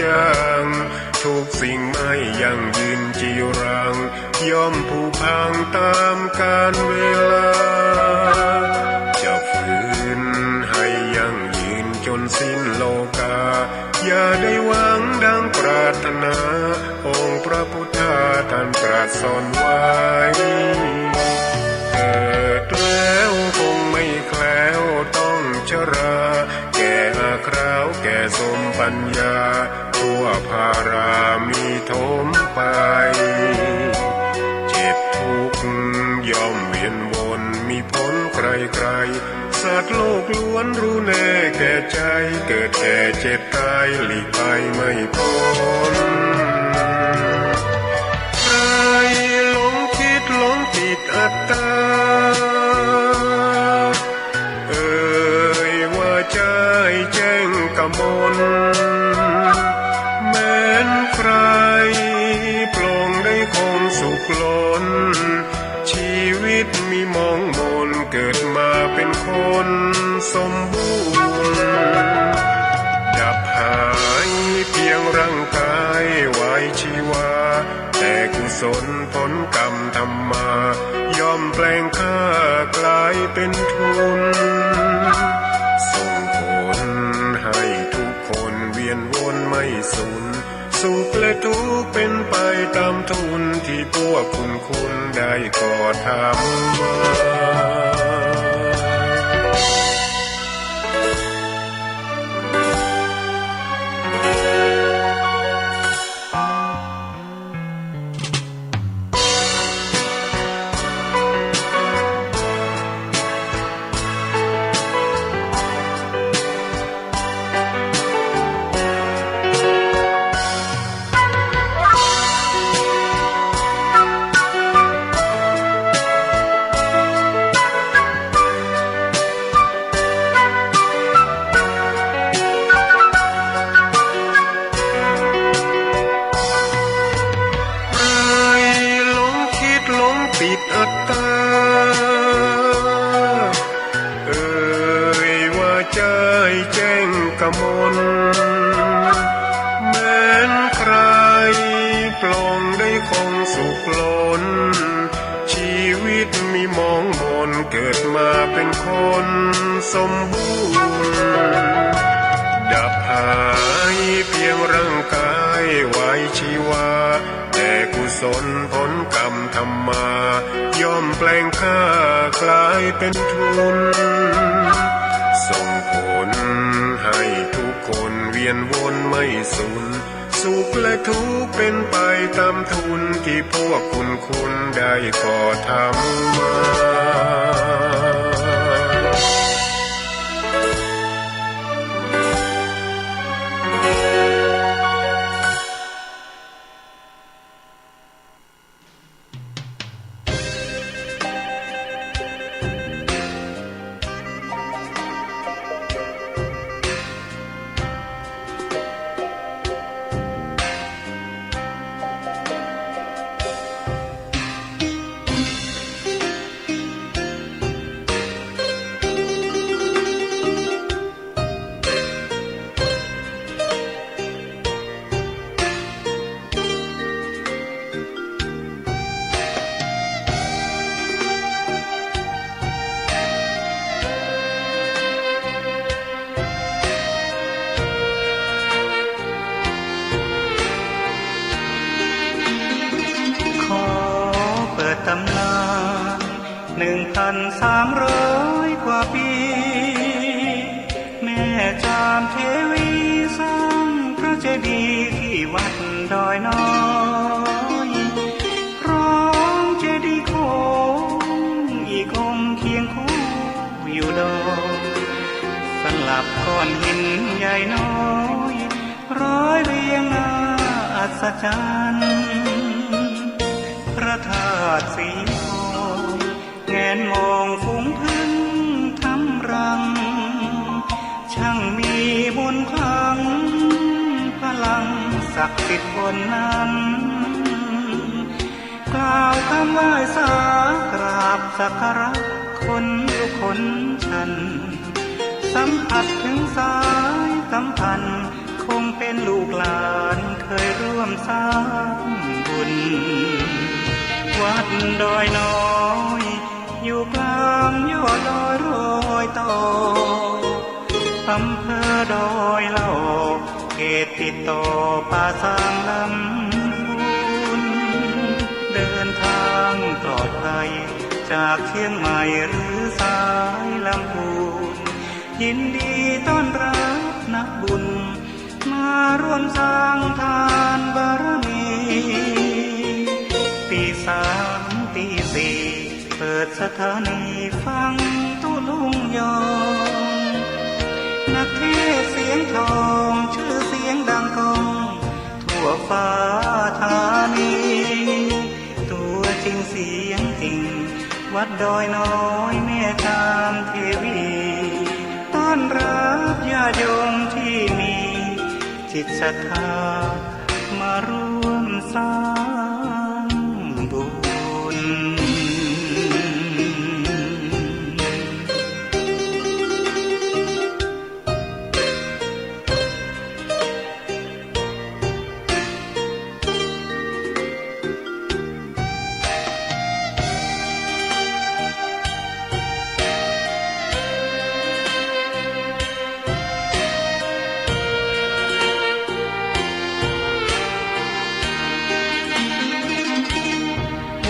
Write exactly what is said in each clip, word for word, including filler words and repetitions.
จาง ทุกสิ่งไม่ยั่งยืนจีรัง ย่อมผุพังตามกาลเวลา จะฝืนให้ยั่งยืนจนสิ้นโลกา อย่าได้หวังดังปรารถนา องค์พระพุทธาท่านตรัสสอนไว้ เกิดแล้วคงไม่แคล้วต้องชรา แก่อาคราวแก่สมปัญญา ทั่วพารามีถมไป เจ็บทุกข์ย่อมเวียนวน มีพ้นใครๆ สัตว์โลกล้วนรู้แน่แก่ใจ เกิดแก่เจ็บตายหลีกไปไม่พ้น ใครหลงคิดหลงติดอัตตา เอ่ยว่าใจแจ้งกมล แม้นใครปลงได้คงสุขล้น ชีวิตมีมองมน เกิดมาเป็นคนสมบูรณ์ ดับหายเพียงร่างกายไว้ชีวา แต่กุศลผลกรรมทำมา ย่อมแปลงค่ากลายเป็นทุน ส่งผลให้ทุกคนเวียนวนไม่สูญ สุขและทุกข์เป็นไปตามทุน ที่พวกคุณคุณได้ก่อทำมา ใครหลงคิดหลงติดอัตตา เอ่ยว่าใจแจ้งกมล แม้นใครปลงได้คงสุขล้น ชีวิตมีมองมน เกิดมาเป็นคนสมบูรณ์ ดับหายเพียงร่างกายไว้ชีวา แต่กุศลผลกรรมทำมา ย่อมแปลงค่ากลายเป็นทุน ส่งผลให้ทุกคนเวียนวนไม่สูญ สุขและทุกข์เป็นไปตามทุน ที่พวกคุณคุณได้ก่อทำมาขอเปิดตำนาน หนึ่งพันสามร้อยกว่าปี แม่จามเทวีสร้างพระเจดีย์ที่วัดดอยน้อย พร้อมเจดีย์โค้งอีกองค์เคียงคู่อยู่ดอย สลับก้อนหินใหญ่น้อย ร้อยเรียงน่าอัศจรรย์ พระธาตุสีทอง แงนมองฝูงผึ้งทำรัง ช่างมีมนต์ขลัง พลังศักดิ์สิทธิ์บนนั้น กล่าวคำไหว้สากราบสักการะคนยุคคนชัน สัมผัสถึงสายสัมพันธ์ คงเป็นลูกหลานเคยร่วมสร้างบุญ วัดดอยน้อย อยู่กลางยอดดอยรอยต่อ อำเภอดอยหล่อ เขตติดต่อป่าซางลำพูน เดินทางปลอดภัย จากเชียงใหม่หรือสายลำพูน ยินดีต้อนรับนักบุญ มาร่วมสร้างทานบารมี ตีสามตีสี่ เปิดสถานีฟังตุ๊ลุงยอง นักเทศน์เสียงทอง ชื่อเสียงดังก้อง ทั่วฟ้าธานี ตัวจริงเสียงจริง วัดดอยน้อยแม่จามเทวี ต้อนรับญาติโยมที่มีจิตศรัทธา มาร่วมสร้างบุญ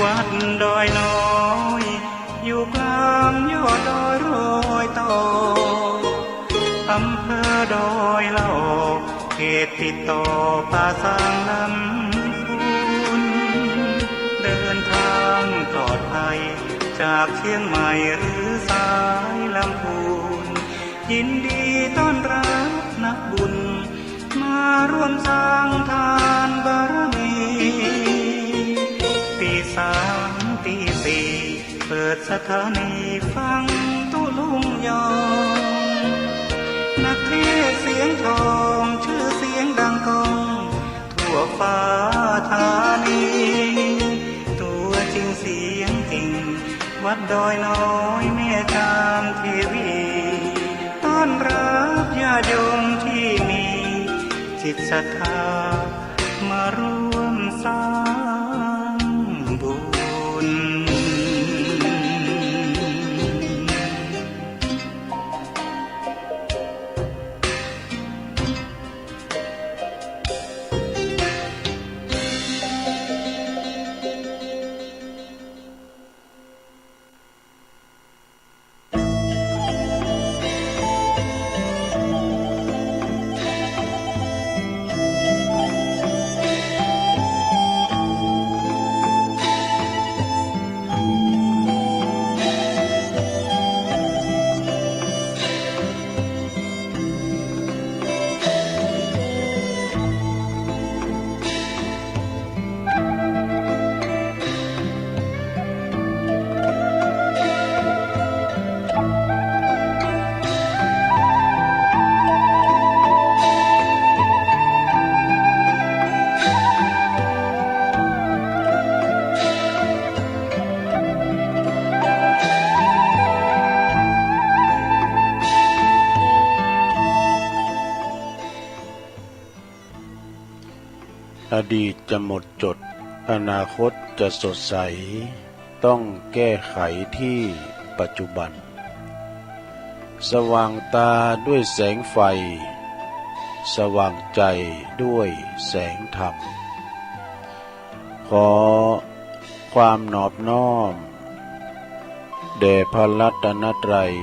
วัดดอยน้อย อยู่กลางยอดดอยรอยต่อ อำเภอดอยหล่อ เขตติดต่อป่าซางลำพูน เดินทางปลอดภัย จากเชียงใหม่หรือสายลำพูน ยินดีต้อนรับนักบุญ มาร่วมสร้างทานบารมี ตีสามตีสี่ เปิดสถานีฟังตุ๊ลุงยอง นักเทศน์เสียงทอง ชื่อเสียงดังก้อง ทั่วฟ้าธานี ตัวจริงเสียงจริง วัดดอยน้อยแม่จามเทวี ต้อนรับญาติโยมที่มีจิตศรัทธา มาร่วมสร้างบุญ อดีตจะหมดจด อนาคตจะสดใส ต้องแก้ไขที่ปัจจุบัน สว่างตาด้วยแสงไฟ สว่างใจด้วยแสงธรรม ขอความนอบน้อม แด่พระรัตนตรัย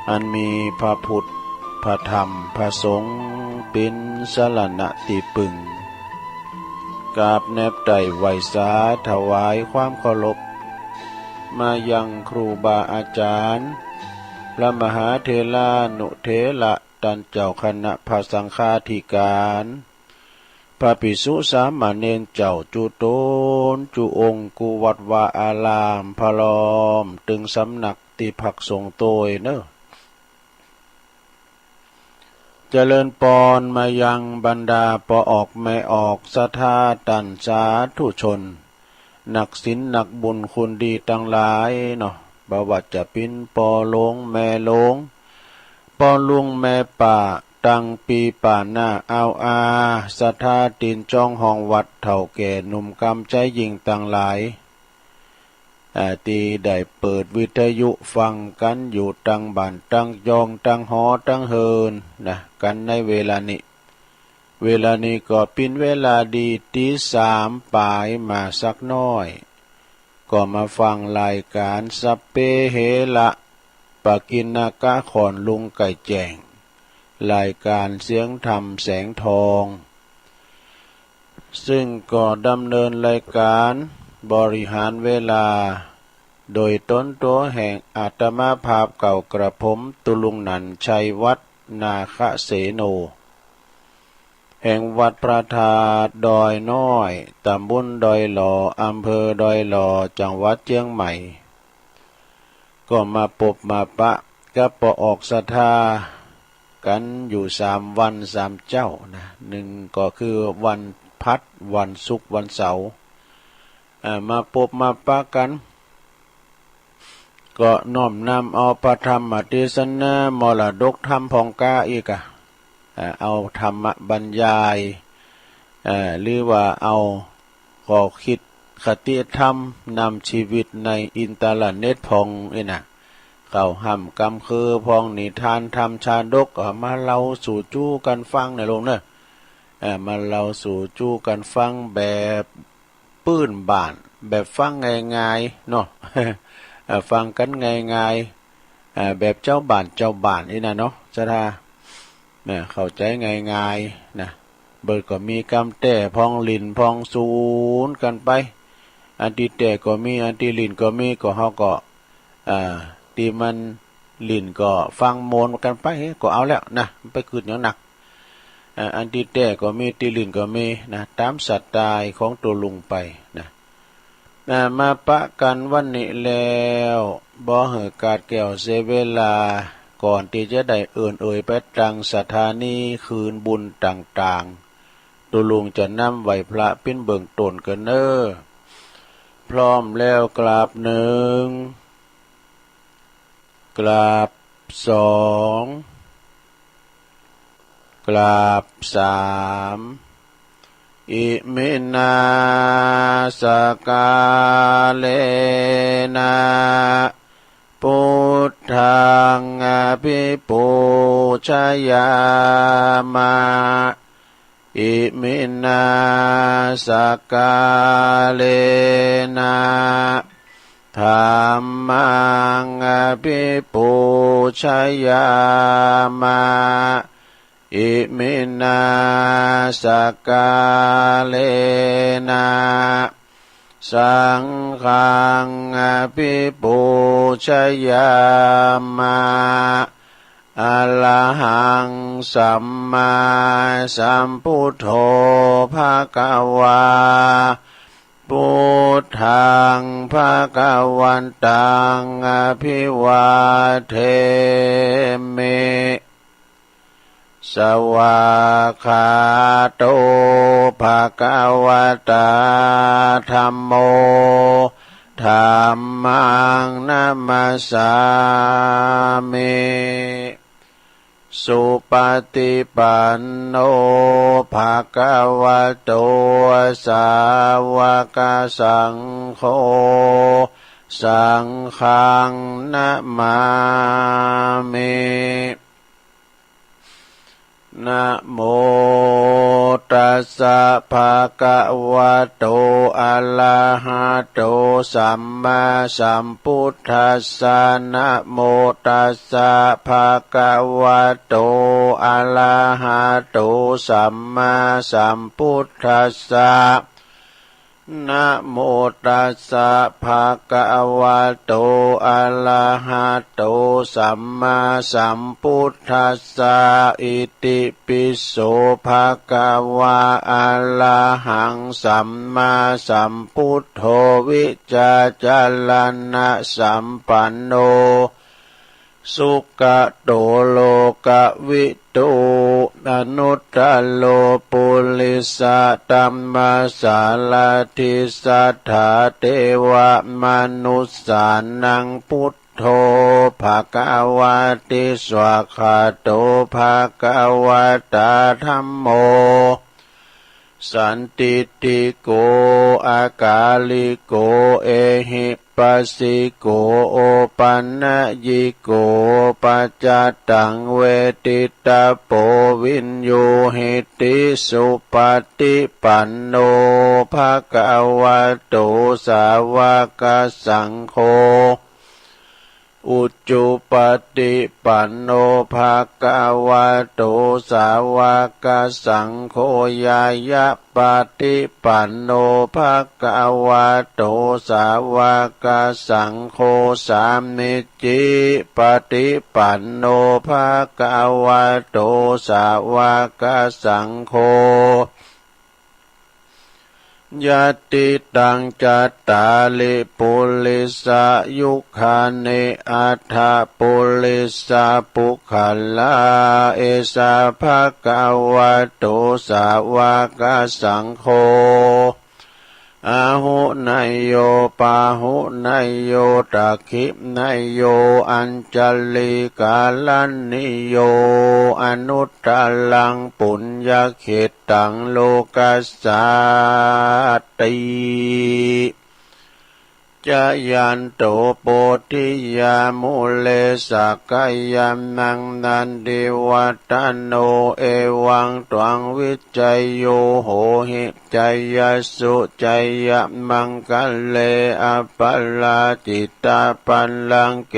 อันมีพระพุทธ พระธรรม พระสงฆ์ เป๋นสรณะตี้ปึง กราบแนบไต้ไหว้สาถวายความเคารพ มายังครูบาอาจารย์ พระมหาเถรานุเถระ ต้านเจ้าคณะพระสังฆาธิการ พระภิกษุสามเณรเจ้าจุ๊ตนจุ๊องค์ กู้วัดวาอาราม พร้อมตึงสำนักตี้พักสงฆ์โตยเนอะ เจริญปอนมายังบรรดาป้อออกแม่ออกศรัทธาต้านสาธุชน นักศีลนักบุญคุณดีตังหลายเนาะ บ่ว่าจะเป๋นป้อหลวงแม่หลวง ป้อลุงแม่ป้า ตังปีป่าหน้า เอาอาศรัทธาตินจ้องห้องวัดเฒ่าแก่หนุ่มกำใจ๊หญิงตังหลาย อ่า ตี้ได้เปิดวิทยุฟังกั๋นอยู่ตังบ้านตังจ่องตังหอตังเฮือนนะ กั๋นในเวลานี้ เวลานี้ก็เป๋นเวลาดี ตีสามป๋ายมาสักหน้อย ก็มาฟังรายก๋านสัพเพเหระ ปกิณณกะ ขอนลุงไก่แจ้ง รายก๋านเสียงธรรมแสงทอง ซึ่งก็ดำเนินรายก๋านบริหารเวลา โดยตนตั๋วแห่งอาตมาภาพเก่ากระผม ตุลุงหนันชัย วัดนาคเสโน แห่งวัดพระธาตุดอยน้อย ตำบลดอยหล่อ อำเภอดอยหล่อ จังหวัดเจียงใหม่ ก็มาปบมาปะกับป้อออกศรัทธากั๋นอยู่สามวันสามเจ๊านะ หนึ่งก็คือวันพัด วันศุกร์ วันเสาร์ อ่า มาปบมาปะกั๋น ก็น้อมนำเอาพระธรรมเทศนา มรดกธรรมพ่องก๊าอี้ก่า อ่า เอาธรรมบรรยาย อ่า หรือว่าเอาข้อคิดคติธรรมนำชีวิตในอินเทอร์เน็ตพ่องอี้นะ เข่าฮ่ำกำคือพ่อง นิทานธรรมชาดก เอามาเล่าสู่จู้กั๋นฟังนะลุงเนอะ อ่า มาเล่าสู่จู้กั๋นฟังแบบ ปื้นบ้าน แบบฟังง่ายๆ เนาะ เอ่อ ฟังกั๋นง่ายๆ เอ่อ แบบจาวบ้านจาวบ้านอี้นะเนาะ ศรัทธา เนี่ย เข้าใจ๋ง่ายๆ นะ เปิ้นก็มีกำแต้พ่อง หลิ้นพ่อง สูนกั๋นไป อันตี้แต้ก็มี อันตี้หลิ้นก็มี ก็เฮาก็ อ่า ตี้มันหลิ้นก็ฟังม่วนกั๋นไป ก็เอาแล้วนะ ไปกึ๊ดหยังนัก อ่า อันตี้แต้ก็มี ตี้หลิ้นก็มีนะ ต๋ามสไตล์ของตัวลุงไปนะ อ่า มาปะกั๋นวันนี้แล้ว บ่หื้อขาดแคลนเสียเวลา ก่อนตี้จะได้เอิ้นเอ่ยไปตังสถานีคืนบุญต่างๆ ตัวลุงจะนำไหว้พระเป๋นเบื้องต้นก่อนเน้อ พร้อมแล้วกราบหนึ่ง กราบสอง กราบสาม อิมินา สการะนะ พุทธัง อภิปูชยามะ อิมินา สการะนะ ธัมมัง อภิปูชยามะ อิมินา สการะนะ สังฆัง อภิปูชยามะ อะระหัง สัมมาสัมพุทโธ ภะคะวา พุทธัง ภะคะวันตัง อะภิวาเทมิ สวากขาโต ภะคะวะตา ธัมโม ธัมมัง นะมัสสามิ สุปะฏิปันโน ภะคะวะโต สาวะกะสังโฆ สังฆัง นะมามิ นะโมตัสสะ ภะคะวะโต อะระหะโต สัมมาสัมพุทธัสสะ นะโมตัสสะ ภะคะวะโต อะระหะโต สัมมาสัมพุทธัสสะ นะโมตัสสะ ภะคะวะโต อะระหะโต สัมมาสัมพุทธัสสะ อิติปิโส ภะคะวะ อะระหัง สัมมาสัมพุทโธ วิจาจารณะสัมปันโน สุขะโต โลกะวิทู อนุตตะโร ปุริสะธัมมะสารถิ สัทธาเทวะมนุสสานัง พุท โท ภะคะวะติ สวากขาโต ภะคะวะตา ธัมโม สันทิฏฐิโก อากาลิโก เอหิปัสสิโก โอปันนยิโก ปัจจตัง เวทิตตะโป วินยูหิติ สุปฏิปันโน ภะคะวะโต สาวกสังโฆ อุจุปปฏิปันโน ภะคะวะโต สาวกสังโฆ ญาณปฏิปันโน ภะคะวะโต สาวกสังโฆ สามิจฉิปฏิปันโน ภะคะวะโต สาวกสังโฆ ยัตถิตัง จัตตาริ ปุริสายุคานิ อัฏฐะปุริสาปุคคลา เอสา ภะคะวะโต สาวกสังโฆ อาหุเนยโย ปาหุเนยโย ตักขิเนยโย อัญชลีกรณีโย อนุตตรัง ปุญญเขตตัง โลกัสสาติ จายันโต โพธิยา มูเล สะกะยานัง นันทิวัฏฏะโน เอวังตวัง วิจโย โหหิ จายสสุ จายะมังคะเล อะปะราจิตะปัลลังเก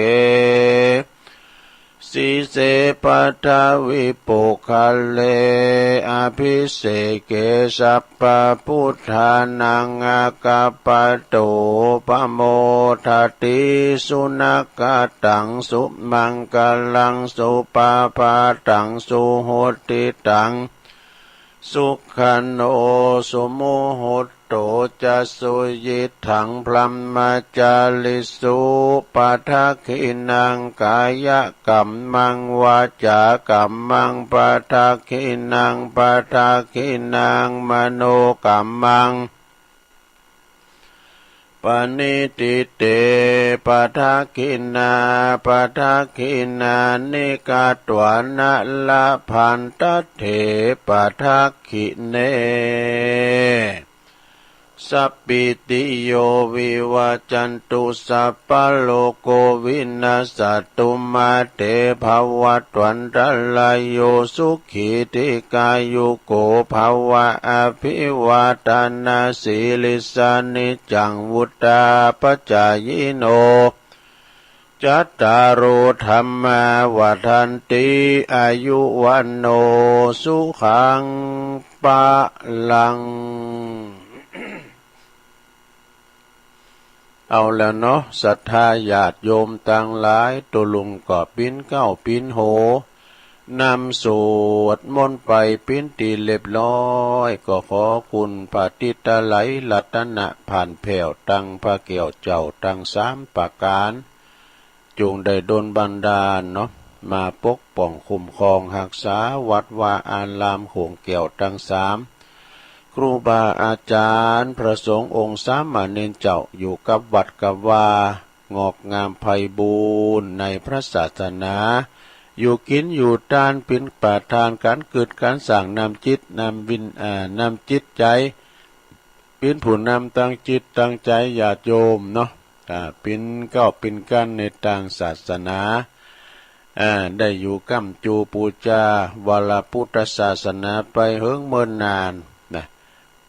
สีเส ปัทวิปุคคเล อะภิเสเก สัพพะพุทธานัง อะกัปปะโต ปะโมทะติ สุนะคะตัง สุมังคะลัง สุปะพาตัง สุหุตติตัง สุขันโน สุมุหุตโต จะ สุยิตถัง พรหมจาริสุ ปะทักขิณัง กายะกัมมัง วาจากัมมัง ปะทักขิณัง ปะทักขิณัง มโนกัมมัง ปะณิทิเต ปะทักขิณา ปะทักขิณานิ กัตวานะ ละพันทัตเถ ปะทักขิเณ สัพพิติโย วิวัชชันตุ สัพพะโรโค วินัสสะตุ มา เต ภะวัตวันตะราโย สุขี ทีฆายุโก ภะวะ อะภิวาทะนะสีลิสสะ นิจจัง วุฑฒาปะจายิโน จัตตาโร ธัมมา วัฑฒันติ อายุ วัณโณ สุขัง พะลัง เอาแล้วเนาะ ศรัทธาญาติโยมตังหลาย ตุ๊ลุงก็ปิ้นเก๊าปิ้นโฮ นำสวดมนต์ไปปิ้นตี้เรียบร้อย ก็ขอคุณพระติตะไลรัตนะผ่านแผ้วตังพระแก้วเจ้าตังสามประก๋าน จงได้ดลบันดาลเนาะ มาปกป้องคุ้มครองฮักษาวัดวาอารามโขงแก้วตังสาม ครูบาอาจารย์ พระสงฆ์องค์สามเณรเจ้า อยู่กับวัดกับวา งอกงามไพบูลย์ในพระศาสนา อยู่กิ๋นอยู่ตาน เป๋นประธานก๋านกึ๊ดก๋านสร้างนำจิตนำวิญ อ่า นำจิตใจ๋ เป๋นผู้นำตั้งจิตตั้งใจ๋ญาติโยมเนาะ อ่า เป๋นเก๊าเป๋นกั๋นในตางศาสนา อ่า ได้อยู่ก๊ำจูปู๋จาวรพุทธศาสนาไปเหิงเมินนานนะ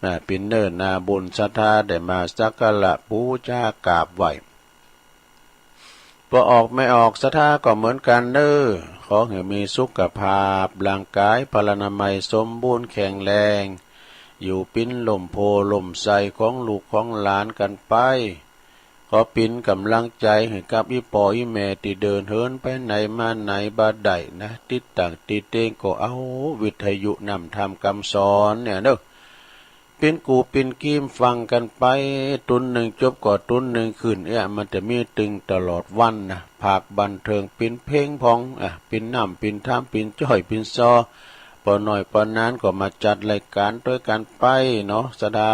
นะ เป๋นเนิ่นนาบุญศรัทธาได้มาสักการะปู๋จากราบไหว้ ปอออกแม่ออกศรัทธาก็เหมือนกั๋นเน้อ ขอหื้อมีสุขภาพร่างก๋ายพลานามัยสมบูรณ์แข็งแรง อยู่เป๋นล่มโพธิ์ล่มไทรของลูกของหลานกั๋นไป ขอเป๋นก๋ำลังใจ๋หื้อกับอี่ป้ออี่แม่ตี้เดินเหินไปไหนมาไหนบ่ได้นะ ติดตั้งตี้เต๊งก็เอาวิทยุนำธรรมกำสอนเนี่ยเน้อ เป๋นกู่เป๋นกี๋มฟังกั๋นไป ตุ๊นนึ่งจบก็ตุ๊นนึ่งขึ้น เอ๊ะ มันจะมีตึงตลอดวันนะ ภาคบันเทิงเป๋นเพลงพ่อง อ่ะ เป๋นน้ำเป๋นธรรม เป๋นจ้อยเป๋นซอ ปอน้อยปอนานก็มาจัดรายก๋านตวยกั๋นไปเนาะ ศรัทธา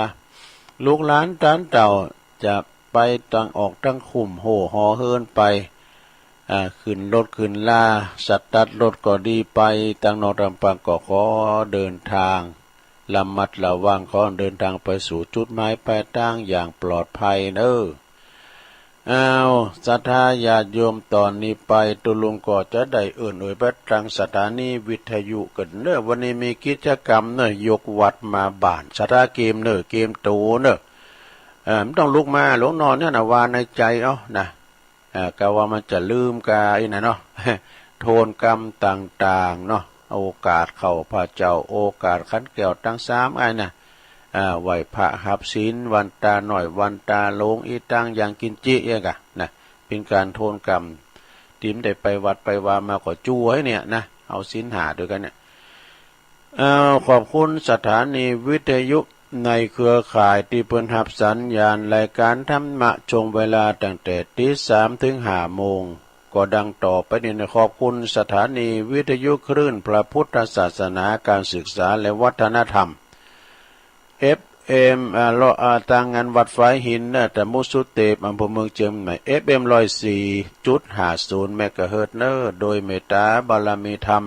ลูกหลานตานเต้าจะไปตังออกตังคุ้มโฮ่หอเฮือนไป อ่า ขึ้นรถขึ้นลา สตาร์ทรถก็ดีไป ตางนอกตางปางก็ขอเดินทาง ระมัดระวัง ขอเดินทางไปสู่จุดหมายปลายทางอย่างปลอดภัยเนอะ อ้าว ศรัทธาญาติโยม ตอนนี้ไป ตุ๊ลุงก็จะได้เอิ้นเอ่ยไปตางสถานีวิทยุกั๋นเนอะ วันนี้มีกิจกรรมเนอะ ยกวัดมาบ้าน ศรัทธาเกียมเนอะ เกียมตั๋วเนอะ เอ่อ บ่ต้องลุกมา ลงนอนเนี่ยนะ ว่าในใจ๋เอานะ เอ่อ กะว่ามันจะลืมกาอี้นะเนาะ โทนกรรมต่างๆ เนาะ โอกาสเข้าพระเจ้า โอกาสขันแก้วตังสามอ้ายนะ อ่า ไหว้พระฮับศีล วันตาน้อย วันตาหลวง อีตังยังกิญจิ เอี้ยกะนะ เป๋นก๋านโทนกรรม ตี้บ่ได้ไปวัดไปวามาก็จั่วไอ้เนี่ยนะ เอาศีลห้าด้วยกั๋นเนี่ย อ้าว ขอบคุณสถานีวิทยุในเครือข่ายตี้เปิ้นฮับสัญญาณรายการธรรมะช่วงเวลาตั้งแต่ตีสามถึงห้าโมง ก็ดังต่อไปนี้นะ ขอบคุณสถานีวิทยุคลื่นพระพุทธศาสนา การศึกษาและวัฒนธรรม เอฟเอ็ม อ่า เลาะ อ่า ตางงานวัดฝายหินเนอะ ตำบลสุเตป อำเภอเมืองเจียงใหม่ เอฟเอ็ม ร้อยสี่จุดห้าศูนย์ เมกะเฮิรตซ์เนอะ โดยเมตตาบารมีธรรม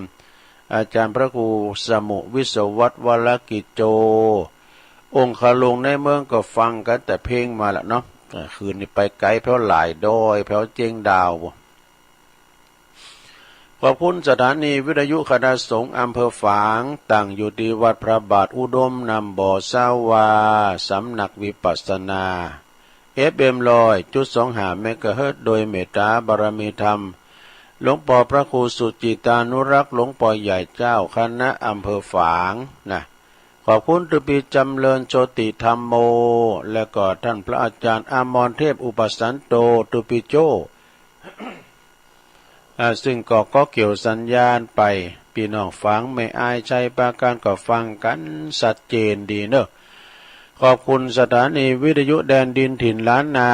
อาจารย์พระครูสมุวิศวัตรวรกิจโจ องคลุงในเมืองก็ฟังกั๋นแต่เพลงมาละเนาะ เอ่อ คืนนี้ไปไก๋แผวหลายดอย แผวเจียงดาว ขอบคุณสถานีวิทยุคณะสงฆ์อำเภอฝาง ตั้งอยู่ตี้วัดพระบาทอุดมน้ำบ่อสาวา สำนักวิปัสสนา เอฟเอ็ม ร้อยจุดสองห้า เมกะเฮิรตซ์ โดยเมตตาบารมีธรรม หลวงปอพระครูสุจิตานุรักษ์ หลวงปอใหญ่เจ้าคณะอำเภอฝางนะ ขอบคุณตุ๊ปี๋จำเริญโชติธัมโม และก็ท่านพระอาจารย์อมรเทพอุปสันโต ตุ๊ปี๋โจ้ อ่า ซึ่งก็ ก็เกี่ยวสัญญาณไป ปี้น้องฝางแม่อาย ชัยปราการก็ฟังกั๋นชัดเจนดีเนอะ ขอบคุณสถานีวิทยุแดนดินถิ่นล้านนา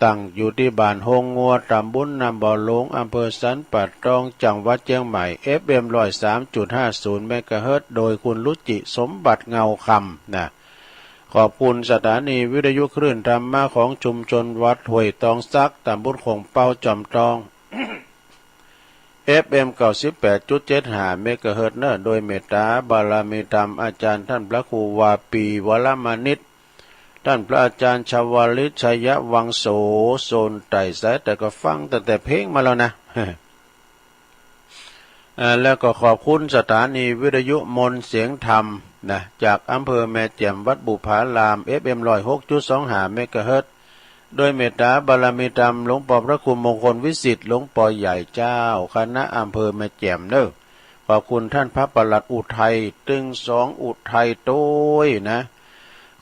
ตั้งอยู่ตี้บ้านโฮงงัว ตำบลน้ำบ่อหลวง อำเภอสันป่าตอง จังหวัดเจียงใหม่ เอฟเอ็ม ร้อยสามจุดห้าศูนย์ เมกะเฮิรตซ์ โดยคุณรุจิสมบัติเงาคำนะ ขอบคุณสถานีวิทยุคลื่นธรรมะของชุมชนวัดห้วยตองสัก ตำบลโข่งเป้า จอมตอง เอฟเอ็ม เก้าสิบแปดจุดเจ็ดห้า เมกะเฮิรตซ์เนอะ โดยเมตตาบารมีธรรมอาจารย์ท่านพระครูวาปี วรมณิต ท่านพระอาจารย์ชวลิต ชัยวังโส โซนใต้สายใต้ก็ฟังตั้งแต่เพลงมาแล้วนะ เอ่อ แล้วก็ขอบคุณสถานีวิทยุมนต์เสียงธรรมนะ จากอำเภอแม่แจ่ม วัดบุพาราม เอฟเอ็ม ร้อยหกจุดสองห้า เมกะเฮิรตซ์ โดยเมตตาบารมีธรรมหลวงปอพระครูมงคลวิสิทธิ์ หลวงปอใหญ่เจ้าคณะอำเภอแม่แจ่มเนอะ ขอบคุณท่านพระปลัดอุทัย ตึงสองอุทัยโต้ยนะ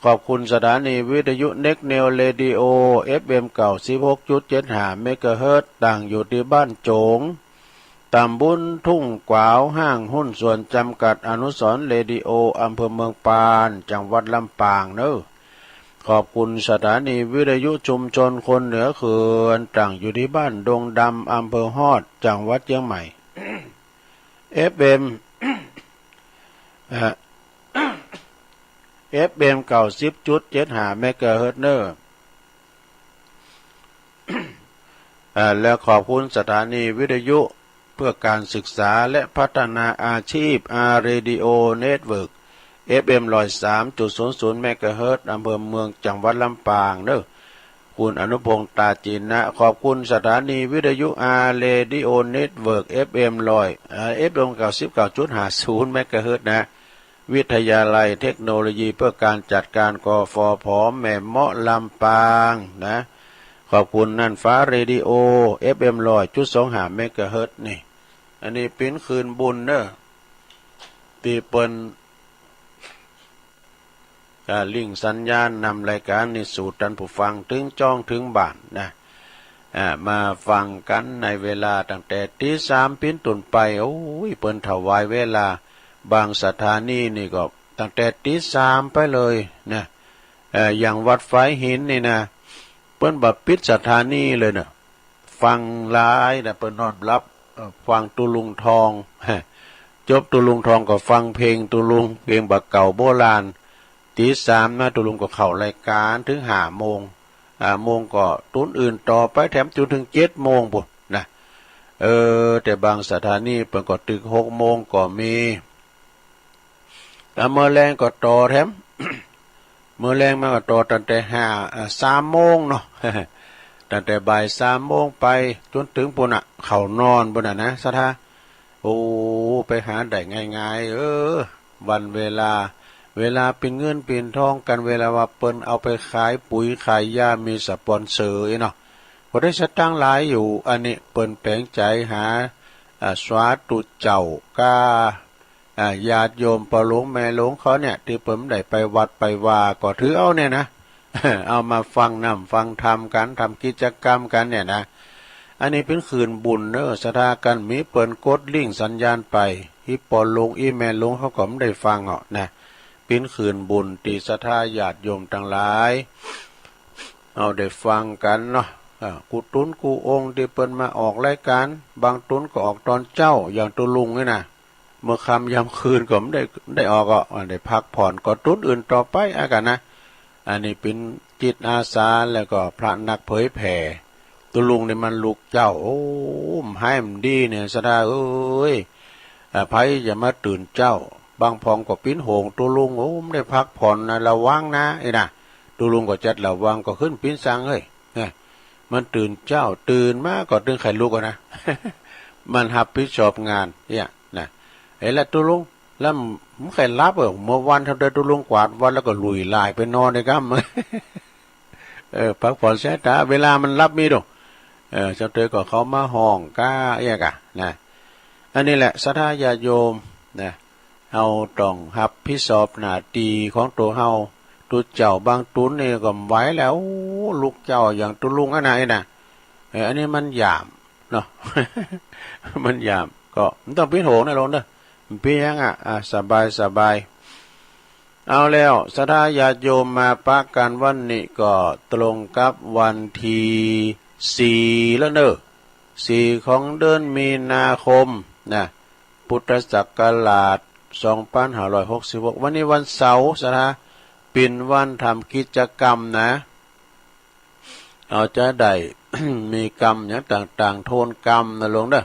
ขอบคุณสถานีวิทยุเน็กเนวเรดิโอ เอฟเอ็ม เก้าสิบหกจุดเจ็ดห้า เมกะเฮิรตซ์ ตั้งอยู่ตี้บ้านโจ๋ง ตำบลทุ่งกวาว ห้างหุ้นส่วนจำกัดอนุสรณ์เรดิโอ อำเภอเมืองปาน จังหวัดลำปางเนอะ ขอบคุณสถานีวิทยุชุมชนคนเหนือเขื่อน ตั้งอยู่ตี้บ้านดงดำ อำเภอฮอด จังหวัดเชียงใหม่ เอฟเอ็ม เอ่อ เอฟเอ็ม เก้าสิบจุดเจ็ดห้า เมกะเฮิรตซ์เนอะ เอ่อ และขอบคุณสถานีวิทยุเพื่อการศึกษาและพัฒนาอาชีพ อาร์ เรดิโอ เน็ตเวิร์ก เอฟเอ็ม ร้อยสามจุดศูนย์ศูนย์ เมกะเฮิรตซ์ อำเภอเมือง จังหวัดลำปางเนอะ คุณอนุพงษ์ ตาจีนะ ขอบคุณสถานีวิทยุ อาร์ เรดิโอ เน็ตเวิร์ก เอฟเอ็ม ร้อย เอ่อ เอฟเอ็ม เก้าสิบเก้าจุดห้าศูนย์ เมกะเฮิรตซ์นะ วิทยาลัยเทคโนโลยีเพื่อการจัดการ กฟผ แม่เมาะ ลำปางนะ ขอบคุณน่านฟ้าเรดิโอ เอฟเอ็ม ร้อยจุดสองห้า เมกะเฮิรตซ์นี่ อันนี้เป๋นคลื่นบุญเนอะ ตี้เปิ้น อ่า ลิงก์สัญญาณนำรายการนี้สู่ต้านผู้ฟังเถิงจ้องเถิงบ้านนะ อ่า มาฟังกั๋นในเวลาตั้งแต่ตีสามเป๋นต้นไป โอ้ย เปิ้นถวายเวลา บางสถานีนี่ก็ตั้งแต่ตีสามไปเลยนะ เอ่อ อย่างวัดฝายหินนี่นะ เปิ้นบ่ปิดสถานีเลยเนอะ ฟังหลายนะ เปิ้นนอนบ่หลับ เอ่อ ฟังตุ๊ลุงทอง จบตุ๊ลุงทองก็ฟังเพลงตุ๊ลุง เพลงบ่าเก่าโบราณ ตีสามนะ ตุ๊ลุงก็เข้ารายการเถิงห้าโมง ห้าโมงก็ตุ๊นอื่นต่อไป แถมจนเถิงเจ็ดโมงปู้นนะ เออ แต่บางสถานีเปิ้นก็ตึกหกโมงก็มี แล้วมื้อแลงก็ต่อแถม มื้อแลงมันก็ต่อตั้งแต่ห้า อ่า สามโมงเนาะ ตั้งแต่บ่ายสามโมงไปจนถึงปู้นน่ะ เข้านอนปู้นน่ะนะ ศรัทธา โอ้ ไปหาได้ง่ายๆ เออ วันเวลา เวลาเป๋นเงินเป๋นทอง กันเวลาว่าเปิ้นเอาไปขายปุ๋ยขายยา มีสปอนเซอร์อี้เนาะ ก็ได้สตางค์หลายอยู่ อันนี้เปิ้นแปลงใจ๋หา อ่า สาธุเจ้าก้า อ่า ญาติโยมป้อหลวงแม่หลวงเขาเนี่ย ตี้เปิ้นได้ไปวัดไปวา ก็ถือเอาเนี่ยนะ เอามาฟังธรรมฟังธรรมกั๋น ทำกิจกรรมกั๋นเนี่ยนะ อันนี้เป๋นคืนบุญเนอะ ศรัทธา กันมีเปิ้นกดลิงก์สัญญาณไป อีป้อหลวงอีแม่หลวงเขาก็บ่ได้ฟังเนาะนะ เป๋นคืนบุญตี้ศรัทธาญาติโยมตังหลาย เอาได้ฟังกั๋นเนาะ อ่า กู้ตุ๊นกู้องค์ตี้เปิ้นมาออกรายก๋าน บางตุ๊นก็ออกตอนเจ๊า อย่างตุ๊ลุงนี่นะ เมื่อค่ำยามคืนก็บ่ได้ ได้ออกอ่ะ อ่า ได้พักผ่อน ก็ตุ๊นอื่นต่อไปอะกั๋นนะ อันนี้เป๋นจิตอาสา แล้วก็พระนักเผยแผ่ ตุ๊ลุงนี่มันลุกเจ๊า โอ้ มันหายมันดีเนี่ย ศรัทธาเอ้ย อ่า ใผจะมาตื่นเจ๊า บางพ่องก็เป๋นห่วงตุ๊ลุง โอ้ มันได้พักผ่อนนะ ระวังนะ ไอ้นะ ตุ๊ลุงก็จัดระวัง ก็ขึ้นเป๋นสังเฮ้ย นะ มันตื่นเจ๊า ตื่นมาก็ตึงไข่ลุกอะนะ มันฮับผิดชอบงานเนี่ยนะ เอ้ย แล้วตุ๊ลุง แล้วมันไข่หลับเออ เมื่อวานเท่าใดตุ๊ลุงกวาดวัดแล้วก็ลุยลายไปนอนเลยครับ เออ พักผ่อนสายต๋า เวลามันหลับมีดู เออ เจ้าเตยก็เข้ามาห้องก้าเอี้ยกะนะ อันนี้แหละ ศรัทธาญาติโยมนะ เฮาต้องฮับผิดชอบหน้าตี้ของตั๋วเฮา ตุ๊เจ้าบางตุ๊นนี่ก็บ่ไหวแล้ว โอ้ ลุกเจ๊าอย่างตุ๊ลุงอันไหนนะ เออ อันนี้มันหยาบเนาะ มันหยาบ ก็บ่ต้องเป๋นห่วงนะลุงเด้อ บ่เป๋นหยังอ่ะ อ่ะ สบาย สบาย เอาแล้ว ศรัทธาญาติโยมมาปะกั๋นวันนี้ก็ตรงกับวันตี้สี่แล้วเนอะ สี่ของเดือนมีนาคมนะ พุทธศักราชสองพันห้าร้อยหกสิบหก วันนี้วันเสาร์ ศรัทธา เป๋นวันทำกิจกรรมนะ เอาจะได้ มีกรรมหยังต่างๆ โทนกรรมนะลุงเด้อ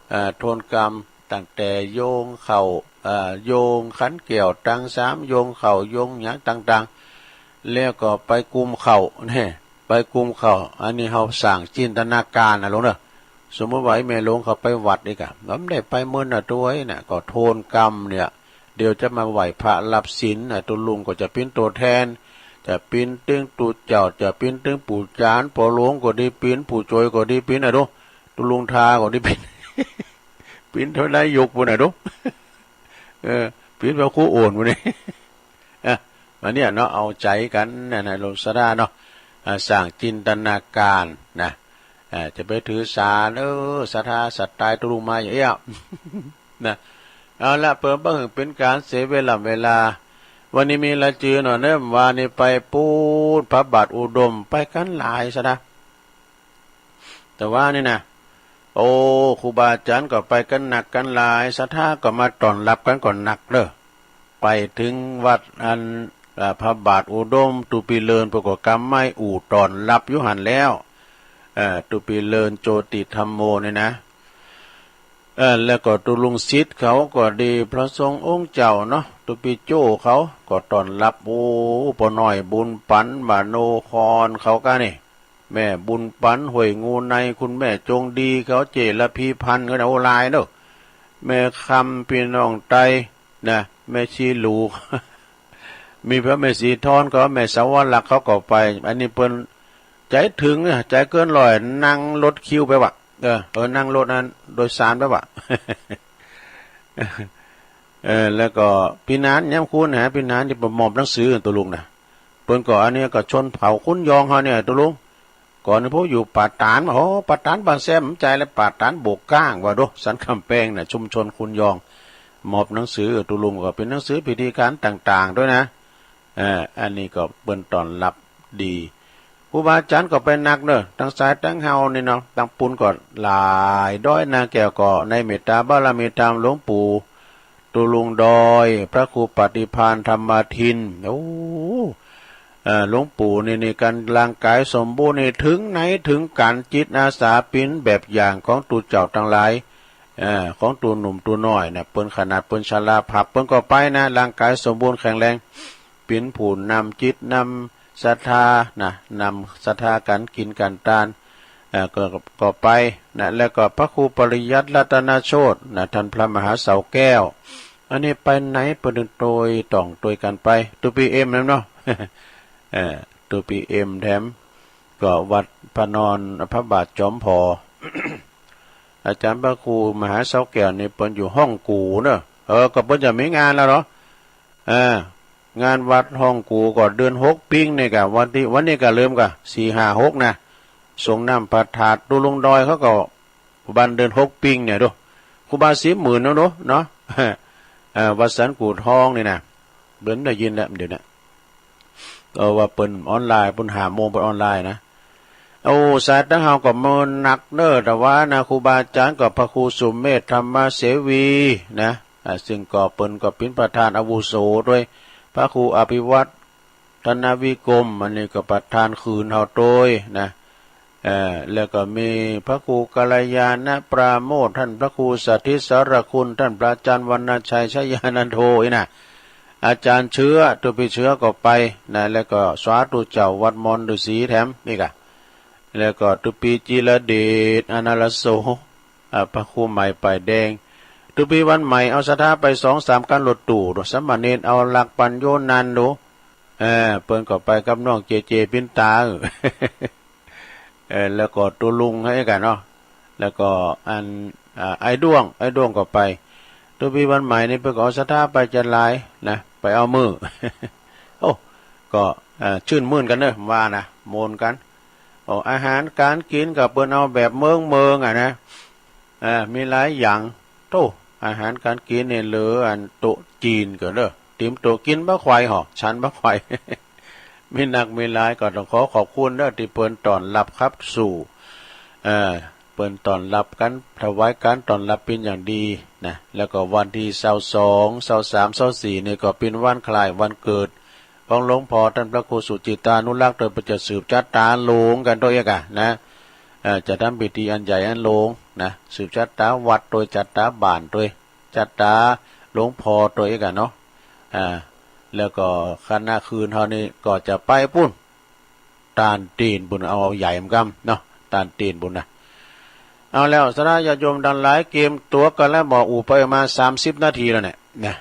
เอ่อ โทนกรรมตั้งแต่โยงข้าว เอ่อ โยงขันแก้วตังสาม โยงข้าว โยงหยังต่างๆ แล้วก็ไปกุมข้าว เนี่ย ไปกุมข้าว อันนี้เฮาสร้างจินตนาการนะลุงเด้อ สมมุติว่าไอ้แม่หลวงเขาไปวัดอีกอะ มันได้ไปมื้อน่ะตัวยน่ะ ก็โทนกรรมเนี่ย เดี๋ยวจะมาไหว้พระรับศีลน่ะ ตุ๊ลุงก็จะเป๋นตั๋วแทน จะเป๋นตึงตุ๊เจ้า จะเป๋นตึงปู่จารย์ ป้อหลวงก็ดีเป๋น ผู้ช่วยก็ดีเป๋นอะดู ตุ๊ลุงทาก็ดีเป๋น เป๋นเท่าใดยกปู้นอะดู เออ เป๋นพระครูโอนปู้นนี่ อ่ะ อันเนี้ยเนาะ เอาใจ๋กั๋นนะ นะ โลมศรัทธาเนาะ อ่า สร้างจินตนาการนะ อ่า จะไปถือสา เออ ศรัทธาสไตล์ตุ๊ลุงมาอย่างเอี้ย นะ เอาละ เปิดบ่หื้อเป๋นก๋านเสียเวลา เวลา วันนี้มีรายจื้อเนาะ เนาะ วันนี้ไปปู๊น พระบาทอุดม ไปกั๋นหลายศรัทธา แต่ว่านี่นะ โอ้ ครูบาอาจ๋ารย์ก็ไปกั๋นนักกั๋นหลาย ศรัทธาก็มาต้อนฮับกั๋นก็นักเด้อ ไปเถิงวัดอัน อ่า พระบาทอุดม ตุ๊ปีเลิน เปิ้นก็กำไม้อู่ต้อนฮับอยู่หั้นแล้ว เอ่อ ตุ๊ปีเลินโจติธัมโมนี่นะ เอ่อ แล้วก็ตุ๊ลุงสิทธิ์เขาก็ดี พระสงฆ์องค์เจ้าเนาะ ตุ๊ปีโจ้เขาก็ต้อนฮับ โอ้ ป้อน้อยบุญปั๋น มโนคอน เขาก้านี่ แม่บุญปั๋น ห้วยงูใน คุณแม่จงดีเขา เจ้ระพีพันธ์เขานะ โอ้ หลายเนาะ แม่คำ ปี้น้องไต นะ แม่ชีหลู มีพระแม่สีทอนเขา แม่สาวรักษ์เขาก็ไป อันนี้เปิ้นใจ๋เถิงนะ ใจ๋เกินร้อย นั่งรถคิวไปว่ะ เออ เออ นั่งรถนั้น โดยสารไปว่ะ เออ แล้วก็ปี้หนาน ย้ำคูณนะ ปี้หนานตี้เปิ้นมอบหนังสือตุ๊ลุงนะ เปิ้นก็อันนี้ก็ชนเผ่าคุ้นยองเฮาเนี่ยตุ๊ลุง ก่อนนี้พวกอยู่ป่าตาด โอ้ ป่าตาดบ้านแซม บ่ใจ้แล้ว ป่าตาดโบกก้างว่าโด สันกำแพงน่ะ ชุมชนคุ้นยอง มอบหนังสือตุ๊ลุง ก็เป๋นหนังสือพิธีการต่างๆ ด้วยนะ เอ่อ อันนี้ก็เปิ้นต้อนฮับดี ครูบาอาจ๋ารย์ก็ไปนักเนาะ ตังสายตังเฮานี่เนาะ ตังปู๊นก็หลาย ดอยนาแก้วก็ในเมตตาบารมีธรรมหลวงปู่ตุ๊ลุงดอย พระครูปฏิภาณธรรมาทิน โอ้ เอ่อ หลวงปู่นี่ นี่ การร่างกายสมบูรณ์นี่ เถิงไหนเถิงกัน จิตอาสาเป๋นแบบอย่างของตุ๊เจ้าตังหลาย เอ่อ ของตุ๊หนุ่มตุ๊น้อยนะ เปิ้นขนาดเปิ้นชราผับ เปิ้นก็ไปนะ ร่างกายสมบูรณ์แข็งแรง เป๋นผู้นำจิตนำศรัทธานะ นำศรัทธากั๋นกิ๋นกั๋นตาน เอ่อ ก็ ก็ไปนะ แล้วก็พระครูปริยัติรัตนโชตินะ ท่านพระมหาเสาแก้ว อันนี้ไปไหนเปิ้นโตยต่องโตยกั๋นไป ตุ๊ปีเอ็มนั่นเนาะ เอ่อ ตุ๊ปีเอ็มแถม ก็วัดพระนอนพระบาทจอมผอ อาจารย์พระครูมหาเสาแก้วนี่เปิ้นอยู่ฮ่องกูเนอะ เออ ก็เปิ้นจะมีงานแล้วเนาะ เออ งานวัดฮ่องกูก็เดือนหกปิงนี่กะ วันตี้ วันนี้ก็เริ่มกะ สี่ ห้า หก นะ สรงน้ำพระธาตุตุ๊ลุงดอยเขาก็ วันเดือนหกปิงเนี่ยดู ครูบาศรีหมื่นเนาะ เนาะ เอ่อ วัดสันกู่ทองนี่นะ เปิ้นได้ยินแล้วเดี๋ยวนี้ ก็ว่าเปิ้นออนไลน์ เปิ้นห้าโมงเปิ้นออนไลน์นะ โอ้ สายตังเฮาก็เมินหนักเน้อ แต่ว่านะ ครูบาอาจารย์ก็พระครูสุเมธธรรมเสวีนะ อ่า ซึ่งก็เปิ้นก็เป๋นประธานอาวุโสโตย พระครูอภิวัฒน์ ธนวิกรม อันนี้ก็ประธานคืนเฮาโตยนะ เอ่อ แล้วก็มีพระครูกัลยาณปราโมทย์ ท่านพระครูสถิตสารคุณ ท่านพระอาจารย์วรรณชัยชยานันโทอีกนะ อาจารย์เชื้อ ตุ๊ปีเชื้อก็ไปนะ แล้วก็สาธุเจ้าวัดมอนฤๅษีแถมนี่กะ แล้วก็ตุ๊ปีจิรเดช อนาลโส อ่า พระครูใหม่ป่ายแดง ตุ๊ปีวันใหม่เอาศรัทธาไปสองสามคันรถตู้ดู สามเณรเอาหลักปัญโยนันต์ดู เออ เปิ้นก็ไปกับน้องเจเจปินตา เออ แล้วก็ตุ๊ลุงหื้อกั๋นเนาะ แล้วก็อัน อ่า ไอ้ด้วง ไอ้ด้วงก็ไป ตุ๊ปีวันใหม่นี่เปิ้นก็เอาศรัทธาไปจะหลายนะ ไปเอามื้อ โอ้ ก็ เอ่อ ชื่นมื่นกั๋นเนอะ ว่านะ ม่วนกั๋น โอ้ อาหารก๋านกิ๋นก็เปิ้นเอาแบบเมืองๆ อะนะ เอ่อ มีหลายอย่าง โธ่ อาหารก๋านกิ๋นนี่เหลืออันโต๊ะจีนก่อนเด้อ เตรียมโต๊ะกิ๋นบ่ไขว่หอ ฉันบ่ไขว่ มีนักมีหลาย ก็ต้องขอขอบคุณเด้อ ตี้เปิ้นต้อนรับขับสู้ เอ่อ เปิ้นต้อนรับกั๋น ถวายก๋านต้อนรับเป๋นอย่างดีนะ แล้วก็วันตี้ซาวสอง ซาวสาม ซาวสี่ นี่ก็เป๋นวันคล้ายวันเกิด ของหลวงพ่อต้านพระครูสุจิตตานุรักษ์ โดยเปิ้นจะสืบชะตาหลวงกั๋นโตยเอกอะนะ เอ่อ จะทำพิธีอันใหญ่อันหลวงนะ สืบชะตาวัดโตย ชะตาบ้านโตย ชะตาหลวงพ่อโตยเอกอะเนาะ อ่า แล้วก็คณะคืนเฮานี่ก็จะไปปู้น ต้านตีนปู้น เอาใหญ่เหมือนกั๋นเนาะ ต้านตีนปู้นนะ เอาแล้ว ศรัทธาญาติโยมตังหลาย เกียมตั๋วกั๋นแล้วบ่ อู้ไปมาสามสิบนาทีแล้วเนี่ยนะ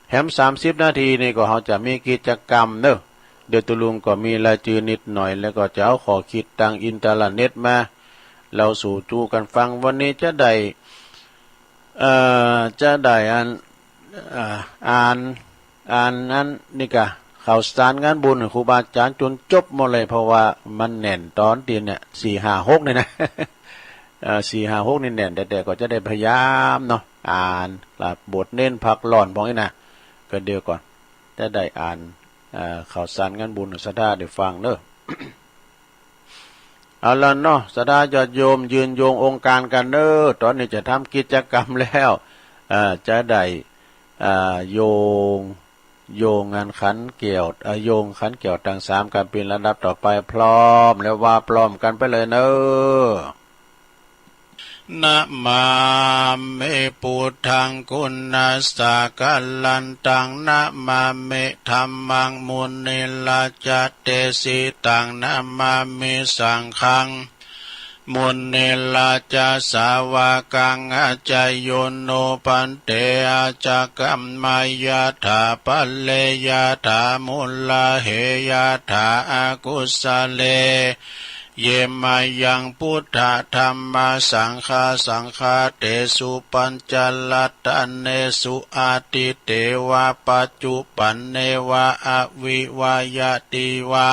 แหมสามสิบนาทีนี่ก็เฮาจะมีกิจกรรมเนอะ เดี๋ยวตุ๊ลุงก็มีรายจื้อนิดหน่อย แล้วก็จะเอาข้อคิดตางอินเทอร์เน็ตมาเล่าสู่จู้กั๋นฟัง วันนี้จะได้ เอ่อ จะได้อัน เอ่อ อ่าน อ่านอันนี่กะ ข่าวสารงานบุญครูบาอาจ๋ารย์จ๋นจบหมดเลย เพราะว่ามันแน่นต๋อนตี้เนี่ย สี่ ห้า หก นี่นะ เอ่อ สี่ ห้า หก นี่แน่น แต่ แต่ก็จะได้พยายามเนาะ อ่าน ละบทเน้นพักร้อนพวกนี้นะ ก็เดี๋ยวก่อน จะได้อ่าน เอ่อ ข่าวสารงานบุญศรัทธาได้ฟังเนอะ เอาละเนาะ ศรัทธาญาติโยม ยืนโยงองค์การกั๋นเนอะ ต๋อนนี้จะทำกิจกรรมแล้ว เอ่อ จะได้ เอ่อ โยง โยงอันขันแก้ว เอ่อ โยงขันแก้วตังสามกั๋นเป๋นลำดับต่อไป พร้อมแล้วว่าพร้อมกั๋นไปเลยเนอะ นะมามิ พุทธัง กุณัสสะกะลันตัง นะมามิ ธัมมัง มุนิราจะ เตสิตัง นะมามิ สังฆัง มุนิราจะ สาวะกัง อาจาโย โน ภันเต อาจากัมมะ ยะถา ภะเร ยะถา มูลา เห ยะถา อากุสะเล เย มะยัง พุทธะ ธัมมะ สังฆะ สังฆาเตสุ ปัญจะรัตเตสุ อะทิตเตวะ ปัจจุปันเนวะ อะวิวะยะติวะ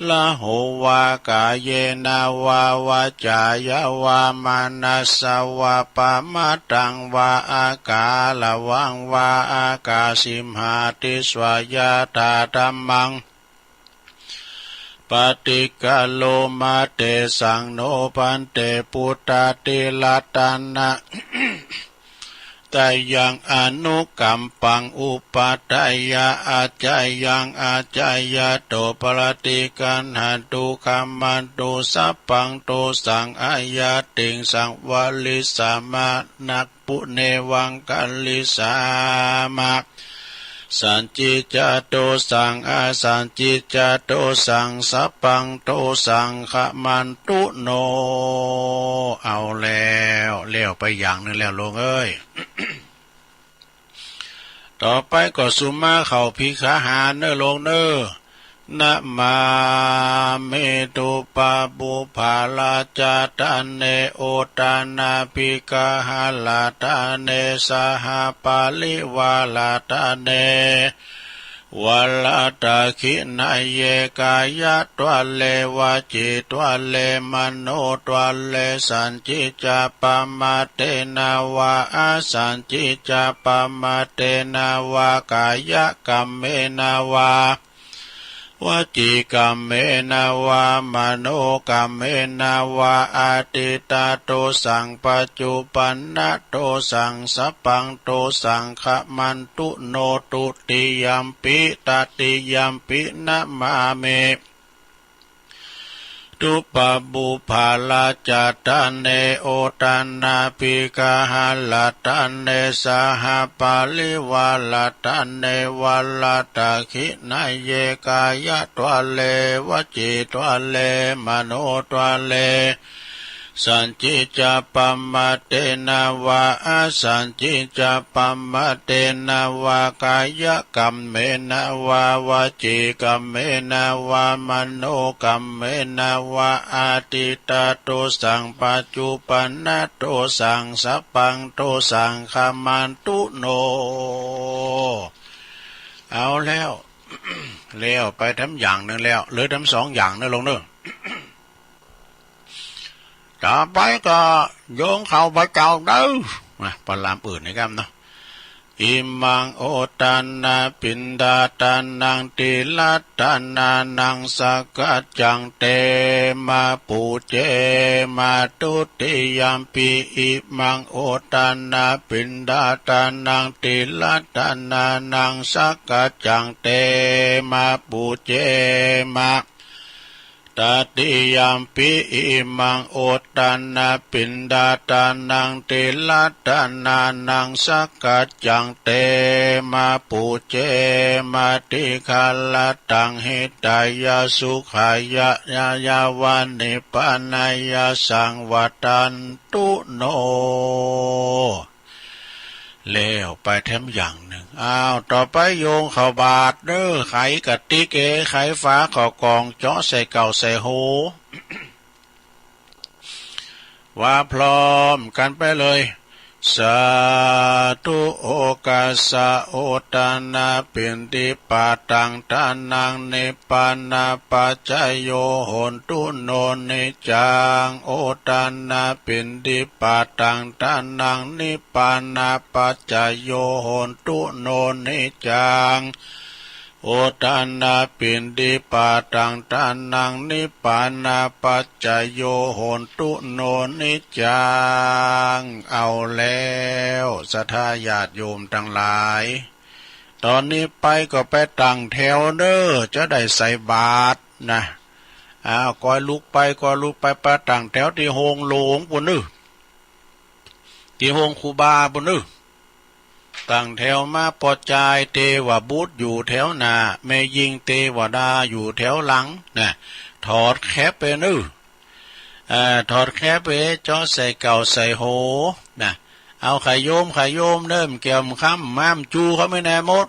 ระโหวะ กาเยนะวะ วาจ๋ายะวะ มะนัสสะวะ ปะมะทังวะ อาการะวังวะ อาคาสิมหาติสวะ ยะถา ธัมมัง ปะติกะโลมา เตสัง โน ภันเต พุทธาธิราชานะ ต ตยังอนุกัมปังอุปัฏฐายะ อาจายังอาจายะโต ปะระติกัณหันตุ ขัมมันตุ สัพพังโตสัง อาญาติง สังวะริสสามะ นะ ปุเนวังคะริสสามะ สัญจิจจาโตสัง อสัญจิจจาโตสัง สัพพังโตสัง ขัมมันตุโน เอาแล้ว แล้วไปอย่างหนึ่งแล้วโลงเอ้ย ต่อไปก็สุมาเข้าภิกขาหารเน้อโลงเน้อ นะมามิ ตุปะปุพพาราชาตะเน โอตานาภิกขาหาราชาตะเน สหปาริวาราชาตะเน วาราตะขิณาเย กายะทวาเร วจีทวาเร มโนทวาเร สัญจิจจาปะมาเทนะวา อสัญจิจจาปะมาเทนะวา กายะกัมเมนะวา วจีกัมเมนะวา มโนกัมเมนะวา อดีตะโตสัง ปัจจุปันนะโตสัง สัพพังโตสัง ขัมมันตุโน ตุติยัมปิ ตติยัมปิ นะมามิ ตุปะปุพพาราชาตะเน โอตานาภิกขาหาราชาตะเน สหปาริวาราชาตะเน วาราตะขิณาเย กายะทวาเร วจีทวาเร มโนทวาเร สัญจิจจาปะมาเทนะวา อสัญจิจจาปะมาเทนะวา กายะกัมเมนะวา วจีกัมเมนะวา มโนกัมเมนะวา อดีตะโตสัง ปัจจุปันนะโตสัง สัพพังโตสัง ขัมมันตุโน เอาแล้ว แล้วไปทั้งอย่างหนึ่งแล้ว เหลือทั้งสองอย่างเน้อโลงเน้อ ต่อไปก็โยงเข้าพระเจ้าเด้อ นะ ประลามอื่นนะครับเนาะ อิมังโอตานาปิณฑาตานัง ติรัตตานานัง สักกัจจัง เต มา ปู เจ มา ทุติยัมปิ อิมังโอตานาปิณฑาตานัง ติรัตตานานัง สักกัจจัง เต มา ปู เจ มา ตติยัมปิ อิมัง โอตานาปิณฑาตานัง ติรัตตานานัง สักกัจจัง เต มา ปู เจ มา ติคาระตัง หิตายะ สุขายะ ยะยาวา นิพพานายะ สังวัตตันตุโน แล้วไปแถมอย่างหนึ่ง อ้าว ต่อไปโยงเข้าบาตรเน้อ ไขกะติกเอ ไขฝาเข้ากล่อง เจาะใส่เก้าใส่โห ว่าพร้อมกันไปเลย สาธุ โอกัสสะ โอตานาปิณฑิปาตัง ทานัง นิพพานะปัจจโย โหนตุ โน นิจจัง โอตานาปิณฑิปาตัง ทานัง นิพพานะปัจจโย โหนตุ โน นิจจัง โอตานาปิณฑิปาตัง ทานัง นิพพานะปัจจโย โหนตุ โน นิจจัง เอาแล้ว ศรัทธาญาติโยมทั้งหลาย ตอนนี้ไปก็ไปตั้งแถวเน้อ จะได้ใส่บาตรนะ อ้าว ก้อยลุกไป ก้อยลุกไป ไปตั้งแถวตี้โฮงหลวงปู้นเน้อ ตี้โฮงครูบาปู้นเน้อ ตั้งแถวมา ป้อจายเตวบุตรอยู่แถวหน้า แม่ญิงเตวดาอยู่แถวหลังนะ ถอดแคปไปเน้อ เอ่อ ถอดแคปไป เจาะใส่เก้าใส่โหนะ เอาไข่โยม ไข่โยมเน้อ แก้วคำ ม้ามจูเขาไม่แน่หมด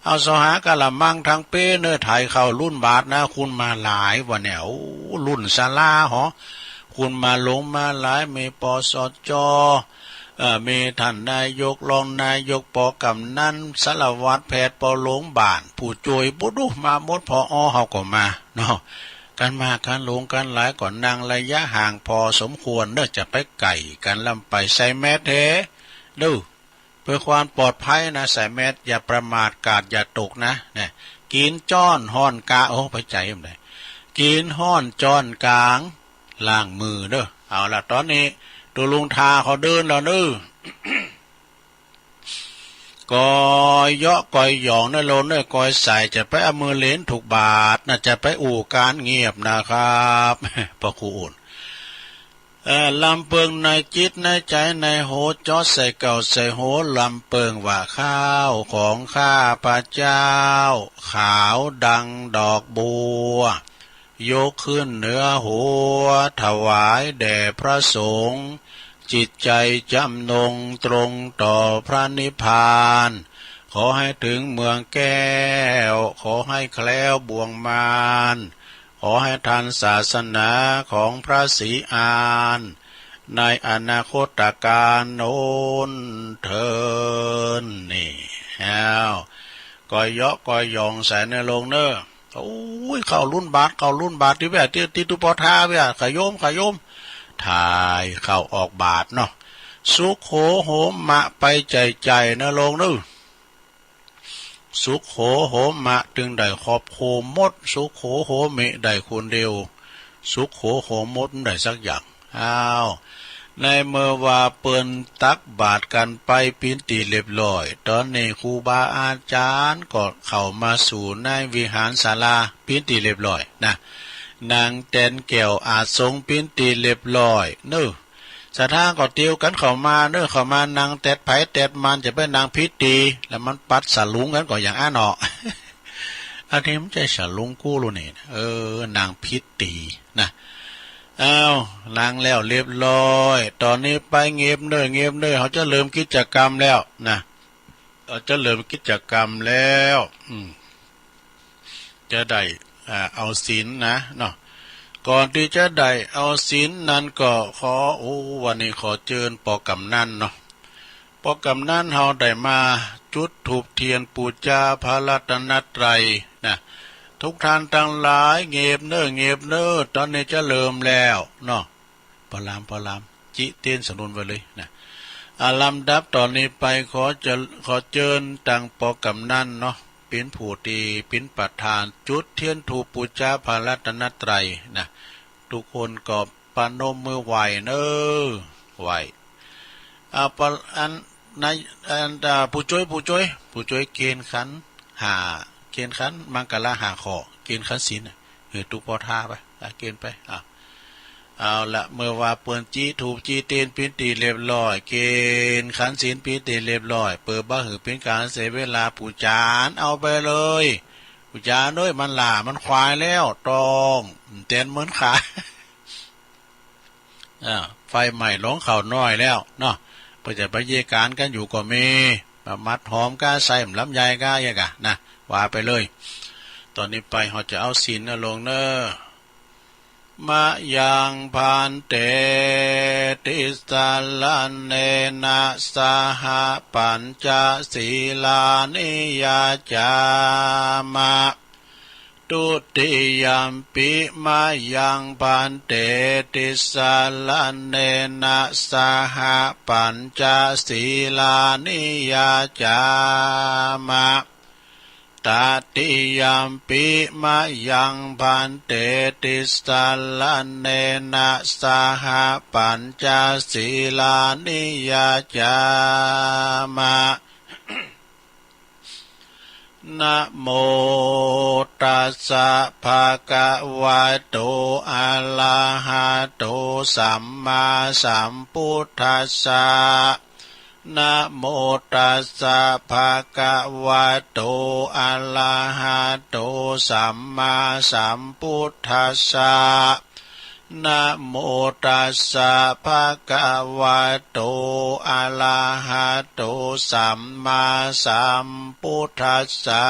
เอาเสาหากะละมังทั้งเป้เน้อ ไถ่เข้าลุ่นบาตรนะ คนมาหลายวันเนี่ย โอ้ ลุ่นศาลาหอ คนมาหลงมาหลาย มี ปสจ เอ่อ มีท่านนายก รองนายก ป.กำนัน สารวัตร แพทย์ ป.โรงพยาบาล ผู้ช่วย บ่ดูมาหมด ผอ.เฮาก็มาเนาะ กันมากกันหลงกันหลายก็นั่งระยะห่างพอสมควรเน้อ จะไปใกล้กันลำไป ใส่แมสแท้เด้อ เพื่อความปลอดภัยนะ ใส่แมส อย่าประมาท กาดอย่าตกนะ เนี่ย กินจ้อนฮ้อนกลาง โอ้ ไปใจมันได้ กินฮ้อนจ้อนกลาง ล้างมือเด้อ เอาละ ตอนนี้ ตุ๊ลุงทาเขาเดินแล้วเน้อ คอยเยาะคอยหยองนะโลกเนอ คอยใส่ จะไปเอามือเล่นถูกบาทนะ จะไปอู้การเงียบนะครับ พระครูอุ่น เอ่อ ลำเปิงในจิตในใจในโห จอดใส่เก้าใส่โห ลำเปิงว่า ข้าวของข้าพเจ้า ขาวดังดอกบัว ยกขึ้นเหนือหัว ถวายแด่พระสงฆ์ จิตใจจำนงตรงต่อพระนิพพาน ขอให้ถึงเมืองแก้ว ขอให้แคล้วบ่วงมาร ขอให้ทันศาสนาของพระศรีอาน ในอนาคตกาลโน้นเทิน นี่ อ้าว คอยเยาะคอยหยองใส่นะโลกเนอ โอ้ย เข้ารุ่นบาท เข้ารุ่นบาท ตี้เวีย ตี้ ตี้ตุ๊ปอทาเวีย ขะโยม ขะโยม ถ่ายเข้าออกบาทเนาะ สุโขโหมะไปใจ่ใจ่นะโลกเนอ สุโขโหมะ ตึงได้ครอบคลุมหมด สุโขโหมิ ได้คนเดียว สุโขโหมด มันได้สักอย่าง อ้าว ในเมื่อว่าเปิ้นตักบาตรกันไปเป๋นตี้เรียบร้อย ตอนนี้ครูบาอาจารย์ก็เข้ามาสู่ในวิหารศาลาเป๋นตี้เรียบร้อยนะ นั่งแตนแก้วอาสงเป๋นตี้เรียบร้อยเนอ ศรัทธาก็เตียวกันเข้ามาเนอ เข้ามานั่งแต๊ดไผแต๊ดมัน จะไปนั่งผิดตี้ แล้วมันปัดสะหลุงกันก็อย่างอั้นเนาะ อันนี้มันใจ้สะหลุงกู้ลูนี่นะ เออ นั่งผิดตี้นะ อ้าว นั่งแล้วเรียบร้อย ตอนนี้ไปเงียบเนอ เงียบเนอ เขาจะเริ่มกิจกรรมแล้วนะ เขาจะเริ่มกิจกรรมแล้ว อืม จะได้ อ่า เอาศีลนะเนาะ ก่อนตี้จะได้เอาศีลนั้นก็ขอ โอ้ วันนี้ขอเจิญปอกำนันเนาะ ปอกำนันเฮาได้มาจุดธูปเทียนปู๋จาพระรัตนตรัยนะ ทุกท่านทั้งหลายเงียบเนอ เงียบเนอ ตอนนี้จะเริ่มแล้วเนาะ ปอลาม ปอลาม จิเตียนสนุนไว้เลยนะ อ่า ลำดับต่อนี้ไปขอเจริญ ขอเจิญตังปอกำนันเนาะ เป๋นผู้ตี้เป๋นประธานจุดเทียนธูปปู๋จาพระรัตนตรัยนะ ทุกคนก็ประนมมือไหว้เนอ ไหว้ อ่า ปะ อัน นาย อัน อ่า ผู้จ้วย ผู้จ้วย ผู้จ้วยเกณฑ์ขันห้า เกณฑ์ขันมังคละห้าข้อ เกณฑ์ขันศีลน่ะ หื้อตุ๊ปอทาไป อ่ะ เกณฑ์ไป อ่ะ เอาละ เมื่อว่าเปิ้นจิธูปจิเตียนเป๋นตี้เรียบร้อย เกณฑ์ขันศีลเป๋นตี้เรียบร้อย เปื้อบ่หื้อเป๋นก๋านเสียเวลา ผู้จานเอาไปเลย ผู้จานเอ้ย มันหล้ามันควายแล้ว ต้องแตนเหมือนขา อ่า ไฟไหม้โรงข้าวน้อยแล้วเนาะ เปิ้นจะไปเยียะก๋านกันอยู่ก็มี มามัดหอมก้าใส่ลำไยก้าเยียะกะนะ ว่าไปเลย ตอนนี้ไปเฮาจะเอาศีลนะโลกเนอ มะยังภันเต ติสสะระเณนะสะหะ ปัญจะสีลานิยาจามะ ทุติยัมปิมะยังภันเต ติสสะระเณนะสะหะ ปัญจะสีลานิยาจามะ ตติยัมปิมะยังภันเต ติสสะระเณนะสะหะ ปัญจะสีลานิยาจามะ นะโมตัสสะภะคะวะโต อะระหะโต สัมมาสัมพุทธัสสะ นะโมตัสสะภะคะวะโต อะระหะโต สัมมาสัมพุทธัสสะ นะโมตัสสะภะคะวะโต อะระหะโต สัมมาสัมพุทธัสสะ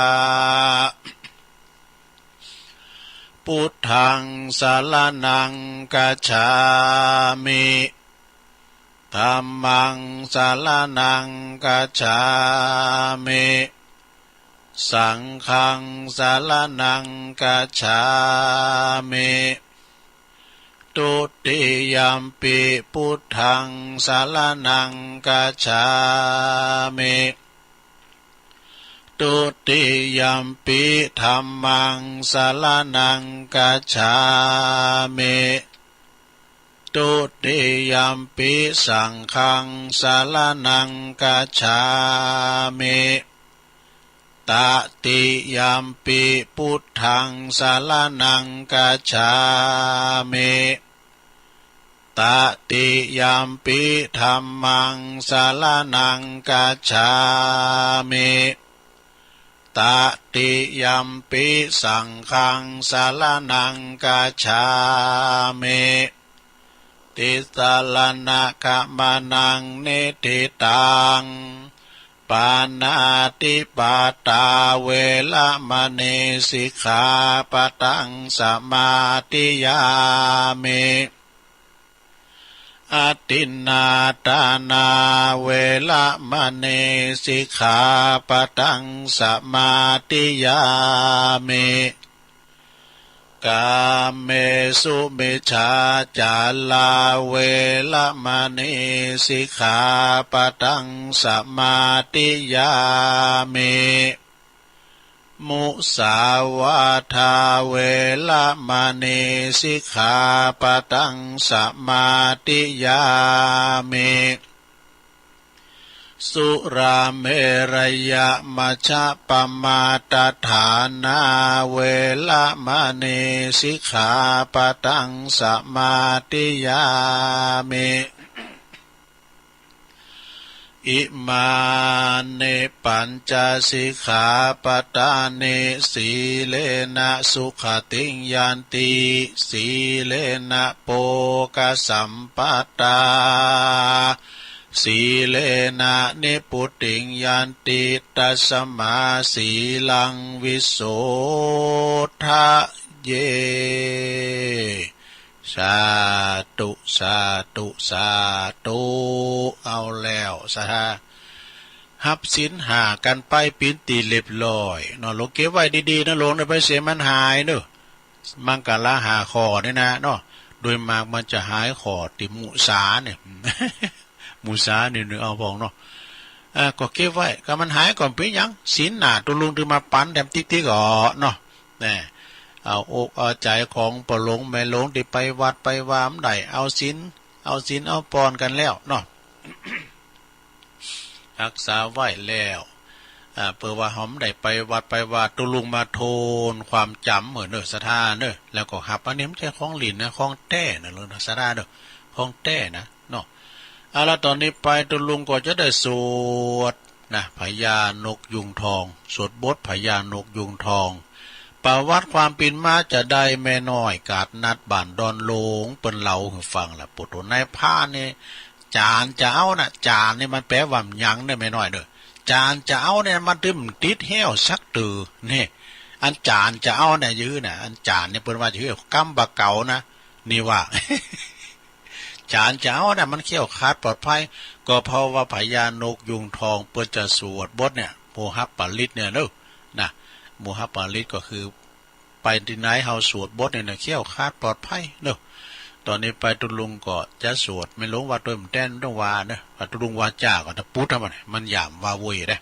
พุทธังสะระณังคัจฉามิ ธัมมังสะระณังคัจฉามิ สังฆังสะระณังคัจฉามิ ทุติยัมปิพุทธังสะระณังคัจฉามิ ทุติยัมปิธัมมังสะระณังคัจฉามิ Dutiyampi saṅghaṃ saraṇaṃ gacchāmi. Tatiyampi buddhaṃ saraṇaṃ gacchāmi. Tatiyampi dhammaṃ saraṇaṃ gacchāmi. Tatiyampi saṅghaṃ saraṇaṃ gacchāmi. Tisaraṇagamanaṃ niṭṭhitaṃ. Pāṇātipātā veramaṇī sikkhāpadaṃ samādiyāmi. Adinnādānā veramaṇī sikkhāpadaṃ samādiyāmi. Kāmesumicchācārā veramaṇī sikkhāpadaṃ samādiyāmi. Musāvādā veramaṇī sikkhāpadaṃ samādiyāmi. Surāmerayamajjapamādaṭṭhānā veramaṇī sikkhāpadaṃ samādiyāmi. Imāni pañca sikkhāpadāni. Sīlena sugatiṃ yanti, sīlena bhogasampadā, sīlena nibbutiṃ yanti, tasmā sīlaṃ visodhaye. สาธุ สาธุ สาธุ เอาแล้ว ศรัทธา ฮับศีลห้ากั๋นไปเป๋นตี้เรียบร้อยเนาะ หลวงเก็บไว้ดีๆ นะหลวง อย่าไปเสียมันหายเนอะ มังคละห้าข้อนี่นะเนาะ โดยมากมันจะหายข้อตี้มุสาเนี่ย มุสานี่นึกเอาพองเนาะ อ่า ก็เก็บไว้ ก็มันหายก่อนเป๋นหยัง ศีลห้าตุลุงถือมาปั๋นแถมติ๊กๆ อ๋อเนาะ แน่ เอาอกเอาใจ๋ของป้อหลวงแม่หลวงตี้ไปวัดไปวาบ่ได้ เอาศีล เอาศีลเอาปอนกั๋นแล้วเนาะ ฮักษาไว้แล้ว อ่า เปื้อว่าเฮาบ่ได้ไปวัดไปวา ตุลุงมาทวนความจ๋ำเหมือนเนอะ ศรัทธาเนอะ แล้วก็ฮับ อันนี้บ่ใจ้ของหลิ้นนะ ของแต๊นะ หลวงศรัทธาเนอะ ของแต๊นะ เนาะ เอาละ ต๋อนนี้ไปตุลุงก็จะได้สวดนะ พญานกยูงทอง สวดบทพญานกยูงทอง ประวัติความเป๋นมาจะได้แม่น้อยกาดนัดบ้านดอนหลวงเปิ้นเล่าหื้อฟังละ ปุโตนายพรานนี่ จานจะเอานะ จานนี่มันแปลว่าหยังเนอะแม่น้อยเนอะ จานจะเอาเนี่ยมันตึงติดแฮ้วสักเตื้อ นี่ อันจานจะเอาเนี่ยจื้อนะ อันจานนี่เปิ้นว่าจื้อ กำบ่าเก๋านะ นี่ว่า จานจะเอานะ มันแคล้วคลาดปลอดภัย ก็เพราะว่าพญานกยูงทองเปิ้นจะสวดบทเนี่ย โมหปริตรเนี่ยเนอะ นะ โมหปริตรก็คือ ไปตี้ไหนเฮาสวดบทเนี่ยนะ แคล้วคลาดปลอดภัยเนอะ ต๋อนนี้ไปตุลุงก็จะสวด แม่หลวงว่าตวยบ่แต๊นบ่ต้องว่าเนอะ ว่าตุลุงว่าจาก็ตะปุดเท่านั้น มันหยามว่าโวยเด้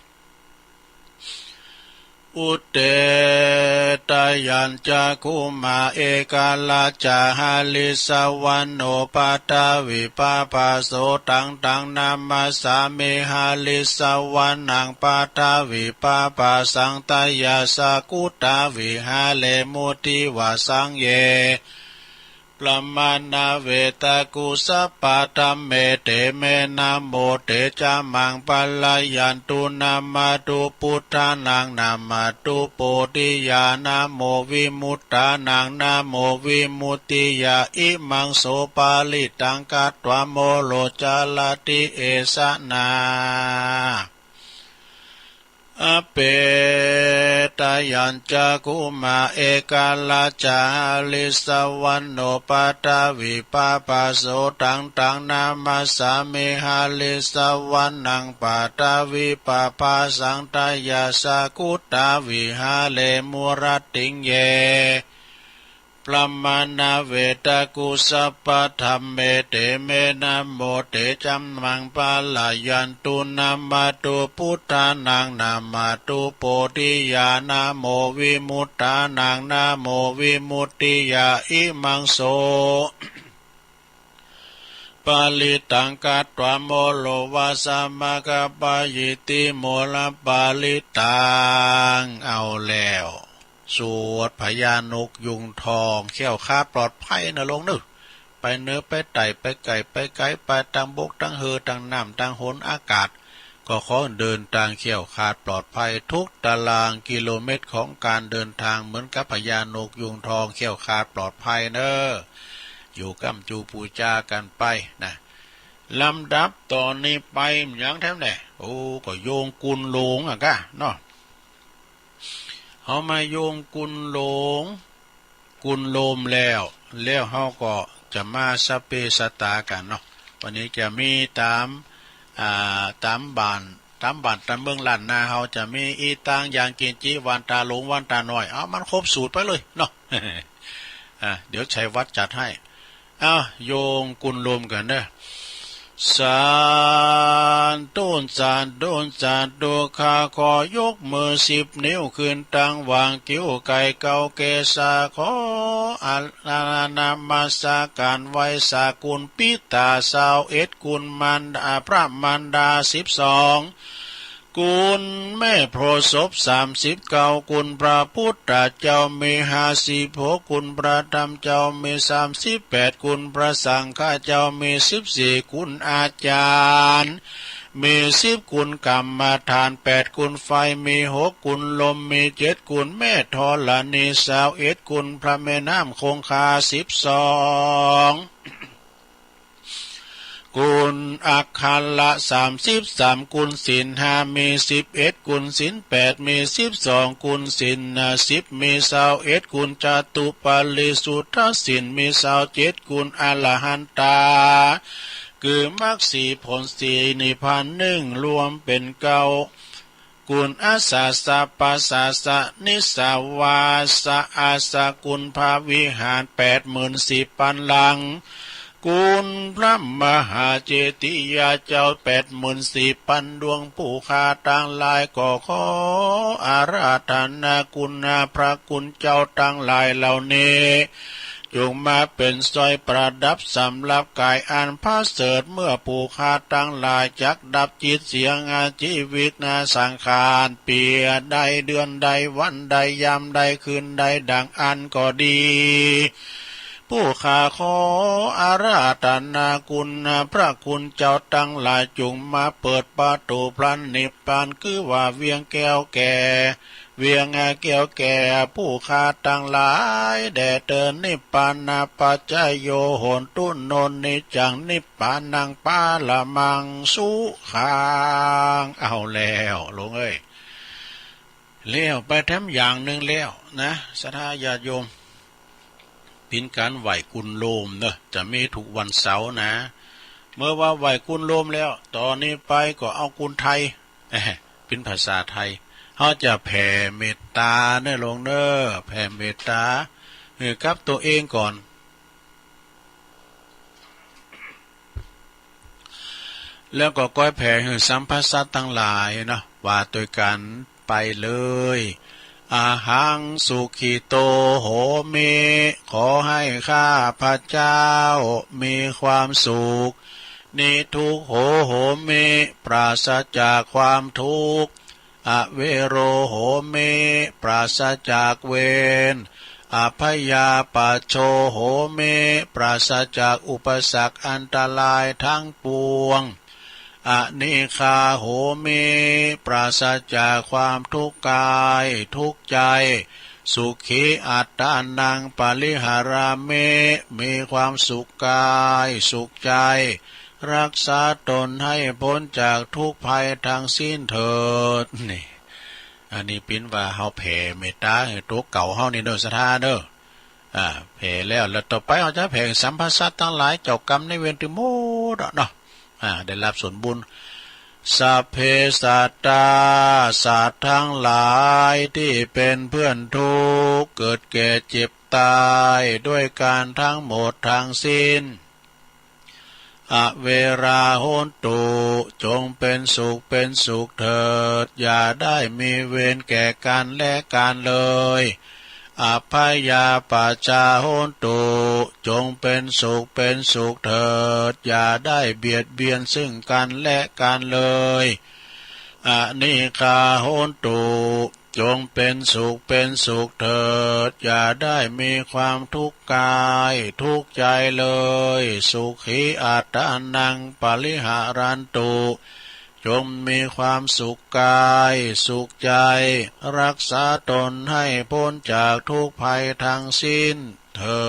Udetayañcakkhumā ekarājā harissavaṇṇo pathavipābhaso taṃ taṃ namassāmi harissavaṇṇaṃ pathavipābhasaṃ tayajja guttā viharemu divā saṃ ye brahmavītakū sabbadhamme te me namo te ca maṃ pālayantu namatthu buddhānaṃ namatthu bodhiyā namo vimuttānaṃ namo vimuttiyā imaṃ so parittaṃ katvā moro carati esanā. Apetayañcakkhumā ekarājā harissavaṇṇo pathavipābhaso taṃ taṃ namassāmi harissavaṇṇaṃ pathavipābhasaṃ tayajja guttā viharemu rattiṃ ye brahmavītakū sabbadhamme te me namo te ca maṃ pālayantu namatthu buddhānaṃ namatthu bodhiyā namo vimuttānaṃ namo vimuttiyā imaṃ so ปลิตตัง กัตวา โมโร วาสา มะคะ ปะยิตติ โมรปลิตตัง เอาแล้ว สวดพญานกยูงทอง แคล้วคลาดปลอดภัยนะโลงเนอะ ไปเหนือไปใต้ ไปไกลไปไกล ไปตางบกตางเฮือ ตางน้ำตางหนอากาศ ก็ขอเดินทางแคล้วคลาดปลอดภัย ทุกตารางกิโลเมตรของการเดินทาง เหมือนกับพญานกยูงทอง แคล้วคลาดปลอดภัยเนอะ อยู่ก้ำจูปูจากันไปนะ ลำดับต่อนี้ไป มันหยังแถมแน่ โอ้ ก็โยงกุนโลมอะกะเนาะ เฮามาโยงกุนโลม กุนโลมแล้ว แล้วเฮาก็จะมาสะเปะสะตากันเนาะ วันนี้จะมีตาม อ่า ตามบ้าน ตามบ้านตามเมืองล้านนาเฮาจะมีอีตางอย่างกินจิ วันตาหลวง วันตาน้อย เอามันครบสูตรไปเลยเนาะ อ่า เดี๋ยวชัยวัฒน์จัดให้ อ้าว โยงกุนโลมกันเด้อ สาธุ สาธุ สาธุ ข้าขอยกมือสิบนิ้วขึ้นตั้งวางคิ้วไก่เกาเกศา ขออาราธนานมัสการไหว้สากุณปิตาซาวเอ็ด กุณมารดา พระมารดาสิบสอง กุณแม่โพธิ์ศพสามสิบเก้า กุณพระพุทธเจ้ามีห้าสิบหก กุณพระธรรมเจ้ามีสามสิบแปด กุณพระสังฆเจ้ามีสิบสี่ กุณอาจารย์มีสิบ กุณกรรมฐานแปด กุณไฟมีหก กุณลมมีเจ็ด กุณแม่ธรณีซาวเอ็ด กุณพระแม่น้ำคงคาสิบสอง กุณอักขระสามสิบสาม กุณศีลห้ามีสิบเอ็ด กุณศีลแปดมีสิบสอง กุณศีลสิบมีซาวเอ็ด กุณจตุปริสุทธศีลมีซาวเจ็ด กุณอรหันตาคือมรรคสี่ผลสี่นิพพานหนึ่ง รวมเป็นเก้า กุณอาสาสะปาสาสะนิสสาวาสะอาสะ กุณพระวิหารแปดหมื่นสี่พันหลัง กุณพระมหาเจดีย์เจ้าแปดหมื่นสี่พันดวง ผู้ข้าตังหลายก็ขออาราธนาคุณพระคุณเจ้าตังหลายเหล่านี้ จงมาเป็นสร้อยประดับสำหรับกายอันประเสริฐ เมื่อผู้ข้าตังหลายจักดับจิตเสียง ชีวิตนาสังขาร ปีใดเดือนใดวันใดยามใดคืนใดดังอั้นก็ดี ผู้ข้าขออาราธนาคุณพระคุณเจ้าตังหลาย จงมาเปิดประตูพระนิพพาน คือว่าเวียงแก้วแก่ เวียงแก้วแก่ผู้ข้าตังหลายแด่เถิด นิพพานาปัจจโย โหนตุ โน นิจจัง นิพพานัง ปรมัง สุขัง เอาแล้วโลมเอ้ย แล้วไปแถมอย่างหนึ่งแล้วนะ ศรัทธาญาติโยม เป๋นก๋านไหว้กุณโลมเนอะ จะมีทุกวันเสาร์นะ เมื่อว่าไหว้กุณโลมแล้ว ต่อนี้ไปก็เอากุณไทย เอ๊ะ เป๋นภาษาไทย เฮาจะแผ่เมตตาเนอะโลมเนอะ แผ่เมตตาหื้อกับตั๋วเองก่อน แล้วก็ก้อยแผ่หื้อสัพพะสัตว์ตังหลายเนาะ ว่าตวยกั๋นไปเลย อะหัง สุขิโต โหมิ ขอให้ข้าพเจ้ามีความสุข นิทุกโข โหมิ ปราศจากความทุกข์ อเวโร โหมิ ปราศจากเวร อัพพยาปัชโช โหมิ ปราศจากอุปสรรคอันตรายทั้งปวง อนิฆา โหมิ ปราศจากความทุกข์กายทุกข์ใจ สุขี อัตตานัง ปริหารามิ มีความสุขกายสุขใจ รักษาตนให้พ้นจากทุกข์ภัยทั้งสิ้นเถิด นี่ อันนี้เป๋นว่าเฮาแผ่เมตตาหื้อตั๋วเก่าเฮานี่เนอะ ศรัทธาเนอะ อ่า แผ่แล้ว แล้วต่อไปเฮาจะแผ่สัพพะสัตว์ตังหลาย เจ้ากรรมนายเวรตึงหมดอะเนาะ อ่า ได้รับส่วนบุญ สัพเพสัตตา สัตว์ทั้งหลายที่เป็นเพื่อนทุกข์ เกิดแก่เจ็บตายด้วยกันทั้งหมดทั้งสิ้น อเวรา โหนตุ จงเป็นสุขเป็นสุขเถิด อย่าได้มีเวรแก่กันและกันเลย อัพพยาปัชชาโหนตุ จงเป็นสุขเป็นสุขเถิด อย่าได้เบียดเบียนซึ่งกันและกันเลย อนิฆาโหนตุ จงเป็นสุขเป็นสุขเถิด อย่าได้มีความทุกข์กายทุกข์ใจเลย สุขีอัตตานังปริหารันตุ จงมีความสุขกายสุขใจ รักษาตนให้พ้นจากทุกข์ภัยทั้งสิ้นเถิ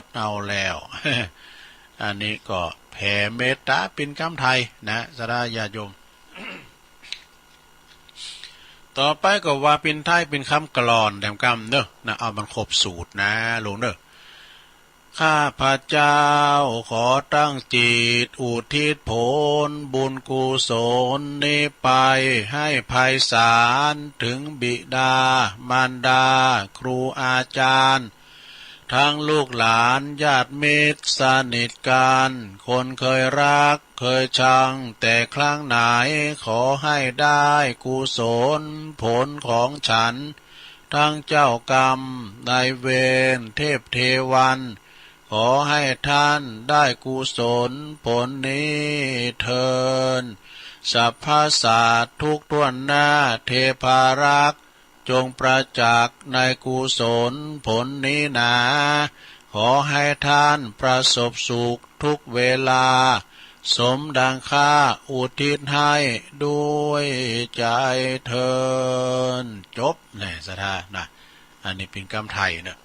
ด เอาแล้ว อันนี้ก็แผ่เมตตาเป็นคำไทยนะ ศรัทธาญาติโยม ต่อไปก็ว่าเป็นไทยเป็นคำกลอนแถมกำเนอะนะ เอามันครบสูตรนะ ลงเนอะ ข้าพเจ้าขอตั้งจิตอุทิศผลบุญกุศลนี้ไปให้ไพศาลถึงบิดามารดาครูอาจารย์ ทั้งลูกหลานญาติมิตรสนิทกัน คนเคยรักเคยชังแต่ครั้งไหน ขอให้ได้กุศลผลของฉัน ทั้งเจ้ากรรมนายเวรเทพเทวัน ขอให้ท่านได้กุศลผลนี้เทอญ สรรพสัตว์ทุกทั่วหน้าเทพารักษ์ จงประจักษ์ในกุศลผลนี้หนา ขอให้ท่านประสบสุขทุกเวลา สมดังข้าอุทิศให้ด้วยใจเทอญ จบ แน่ ศรัทธานะ อันนี้เป็นกำไทยนะ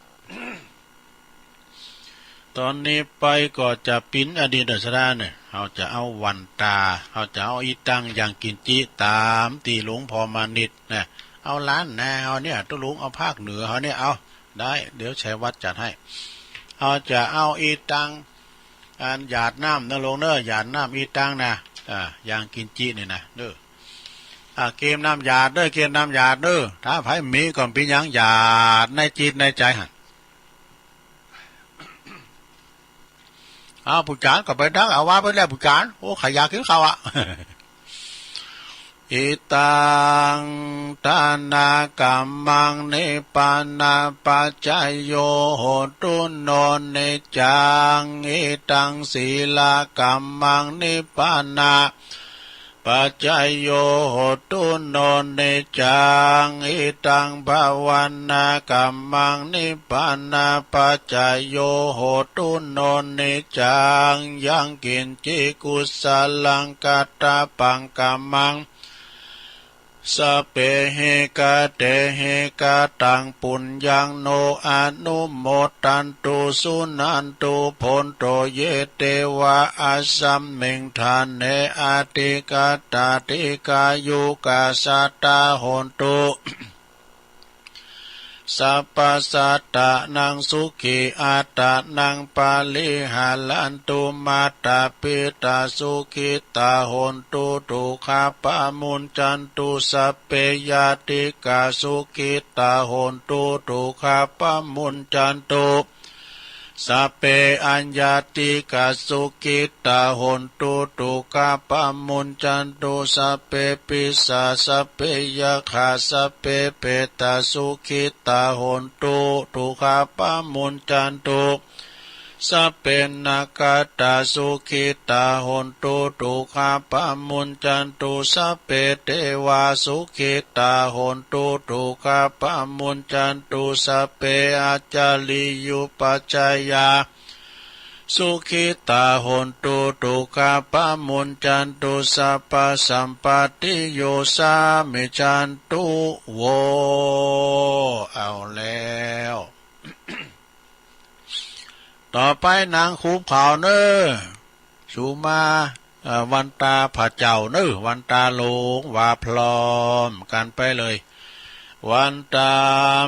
ตอนนี้ไปก็จะปิ้นอดีตศรัทธาเนี่ย เฮาจะเอาวันตา เฮาจะเอาอีตังยังกินจิตามตี้หลวงพ่อมานิดนะ เอาล้านนาเฮาเนี่ย ตุ๊ลุงเอาภาคเหนือเฮาเนี่ย เอา ได้ เดี๋ยวชัยวัฒน์จัดให้ เฮาจะเอาอีตัง อันหยาดน้ำนะลงเนอะ หยาดน้ำอีตังนะ อ่า ยังกินจิเนี่ยนะ เนอะ อ่า เกมน้ำหยาดเด้อ เกมน้ำหยาดเด้อ ถ้าไผมีก็ปิ้นยังหยาดในจิตในใจหั่น เอาผู้จารย์ก็ไปดักเอาว่าไปแล้วผู้จารย์ โอ้ ข้าอยากกินข้าวอะ อิตังทานะกัมมัง นิพพานะปัจจโย โหตุ โน นิจจัง อิตังสีลกัมมัง นิพพานะ ปัจจโย โหตุ โน นิจจัง อิตังภาวนากัมมัง นิพพานะปัจจโย โหตุ โน นิจจัง ยังกินจิกุสลังกัตตะปังกัมมัง สัพเพหิกะเตหิกะตังปุญญัง โน อนุโมทันตุ สุนันตุ โภนโต เย เตวะ อัสสมิง ฐาเน อธิกะตา ติกายุกัสสะตา โหนตุ สัพพะสัตตานัง สุขีอัตตานัง ปะริหารันตุ มาตาปิตา สุขิตา โหนตุ ทุกขาปะมุญจันตุ สัพเพญาติกา สุขิตา โหนตุ ทุกขาปะมุญจันตุ สัพเพอัญญาติกา สุขิตา โหนตุ ทุกขาปะมุญจันตุ สัพเพปิสา สัพเพยัคขา สัพเพเปตา สุขิตา โหนตุ ทุกขาปะมุญจันตุ สัพเพนาคาตา สุขิตา โหนตุ ทุกขาปะมุญจันตุ สัพเพเทวา สุขิตา โหนตุ ทุกขาปะมุญจันตุ สัพเพอาจาริยุปัจจายา สุขิตา โหนตุ ทุกขาปะมุญจันตุ สัพพะสัมปตติโย สามิจันตุ โว เอาแล้ว ต่อไปนางคูบขาวเนอ สูมา เอ่อ วันตาพระเจ้าเนอ วันตาหลวง ว่าพร้อมกันไปเลย วันตา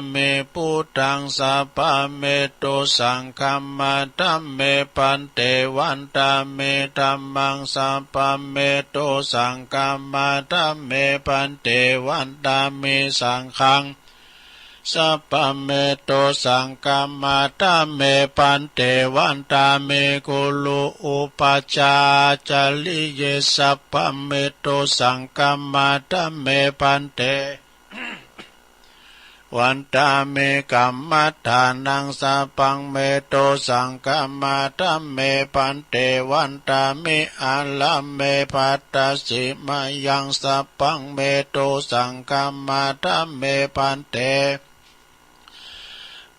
เม พุทธัง สัพพะเม โต สังฆัมมา ธัมเม พันเต วันตาเม ธัมมัง สัพพะเม โต สังฆัมมา ธัมเม พันเต วันตาเม สังฆัง สัพพะเม โต สังฆัมมา ธัมเม พันเต วันตาเม คุรุ อุปัชฌาจาริเย สัพพะเม โต สังฆัมมา ธัมเม พันเต ว Vandāmi kammaṭṭhānaṃ sabbaṃ me dosaṃ khamatha me bhante. Vandāmi ārāme bhadresi mayaṃ sabbaṃ me dosaṃ khamatha me bhante.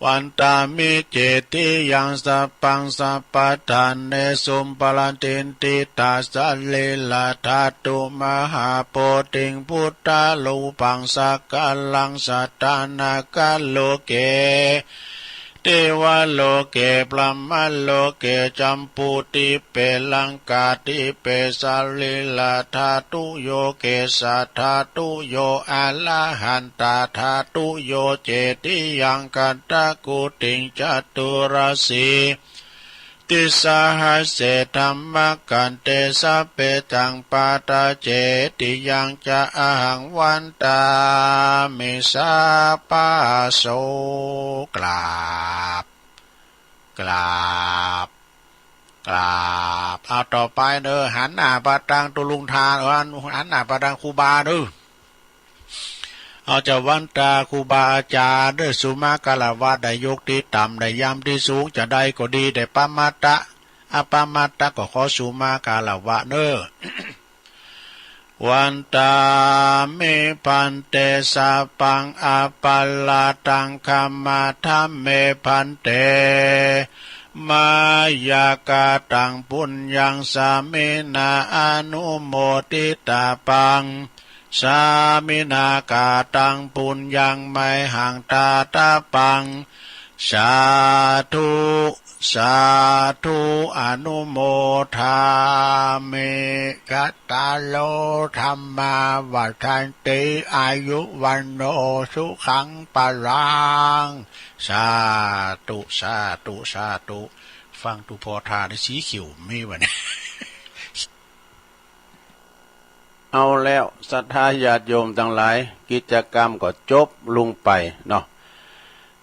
Vandāmi cetiyaṃ sabbaṃ sabbaṭṭhānesu paratinditā sarīradhātu mahābodhiṃ buddharūpaṃ sakalaṃ sadā nāgaloke devaloke brahmaloke jambudīpe laṅkādīpe sarīradhātuyo kesādhātuyo arahan tadhātuyo cetiyaṃ gandhakuṭiṃ caturāsīti sahasse dhammakkhandhe sabbesaṃ paṭṭhacetiyaṃ ca ahaṃ vandāmi sabbaso. กราบ กราบ กราบ เอาต่อไปเนอะ หันหน้าไปทางตุลุงทาน หันหน้าไปทางครูบาเนอะ เอาจะวันตาครูบาอาจารย์เด้อ สุมาคารวะได้ยกที่ต่ำ ได้ยำที่สูง จะใดก็ดี ได้ปะมาตะ อปะมาตะก็ขอสุมาคารวะเนอะ Vandāmi bhante sabbaṃ aparādhaṃ khamatha me bhante. Mayā kataṃ puññaṃ sāminā anumoditabbaṃ. Sāminā kataṃ puññaṃ mayhaṃ dātabbaṃ. Sādhu, sādhu, anumodāmi. Cattāro dhammā vaḍḍhanti āyu vaṇṇo sukhaṃ balaṃ. สาธุ สาธุ สาธุ ฟังดูพอทาในสีเขียวมีวะเนี่ย เอาแล้ว ศรัทธาญาติโยมทั้งหลาย กิจกรรมก็จบลงไปเนาะ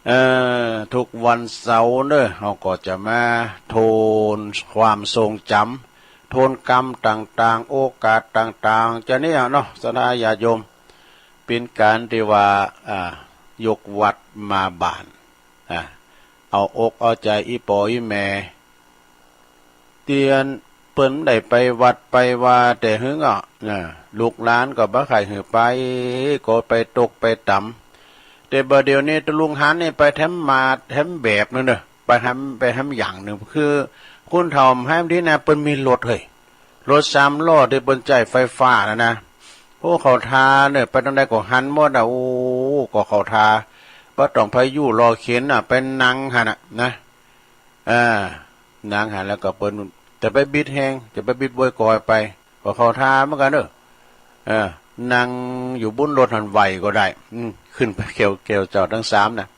เอ่อ ทุกวันเสาร์เนอะ เราก็จะมาทวนความทรงจำ ทวนกรรมต่างๆ โอกาสต่างๆ จะเนี่ยเนาะ ศรัทธาญาติโยม เป็นการที่ว่า อ่า ยกวัดมาบ้าน อ่า เอาอกเอาใจอีพ่ออีแม่ เตียนเปิ้นได้ไปวัดไปวาแต่หึงอ่ะนะ ลูกหลานก็บ่ใค่หื้อไป ก็ไปตกไปต่ำ แต่บ่าเดี๋ยวนี้ตะลุงหันนี่ไปแถมมาดแถมแบบนึงเด้อ ไปแถม ไปแถมอย่างนึง คือคนเฒ่าแถมที่นะ เปิ้นมีรถเฮ้ย รถสามล้อที่เปิ้นใจ๊ไฟฟ้านะนะ โอ้ เข้าท่าเนอะ ไปตรงใดก็หันหมดอ่ะ โอ้ ก็เข้าท่า บ่ต้องไปอยู่รอเข็นอ่ะ ไปนั่งหันอ่ะนะ อ่า นั่งหันแล้วก็เปิ้น จะไปบิดแฮง จะไปบิดโวยกอยไป ก็เข้าท่าเหมือนกันเนอะ เออ นั่งอยู่บนรถหันไหวก็ได้ อืม ขึ้นไปแก้ว แก้วเจ้าทั้งสามนะ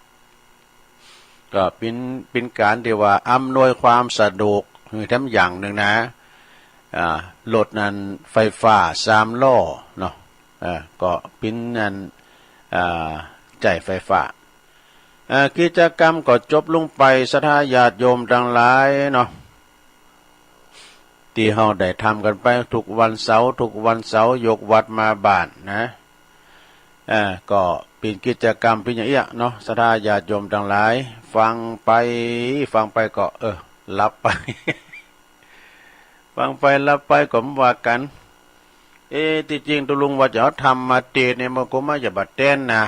ก็เป็น เป็นการที่ว่าอำนวยความสะดวก คือแถมอย่างนึงนะ อ่า รถนั้นไฟฟ้าสามล้อเนาะ อ่า ก็เป็นอัน อ่า ใจ๊ไฟฟ้า อ่า กิจกรรมก็จบลงไป ศรัทธาญาติโยมทั้งหลายเนาะ ที่เฮาได้ทำกันไปทุกวันเสาร์ ทุกวันเสาร์ ยกวัดมาบ้านนะ อ่า ก็เป็นกิจกรรมเป็นอย่างเอี้ยเนาะ ศรัทธาญาติโยมทั้งหลาย ฟังไป ฟังไปก็ เออ หลับไป ฟังไปหลับไปก็บ่ว่ากัน เอ๊ะ ที่จริงตะลุงว่าจะเอาธรรมมาเตสน์เนี่ย มันก็มาจะบ่าแตนนะ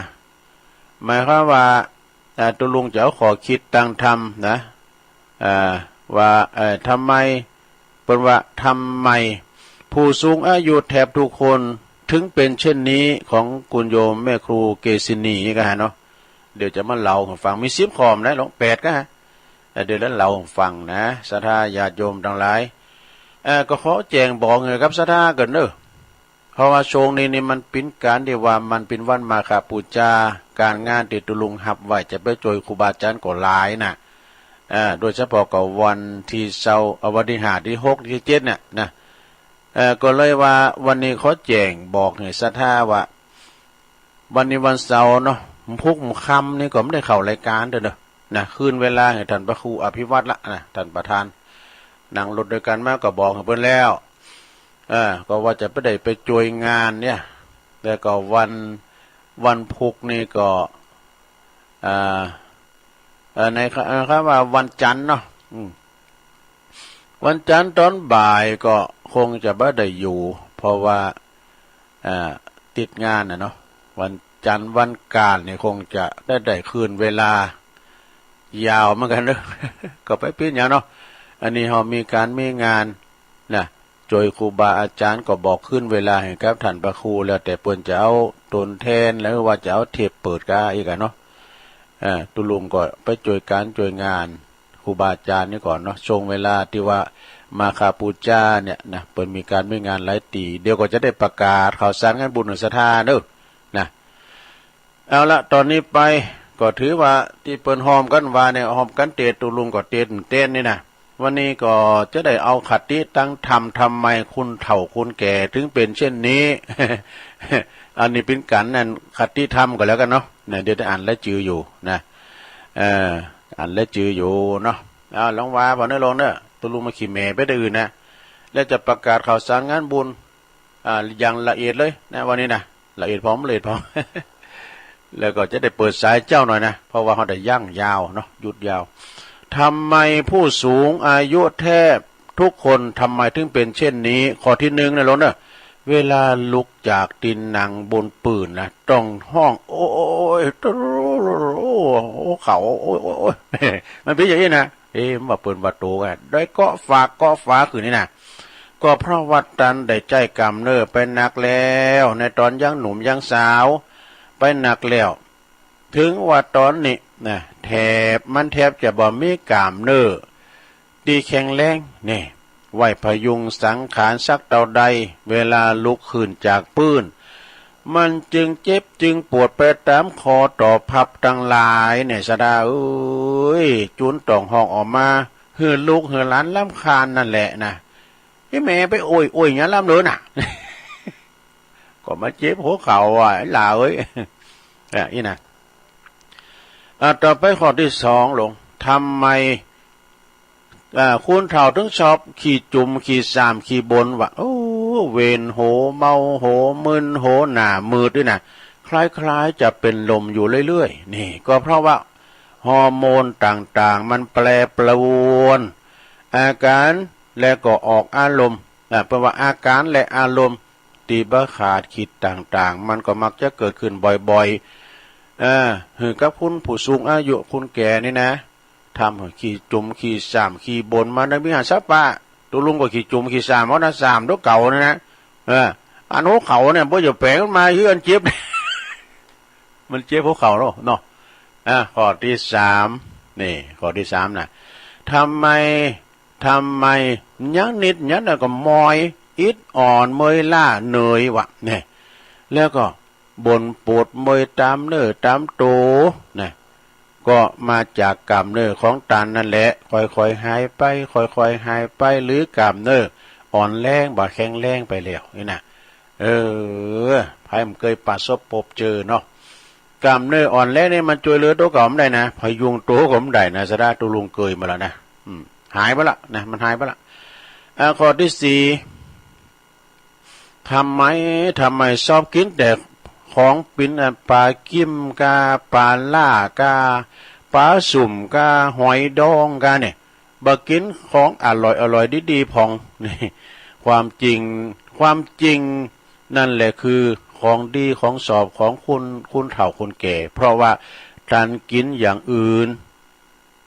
หมายความว่า อ่า ตะลุงจะเอาข้อคิดตางธรรมนะ อ่า ว่า เอ่อ ทำไม เปิ้นว่า ทำไมผู้สูงอายุแทบทุกคนถึงเป็นเช่นนี้ ของคุณโยมแม่ครูเกศินีนี่ก็ฮะเนาะ เดี๋ยวจะมาเล่าให้ฟัง มีสิบข้อนะ ลองแปดก็ฮะ เอ่อ เดี๋ยวแล้วเล่าให้ฟังนะ ศรัทธาญาติโยมทั้งหลาย เอ่อ ก็ขอแจ้งบอกให้กับศรัทธาก่อนเนอะ เพราะว่าช่วงนี้นี่มันเป็นการที่ว่ามันเป็นวันมาฆบูชา การงานที่ตะลุงฮับไว้จะไปช่วยครูบาอาจารย์ก็หลายนะ เอ่อ โดยเฉพาะก็วันที่เศร้า เอ่อ วันที่ห้า ที่หก ที่เจ็ดเนี่ยนะ เอ่อ ก็เลยว่าวันนี้ขอแจ้งบอกให้ศรัทธาว่า วันนี้วันเสาร์เนาะ พุกค่ำนี่ก็บ่ได้เข้ารายการเด้อเนอะ นะ คืนเวลาให้ท่านพระครูอภิวัตรละนะ ท่านประธาน นั่งรถด้วยกันมาก็บอกให้เปิ้นแล้ว เออ ก็ว่าจะไปได้ไปช่วยงานเนี่ย แล้วก็วัน วันพุกนี่ก็ อ่า เอ่อ ในค- เอ่อ คำว่าวันจันทร์เนาะ อืม วันจันทร์ตอนบ่ายก็คงจะบ่ได้อยู่ เพราะว่า อ่า ติดงานน่ะเนาะ วันจันทร์วันอังคารนี่คงจะได้ ได้คืนเวลายาวเหมือนกันเนาะ ก็ไปปิ้นยาวเนาะ อันนี้เฮามีการมีงานนะ โจยครูบาอาจารย์ก็บอกคืนเวลาให้กับท่านพระครู แล้วแต่เปิ้นจะเอาตนแทน หรือว่าจะเอาเทปเปิดกาอีกอะเนาะ อ่า ตุ๊ลุงก็ไปโจยการโจยงานครูบาอาจารย์นี่ก่อนเนาะ ช่วงเวลาที่ว่ามาฆบูชาเนี่ยนะ เปิ้นมีการมีงานหลายตี้ เดี๋ยวก็จะได้ประกาศข่าวสารงานบุญศรัทธาเนาะ นะ เอาละ ตอนนี้ไปก็ถือว่าตี้เปิ้นฮอมกันว่าเนี่ย ฮอมกันเตส ตุ๊ลุงก็เตสเต้นนี่นะ วันนี้ก็จะได้เอาคติตังธรรม ทำไมคนเฒ่าคนแก่ถึงเป็นเช่นนี้ อันนี้เป็นกันนั่น คติธรรมก็แล้วกันเนาะ เนี่ย เดี๋ยวจะอ่านรายจืออยู่นะ เอ่อ อ่านรายจืออยู่เนาะ เอา ลองว่าผ่อนเนอะลุงเนอะ ตุ๊ลุงมาขี้แหม่ไปแต่อื่นนะ แล้วจะประกาศข่าวสารงานบุญ อ่า อย่างละเอียดเลยนะ วันนี้นะ ละเอียดพอ ละเอียดพอ แล้วก็จะได้เปิดสายเจ้าหน่อยนะ เพราะว่าเฮาได้ยั้งยาวเนาะ หยุดยาว ทำไมผู้สูงอายุแทบทุกคน ทำไมถึงเป็นเช่นนี้ ข้อที่หนึ่งนะลุงเนอะ เวลาลุกจากเตียงนางบนปืนนะ ต้องฮ้อง โอ้ย โอ้ เข่า โอ้ย โอ้ย โอ้ย มันเป็นอย่างนี้นะ เอ๊ะ มันว่าเปิ้นว่าโตกัน ได้เกาะฝากเกาะฝาขึ้นนี่นะ ก็เพราะว่าตันได้ใจ๊กล้ามเนื้อไปหนักแล้ว ในตอนยังหนุ่มยังสาว ไปหนักแล้ว ถึงว่าตอนนี้นะ แทบ มันแทบจะบ่มีกล้ามเนื้อตี้แข็งแรง นี่ ไว้พยุงสังขารสักเต้าใด เวลาลุกขึ้นจากปืน มันจึงเจ็บจึงปวดไปตามข้อต่อพับทั้งหลายเนี่ย สะดาเอ้ย จุนต้องฮ้องออกมา หื้อลูกหื้อหลานรำคาญนั่นแหละนะ อีแม่ไปโอยโอยหยังลำเลยน่ะ ก็มาเจ็บหัวเข่าอ่ะ หล่าเอ้ย อ่ะ นี่นะ อ่ะ ต่อไปข้อที่สองลุง ทำไม อ่า คนเฒ่าถึงชอบขี้จุมขี้ซ่ามขี้บ่นว่า โอ้ เวียนหัว เมาหัว มึนหัว หน้ามืดนี่นะ คล้ายๆจะเป็นลมอยู่เรื่อยๆ นี่ ก็เพราะว่าฮอร์โมนต่างๆมันแปรปรวนอาการ และก็ออกอารมณ์ อ่า เปิ้นว่าอาการและอารมณ์ตี้บ่คาดคิดต่างๆ มันก็มักจะเกิดขึ้นบ่อยๆ เออ หื้อกับคนผู้สูงอายุ คนแก่นี่นะ ทำหื้อขี้จุมขี้ซ่ามขี้บ่นมาในวิหารสะปะ ตุ๊ลุงก็ขี้จุมขี้ซ่ามเอานะ ซ่ามตัวเก่านี่นะ เออ อันหัวเข่าเนี่ย บ่จะแปลงมันมาหื้ออันเจ็บ มันเจ็บหัวเข่าเนาะ เนาะ อ่ะ ข้อที่สาม นี่ ข้อที่สามนะ ทำไม ทำไม ยังนิดยังหน่อยก็มอย อิดอ่อน เมื่อยล้า เหนื่อยว่ะ เนี่ย แล้วก็บ่นปวดเมื่อยตามเนื้อตามตัว นะ ก็มาจากกล้ามเนื้อของตันนั่นแหละ ค่อยๆหายไป ค่อยๆหายไป หรือกล้ามเนื้ออ่อนแรง บ่แข็งแรงไปแล้ว นี่นะ เออ ไผมันเกยประสบพบเจอเนาะ กล้ามเนื้ออ่อนแรงนี่มันช่วยเหลือตัวเก่าบ่ได้นะ พยุงตัวก็บ่ได้นะ สะดาตุ๊ลุงเกยมาแล้วนะ อืม หายไปละนะ มันหายไปละ อ่า ข้อที่สี่ ทำไม ทำไมชอบกินแต่ของปิ้น อ่ะ ปลากิ่มกา ปลาล่ากา ปลาสุ่มกา หอยดองกาเนี่ย บ่กินของอร่อยอร่อยดีๆ พ่อง นี่ ความจริง ความจริงนั่นแหละคือของดีของชอบของคน คนเฒ่าคนแก่ เพราะว่าตันกินอย่างอื่น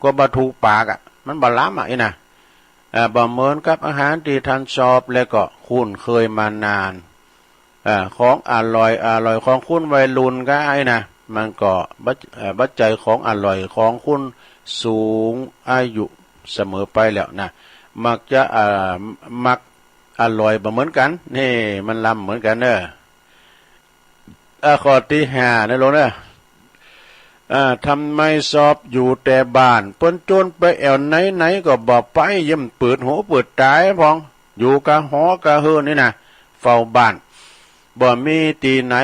ก็บ่ถูกปากอะ มันบ่ล้ำอะ นี่นะ อ่า บ่เหมือนกับอาหารตี้ตันชอบ และก็คุ้นเคยมานาน อ่า ของอร่อย อร่อยของคนวัยรุ่นกา นี่นะ มันก็บ่ เอ่อ บ่ใจ้ของอร่อยของคนสูงอายุเสมอไปแล้วนะ มักจะ อ่า มักอร่อยบ่เหมือนกัน นี่ มันล้ำเหมือนกันเนอะ อ่า ข้อที่ห้านะลุงเนอะ อ่า ทำไมชอบอยู่แต่บ้าน เปิ้นจวนไปแอ่วไหนๆก็บ่ไป เยี่ยมเปิดหูเปิดตาพ่อง อยู่กะหอกะเฮือนนี่นะ เฝ้าบ้าน บ่มีตี้ไหน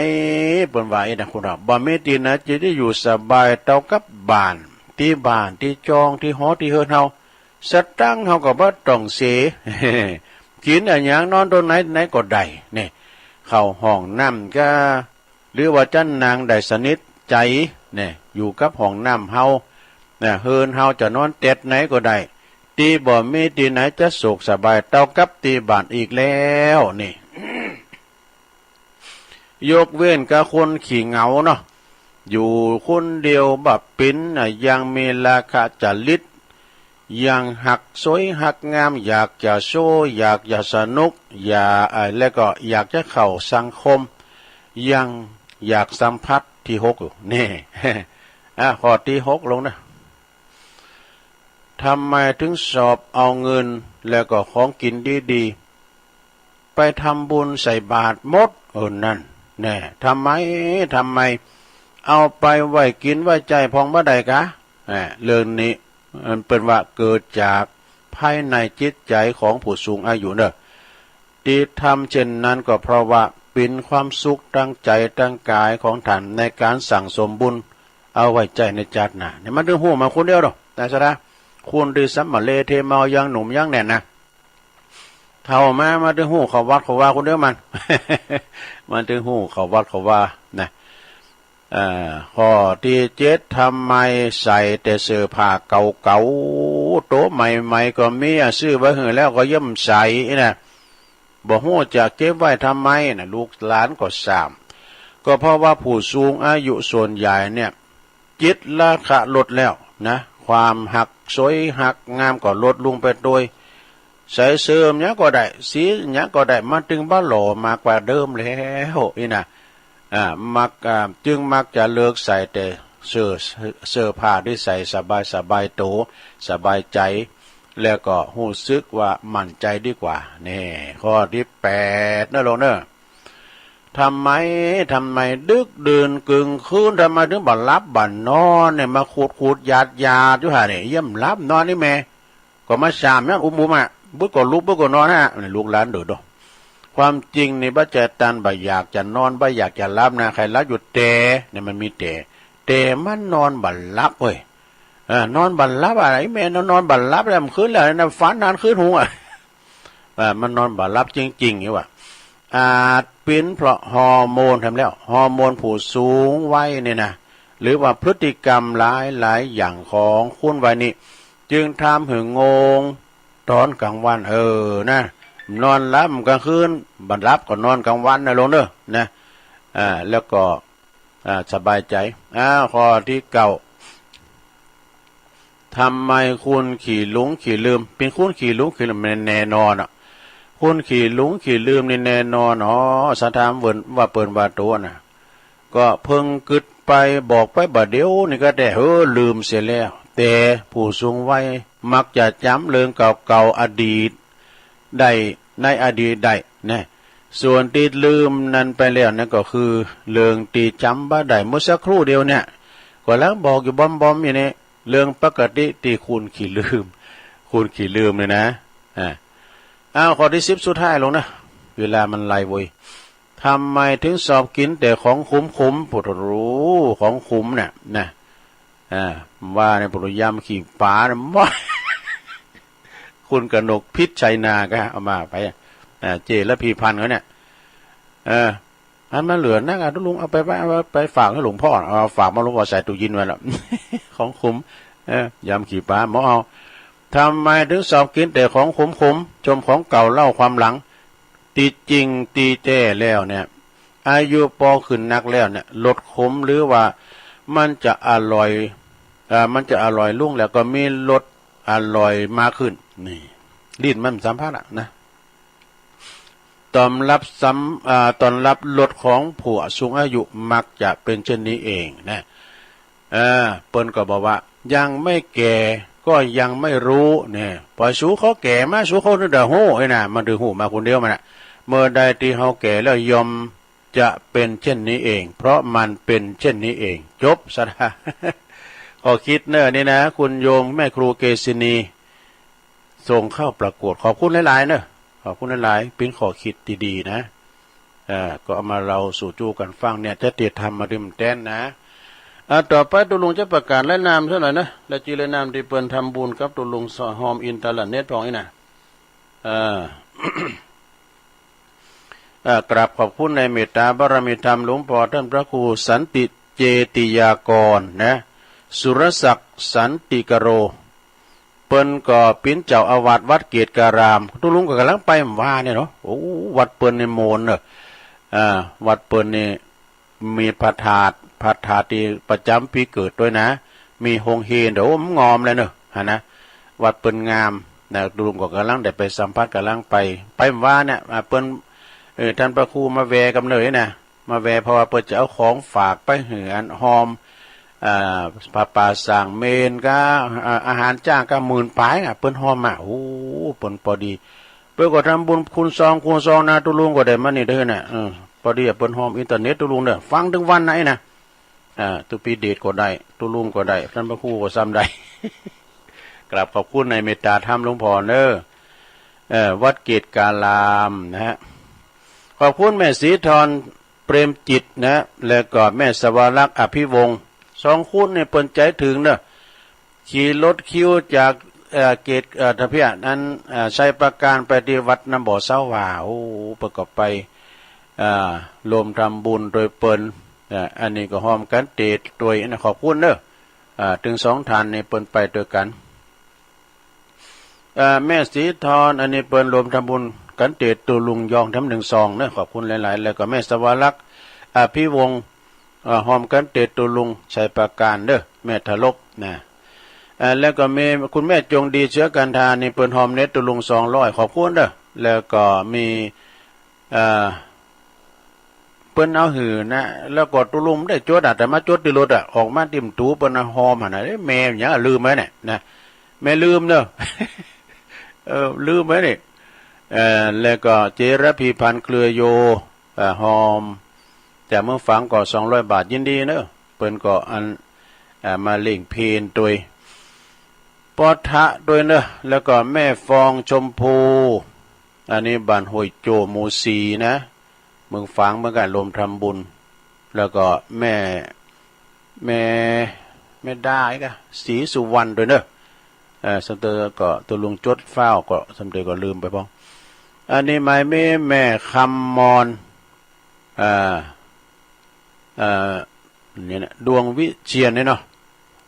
เปิ้นว่า เอ๊ะนะ คนเรา บ่มีตี้ไหนจะได้อยู่สบายเท่ากับบ้าน ตี้บ้านตี้จองตี้หอตี้เฮือนเฮา สตังค์เฮาก็บ่ต้องเสีย กินอะหยังนอนตรงไหนไหนก็ได้ นี่ เข้าห้องน้ำกา หรือว่าจะนั่งได้สนิทใจ เนี่ย อยู่กับห้องน้ำเฮา เนี่ย เฮือนเฮาจะนอนแต๊ดไหนก็ได้ ตี้บ่มีตี้ไหนจะสุขสบายเต้ากับตี้บ้านอีกแล้วนี่ ยกเว้นกับคนขี้เหงาเนาะ อยู่คนเดียวบ่าปิ๋นน่ะ ยังมีราคะจริต ยังฮักสวยฮักงาม อยากจะโชว์ อยากจะสนุก อยาก เอ่อ แล้วก็อยากจะเข้าสังคม ยังอยากสัมผัสที่หกอยู่ นี่ อ่ะ ข้อที่หกลงนะ ทำไมถึงชอบเอาเงินแล้วก็ของกินดีๆ ไปทำบุญใส่บาตรหมด เออ นั่น แน่ ทำไม ทำไม เอาไปไว้กินไว้ใจ๊พ่องบ่ได้กา แน่ เรื่องนี้มันเปิ้นว่าเกิดจากภายในจิตใจของผู้สูงอายุเนอะ ที่ทำเช่นนั้นก็เพราะว่าเป๋นความสุขตางใจ๋ตางกายของท่านในการสั่งสมบุญ เอาไว้ใจ๊ในจาติหน้า เนี่ย มันถึงฮู้มาคนเดียวดอก แต่ซะนะ คนที่สำมะเลเทเมายังหนุ่มยังแน่นนะ เฒ่ามา มาถึงฮู้เข้าวัดเข้าวาคนเดียวมัน มันถึงฮู้เข้าวัดเข้าวานะ เอ่อ ข้อที่เจ็ด ทำไมใส่แต่เสื้อผ้าเก่าๆ โตใหม่ๆ ก็มีอะ ซื้อไว้หื้อแล้วก็ย่อมใส่นะ บ่ฮู้จะเก็บไว้ทำไมนะ ลูกหลานก็ซ้ำ ก็เพราะว่าผู้สูงอายุส่วนใหญ่เนี่ย จิตราคะลดแล้วนะ ความฮักสวยฮักงามก็ลดลงไปโดย ใส่เสื้อหยังก็ได้ สีหยังก็ได้ มันจึงบ่หล่อมากกว่าเดิมแล้ว นี่นะ อ่า มัก อ่า จึงมักจะเลือกใส่แต่เสื้อ เสื้อผ้าที่ใส่สบาย สบายโต สบายใจ๋ แล้วก็ฮู้สึกว่ามั่นใจ๋ดีกว่า นี่ ข้อที่แปดนะลูกเนอะ ทำไม ทำไมดึกดื่นกลางคืน ทำไมถึงบ่หลับบ่นอนเนี่ย มาขูดขูดหยาดหยาดอยู่หั่นเนี่ย เยี่ยมหลับนอนนี่แม่ ก็มาสามย้อนอุ้มๆ อ่ะ บึกก็ลุก บึกก็นอนนะ ลูกหลานเด้อเนาะ ความจริงนี่บ่ใจ้ต้านบ่อยากจะนอน บ่อยากจะหลับนะ ใค่หลับอยู่แต่ เนี่ยมันมีแต่ แต่มันนอนบ่หลับเว้ย เออ นอนบ่หลับอะไร แม่นนอนบ่หลับแล้ว มันคืนแล้วนะ ฝันนานคืนหุงอ่ะ เออ มันนอนบ่หลับจริงๆ นี่ว่ะ อาจเป๋นเพราะฮอร์โมนแถมแล้ว ฮอร์โมนผู้สูงวัยนี่นะ หรือว่าพฤติกรรมหลายๆ อย่างของคนวัยนี้ จึงทำหื้องงตอนกลางวัน เออ นะ นอนหลับกลางคืน บ่หลับก็นอนกลางวันนะลูกเนอะ นะ อ่า แล้วก็ อ่า สบายใจ๋ อ้าว ข้อที่เก้า ทำไมคนขี้หลงขี้ลืม เป๋นคนขี้หลงขี้ลืม แน่นอนอ่ะ คนขี้หลงขี้ลืมนี่แน่นอน อ๋อ สะถามเปิ้นว่าเปิ้นว่าโตน่ะ ก็เพิ่งกึ๊ดไปบอกไปบ่าเดี่ยวนี่ก็แต่ เฮ้อ ลืมเสียแล้ว แต่ผู้สูงวัยมักจะจ๋ำเรื่องเก่าๆ อดีตได้ ในอดีตได้นะ ส่วนตี้ลืมนั้นไปแล้วนั่นก็คือเรื่องตี้จ๋ำบ่ได้ เมื่อสักครู่เดียวเนี่ย ก็ลังบอกอยู่บ่อมๆ อยู่นี่ เรื่องปกติตี้คนขี้ลืม คนขี้ลืมเนี่ยนะ อ่า อ้าว ข้อที่สิบสุดท้ายลงนะ เวลามันไล่เว้ย ทำไมถึงชอบกิ๋นแต่ของขมๆ โอ้โห ของขมเนี่ยนะ อ่า ว่าในปุริยามขี้ป๋าเนี่ย คุณกนกพิษชัยนาก็เอามาไป อ่า เจ้ระพีพันธ์เขาเนี่ย เออ อันมันเหลือนักอะ ตุ๊ลุงเอาไป ไป เอาไปฝากหื้อหลวงพ่อ เอาฝากมาหลวงพ่อใส่ตู้เย็นไว้แล้ว ของขม เออ ยามขี้ป๋า หมอเอา ทำไมถึงชอบกิ๋นแต่ของขมๆ ชมของเก่าเล่าความหลัง ตี้จริงตี้แต๊แล้วเนี่ย อายุปอขึ้นนักแล้วเนี่ย รสขมหรือว่ามันจะอร่อย อ่า มันจะอร่อยลงแล้วก็มีรสอร่อยมากขึ้น นี่ ลิ้นมันสัมผัสอะนะ ต้อนรับสัม- อ่า ต้อนรับรสของผู้สูงอายุมักจะเป๋นเช่นนี้เองนะ เออ เปิ้นก็บอกว่า ยังไม่แก่ก็ยังไม่รู้เนี่ย ปล่อยสูเขาแก่มา สูเขานึ่งเดียวฮู้ไอ้น่ะ มันถึงฮู้มาคนเดียวมันน่ะ เมื่อใดตี้เฮาแก่แล้วย่อมจะเป๋นเช่นนี้เอง เพราะมันเป๋นเช่นนี้เอง จบซะนะ ข้อคิดเนอะนี่นะ คุณโยมแม่ครูเกษินี ส่งเข้าประกวด ขอบคุณหลายๆ เนอะ ขอบคุณหลายๆ เป๋นข้อคิดตี้ดีนะ เอ่อ ก็เอามาเล่าสู่จู้กั๋นฟังเนี่ย จะติดทำมาดื่มแตนนะ อ่า ต่อไปตุ๊ลุงจะประกาศรายนามสักหน่อยนะ รายจื้อรายนามตี้เปิ้นทำบุญกับตุ๊ลุง สหอมอินเทอร์เน็ตพ่องอี้นะ เอ่อ เอ่อ กราบขอบคุณในเมตตาบารมีธรรมหลวงพ่อท่านพระครูสันติ เจติยากรนะ สุรศักดิ์ สันติกโร เปิ้นก็เป๋นเจ้าอาวาสวัดเกตการาม ตุ๊ลุงก็ก่ำลังไปหว่างนี่เนาะ โอ้ วัดเปิ้นนี่โมนเนาะ อ่า วัดเปิ้นนี่มีพระธาตุ พระธาตุตี้ประจ๋ำปี๋เกิดตวยนะ มีโฮงเฮียน โอ้ มันงามเลยเนาะ หั้นนะ วัดเปิ้นงามนะ ตุ๊ลุงก็ก่ำลังได้ไปสัมผัส ก่ำลังไป ไปหว่างเนี่ย อ่า เปิ้น เอ่อ ต้านพระครูมาแวะกำเนิดนะ มาแวะ เพราะว่าเปิ้นจะเอาของฝากไปหื้ออันฮอม อ่า ผ้าป่าสร้างเมรุ ก็ อ่า อาหารจ๊างก็หมื่นปายอะ เปิ้นฮอมอะ โอ้ เปิ้นปอดี เปิ้นก็ทำบุญคูณซอง คูณซองนะ ตุ๊ลุงก็ได้มานี่เด้อนะ เออ ปอดีอะ เปิ้นฮอมอินเทอร์เน็ตตุ๊ลุงเด้อ ฟังตึงวันนะไอ้นะ อ่า ตุ๊ปี๋เดชก็ได้ ตุ๊ลุงก็ได้ ต้านพระครูก็ซ้ำได้ กราบขอบคุณในเมตตาธรรมหลวงพ่อเนอะ เอ่อ วัดเกตการามนะฮะ ขอบคุณแม่ศรีธร เปรมจิตนะ แล้วก็แม่สวรักษ์ อภิวงศ์ สองคนนี่เปิ้นใจ๋เถิงเนอะ ขี่รถคิวจาก เอ่อ เกต เอ่อ ทะเบียนนั้น เอ่อ ชัยปราการไปตี้วัดน้ำบ่อเสาหว่า โอ้ เปิ้นก็ไป อ่า ร่วมทำบุญตวยเปิ้น อ่า อันนี้ก็ฮอมกั๋นเตะตวยนะ ขอบคุณเนอะ อ่า ตึงสองท่านนี่เปิ้นไปตวยกั๋น อ่า แม่ศรีธร อันนี้เปิ้นร่วมทำบุญกั๋นเตะตุ๊ลุงยองแถมหนึ่งซองเนอะ ขอบคุณหลายๆ แล้วก็แม่สวรักษ์ อภิวงศ์ อ่า ฮอมกั๋นเตะตุ๊ลุงชัยปราการเนอะ แม่ทะลบนะ อ่า แล้วก็มีคุณแม่จงดี เชื้อกันทา นี่เปิ้นฮอมเน็ตตุ๊ลุงสองร้อย ขอบคุณเนอะ แล้วก็มี เอ่อ เปิ้นเอาหื้อนะ แล้วก็ตุ๊ลุงได้จดอะ แต่มาจดตี้รถอะ ออกมาตี้ประตู๋เปิ้นนะ ฮอมหั้นนะ เอ๊ะ แม่หยังลืมไว้เนี่ยนะ แม่ลืมเนอะ เออ ลืมไว้นี่ เอ่อ แล้วก็เจรพีพันธ์เครือโย เอ่อ ฮอม จากเมืองฝางก็สองร้อยบาท ยินดีเนอะ เปิ้นก็อัน เอ่อ มาเล่งเพลตวย ปอทะตวยเนอะ แล้วก็แม่ฟองชมพู อันนี้บ้านห้วยโจ หมู่สี่นะ เมืองฝางเหมือนกั๋น ร่วมทำบุญ แล้วก็แม่ แม่ แม่ดาอีกอะ ศรีสุวรรณตวยเนอะ เอ่อ สำเตอก็ตุ๊ลุงจดฟ้าวก็สำเตอก็ลืมไปพ่อง อันนี้หมายมีแม่คำมอน อ่า อ่า เนี่ยนะ ดวงวิเชียรเนี่ยเนาะ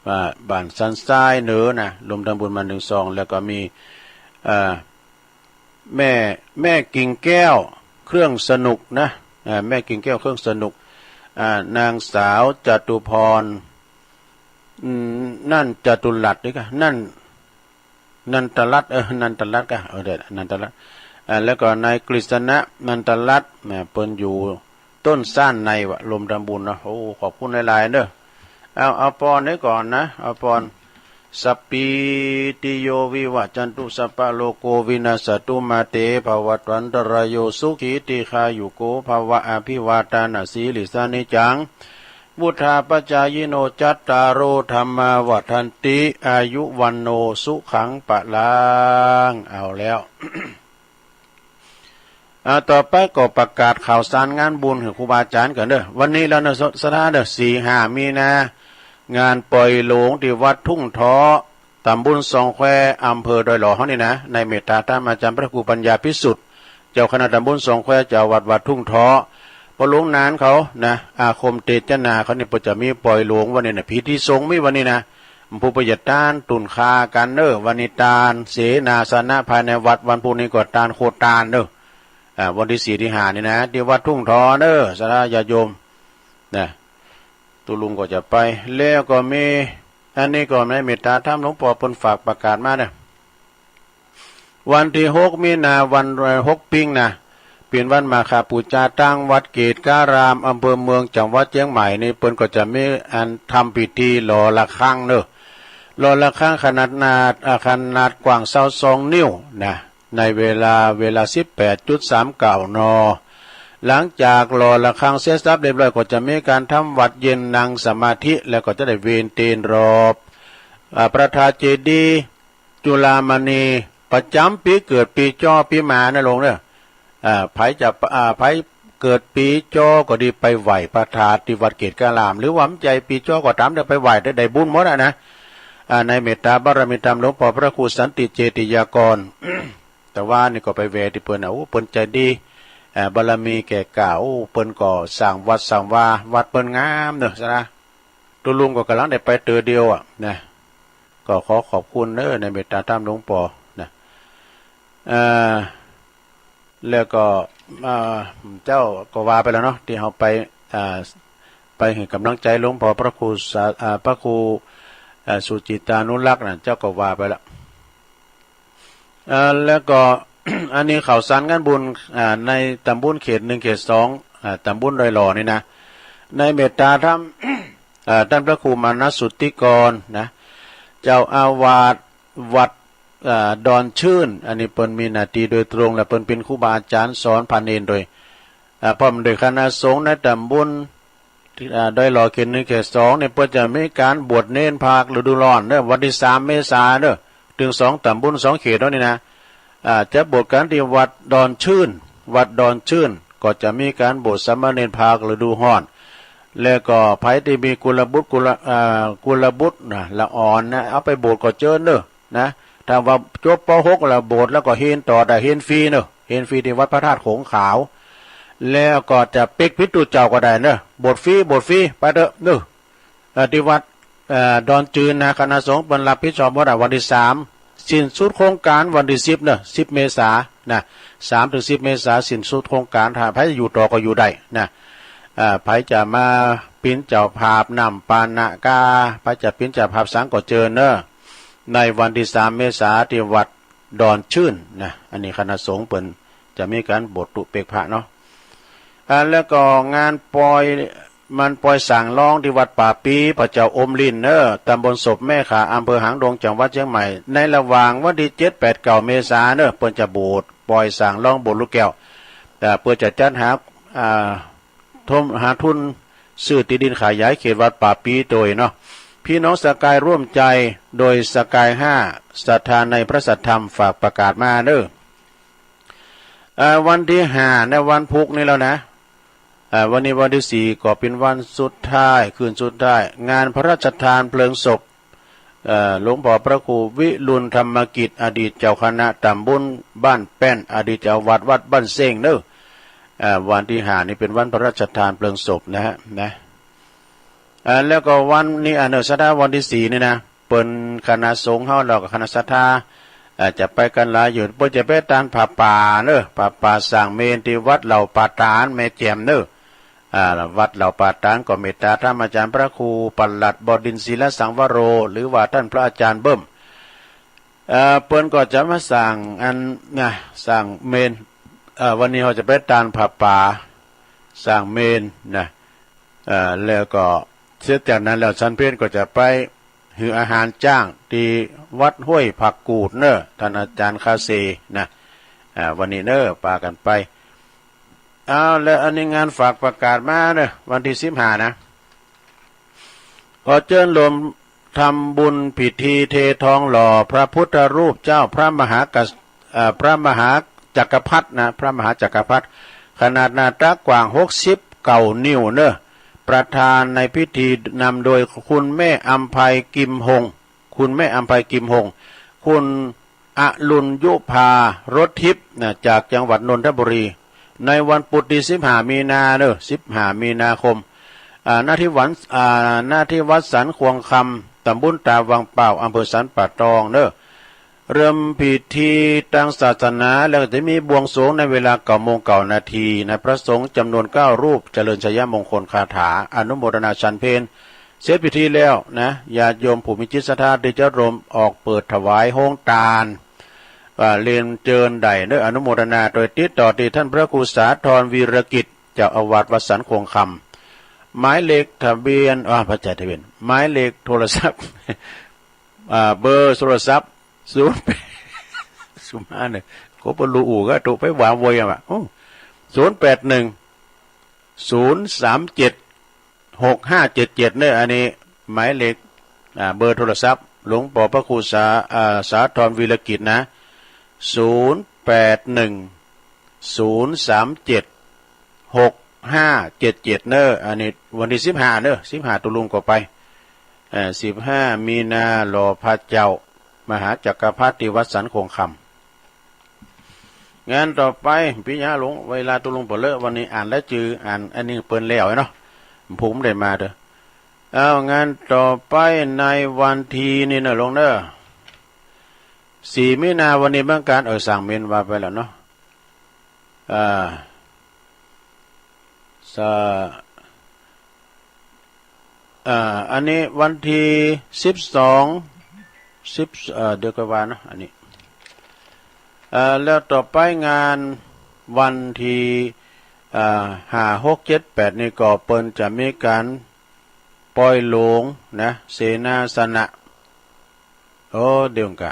อ่า บ้านสันทรายเหนือนะ ร่วมทำบุญมาหนึ่งซอง แล้วก็มี อ่า แม่ แม่กิ่งแก้ว เครื่องสนุกนะ อ่า แม่กิ่งแก้ว เครื่องสนุก อ่า นางสาวจตุพร อืม นั่นจตุรัสหรือเปล่า นั่น นันตรัตน์ เออ นันตรัตน์ก็ เออ เดี๋ยว นันตรัตน์ อ่า แล้วก็นายกฤษณะ นันตรัตน์ นะ เปิ้นอยู่ต้นซ่านในวะ ร่วมทำบุญเนาะ โอ้ ขอบคุณหลายๆ เด้อ เอา เอาปอนนี้ก่อนนะ เอาปอน สัพพีติโยวิวัชชันตุ สัพพะโรโควินัสสะตุ มาเตภวัตวันตรายโย สุขีทีฆายุโกภะวะ อภิวาทานะสีลิสสะ นิจจัง วุฑฒาปะจายิโน จัตตาโร ธัมมา วัฑฒันติ อายุ วัณโณ สุขัง พะลัง เอาแล้ว อ่า ต่อไปก็ประกาศข่าวสารงานบุญหื้อครูบาอาจ๋ารย์ก่อนเด้อ วันนี้แล้วเนอะ ศรัทธาเด้อ สี่ห้า มีนา งานปล่อยโหลงตี้วัดทุ่งท้อ ตำบลสองแคว อำเภอดอยหล่อเฮานี่นะ ในเมตตาธรรมอาจ๋ารย์พระครูปัญญาภิสุทธิ์ เจ้าคณะตำบลสองแคว เจ้าวัดวัดทุ่งท้อ ปอหลวงนานเขานะ อาคมเตจนาเขานี่ เปิ้นจะมีปล่อยโหลงวันนี้นะ พิธีสงฆ์มีวันนี้นะ ผู้ปฏิบัติตานตุนคากันเนอะ วันนี้ตานเสนาสนะภายในวัด วันพุธนี้ก็ตานโคตานเนอะ อ่า วันที่สี่ที่ห้านี่นะ ตี้วัดทุ่งท้อเนอะ ศรัทธาญาติโยมนะ ตุ๊ลุงก็จะไป แล้วก็มี อันนี้ก็ในเมตตาธรรมหลวงป้อเปิ้นฝากประกาศมาเนอะ วันตี้หกมีนา วัน เอ่อ หกปิงนะ เป๋นวันมาฆบูชา ตางวัดเกตการาม อำเภอเมือง จังหวัดเจียงใหม่นี่ เปิ้นก็จะมีอันทำพิธีหล่อระฆังเนอะ หล่อระฆังขนาดนาด อ่า ขนาดกว้างซาวสองนิ้วนะ ในเวลา เวลาสิบแปดจุดสามเก้า น. หลังจากหล่อระฆังเสร็จสับเรียบร้อย ก็จะมีการทำวัตรเย็นนั่งสมาธิ แล้วก็จะได้เวียนเตียนรอบ อ่า พระธาตุเจดีย์จุฬามณี ประจ๋ำปี๋เกิดปี๋จอปี๋หมานะหลวงเนอะ อ่า ใผจะ อ่า ใผเกิดปี๋จอก็ดี ไปไหว้พระธาตุตี้วัดเกตการาม หรือว่าบ่ใจ้ปี๋จอก็ต๋าม ได้ไปไหว้ได้ ได้บุญหมดอะนะ อ่า ในเมตตาบารมีธรรมหลวงป้อพระครูสันติเจติยากร แต่ว่านี่ก็ไปแหวะตี้เปิ้นนะ โอ้ เปิ้นใจ๋ดี อ่า บารมีแก่กล้า โอ้ เปิ้นก็สร้างวัดสร้างวา วัดเปิ้นงามเนอะ ศรัทธา ตุลุงก็กำลังได้ไปเต๋อเดียวอะนะ ก็ขอขอบคุณเนอะในเมตตาธรรมหลวงปอนะ เอ่อ แล้วก็ เอ่อ เจ้าก็ว่าไปแล้วเนาะ ตี้เฮาไป อ่า ไปหื้อกำลังใจ๋หลวงปอพระครูสา อ่า พระครู อ่า สุจิตานุรักษ์นะ เจ้าก็ว่าไปแล้ว เอ่อ แล้วก็ อันนี้ข่าวสารงานบุญ อ่า ในตำบลเขตหนึ่ง เขตสอง อ่า ตำบลดอยหล่อนี่นะ ในเมตตาธรรม เอ่อ ต้านพระครูมานะสุทธิกรนะ เจ้าอาวาสวัด เอ่อ ดอนชื่น อันนี้เปิ้นมีหน้าตี้โดยตรง และเปิ้นเป๋นครูบาอาจ๋ารย์สอนพระเณรโดย เอ่อ พร้อมด้วยคณะสงฆ์ในตำบล ที่ อ่า ดอยหล่อเขตหนึ่งเขตสองนี่ เปิ้นจะมีก๋านบวชเณรภาคฤดูร้อนเด้อ วันตี้สามเมษาเด้อ ตึงสองตำบลสองเขตเฮานี่นะ อ่า จะบวชกั๋นตี้วัดดอนชื่น วัดดอนชื่น ก็จะมีก๋านบวชสามเณรภาคฤดูร้อน แล้วก็ใผตี้มีกุลบุตร กุล อ่า กุลบุตรนะ ละอ่อนนะ เอาไปบวชก็เจิญเด้อ นะ ถ้าว่าจบ ป.หก แล้วบวชแล้วก็เฮียนต่อได้ เฮียนฟรีเนอะ เฮียนฟรีตี้วัดพระธาตุโขงขาว แล้วก็จะเป๊กผิดตุ๊เจ้าก็ได้เนอะ บวชฟรี บวชฟรี ไปเถอะเนอะ เอ่อ ตี้วัด เอ่อ ดอนจืนนะ คณะสงฆ์เปิ้นรับผิดชอบหมดอะ วันตี้สาม สิ้นสุดโครงก๋านวันตี้สิบเนอะ สิบเมษานะ สามถึงสิบเมษา สิ้นสุดโครงก๋าน ถ้าใผอยู่ต่อก็อยู่ได้นะ เอ่อ ใผจะมาเป๋นเจ้าภาพน้ำปานะกา ใผจะเป๋นเจ้าภาพสังก็เจิญเนอะ ในวันตี้สามเมษาตี้วัดดอนชื่นนะ อันนี้คณะสงฆ์เปิ้นจะมีก๋านบวชตุ๊เป๊กพระเนาะ อ่า แล้วก็งานปอย มันปอยสร้างรองตี้วัดป่าปี พระเจ้าอมรินทร์เนอะ ตำบลศพแม่ขา อำเภอหางดง จังหวัดเชียงใหม่ ในระหว่างวันตี้เจ็ด แปด เก้า เมษาเนอะ เปิ้นจะบวชปอยสร้างรองบวชลูกแก้ว อ่า เปิ้นจะจัดหา อ่า ทุน หาทุนซื้อตี้ดินขยายเขตวัดป่าปีโดยเนาะ พี่น้องสกายร่วมใจ โดยสกายห้า ศรัทธาในพระสัทธรรม ฝากประกาศมาเนอะ เอ่อ วันตี้ห้า ในวันพุธนี่แล้วนะ เอ่อ วันนี้วันตี้สี่ ก็เป๋นวันสุดท้าย คืนสุดท้าย งานพระราชทานเพลิงศพ เอ่อ หลวงพ่อพระครูวิรุณธรรมกิจ อดีตเจ้าคณะตำบลบ้านแป้น อดีตเจ้าวัดวัดบ้านเซ้งเนอะ เอ่อ วันตี้ห้านี่เป๋นวันพระราชทานเพลิงศพนะฮะ นะ เอ่อ แล้วก็วันนี้ อ่า เนอะ ศรัทธาวันตี้สี่นี่นะ เปิ้นคณะสงฆ์เฮา แล้วก็คณะศรัทธา เอ่อ จะไปกั๋นหลายอยู่ เปิ้นจะไปตานผ้าป่าเนอะ ผ้าป่าสร้างเมรุตี้วัดเหล่าป่าตาดแม่แจ่มเนอะ อ่า วัดเหล่าป่าตาดก็เมตตาธรรมอาจ๋ารย์พระครูปลัดบดินทร์ศิลสังวโร หรือว่าต้านพระอาจ๋ารย์เบิ่ม เอ่อ เปิ้นก็จะมาสร้างอันนะ สร้างเมรุ เอ่อ วันนี้เฮาจะไปตานผ้าป่า สร้างเมรุนะ เอ่อ แล้วก็เสร็จจากนั้นแล้วฉันเพลก็จะไปหื้ออาหารจ๊างตี้วัดห้วยผักกูดเนอะ ต้านอาจ๋ารย์คาเซนะ อ่า วันนี้เนอะ ปากั๋นไป เอา แล้วอันนี้งานฝากประกาศมาเนอะ วันตี้สิบห้านะ ขอเจิญโฮมทำบุญพิธีเททองหล่อพระพุทธรูปเจ้าพระมหากษัตริย์ เอ่อ พระมหาจักรพรรดินะ พระมหาจักรพรรดิ ขนาดหน้าตักกว้างหกสิบเก้านิ้วเนอะ ประธานในพิธีนำโดยคุณแม่อำไพกิมฮง คุณแม่อำไพกิมฮง คุณอรุณยุพารถทิพย์นะ จากจังหวัดนนทบุรี ในวันพุธตี้สิบห้ามีนาเนอะ สิบห้ามีนาคม อ่า ณ ที่วัด อ่า ณ ที่วัดสันขวงคำ ตำบลตาวังเป่า อำเภอสันป่าตองเนอะ เริ่มพิธีตางศาสนาแล้วก็จะมีบวงสรวงในเวลาเก้าโมงเก้านาทีนะ พระสงฆ์จ๋ำนวนเก้ารูปเจริญชัยมงคลคาถา อนุโมทนาฉันเพล เสร็จพิธีแล้วนะ ญาติโยมผู้มีจิตศรัทธาตี้จะร่วมออกเปิดถวายโฮงตาน อ่า เรียนเจิญได้เนอะ อนุโมทนาโดยติดต่อตี้ต้านพระครูสาธรวีรกิจ เจ้าอาวาสวัดสันขวงคำ หมายเลขทะเบียน อ่า บ่ใจ้ทะเบียน หมายเลขโทรศัพท์ อ่า เบอร์โทรศัพท์ ศูนย์แปด ศูนย์ห้าหนึ่ง ก็บ่ฮู้ ก็โทรไปว่าโวยอะ โอ้ ศูนย์แปดหนึ่ง ศูนย์สามเจ็ด หกห้าเจ็ดเจ็ดเนอะ อันนี้หมายเลข อ่า เบอร์โทรศัพท์ หลวงปอพระครูสา อ่า สาธรวีรกิจนะ ศูนย์แปดหนึ่ง ศูนย์สามเจ็ด หกห้าเจ็ดเจ็ดเนอะ อันนี้วันตี้สิบห้าเนอะ สิบห้าตุลุงก็ไป เอ่อ สิบห้ามีนาหล่อพระเจ้ามหาจักรพรรดิตี้วัดสันขวงคำ งานต่อไป ปิยะหลวง เวลาตุลุงบ่เลอะ วันนี้อ่านรายจื้อ อ่านอันนี้เปิ้นแล้วเนาะ ผมได้มาเด้อ เอา งานต่อไปในวันที่นี่นะลุงเนอะ สี่มีนาวันนี้เหมือนกัน เออ สามมีนาว่าไปแล้วเนาะ อ่า สะ อ่า อันนี้วันที่สิบสอง สิบ เอ่อ เดี๋ยวก็ว่าเนาะ อันนี้ เอ่อ แล้วต่อไปงานวันที่ เอ่อ ห้า หก เจ็ด แปด นี่ก็เปิ้นจะมีการปล่อยโลงนะ เสนาสนะ โอ้ เดี๋ยวกะ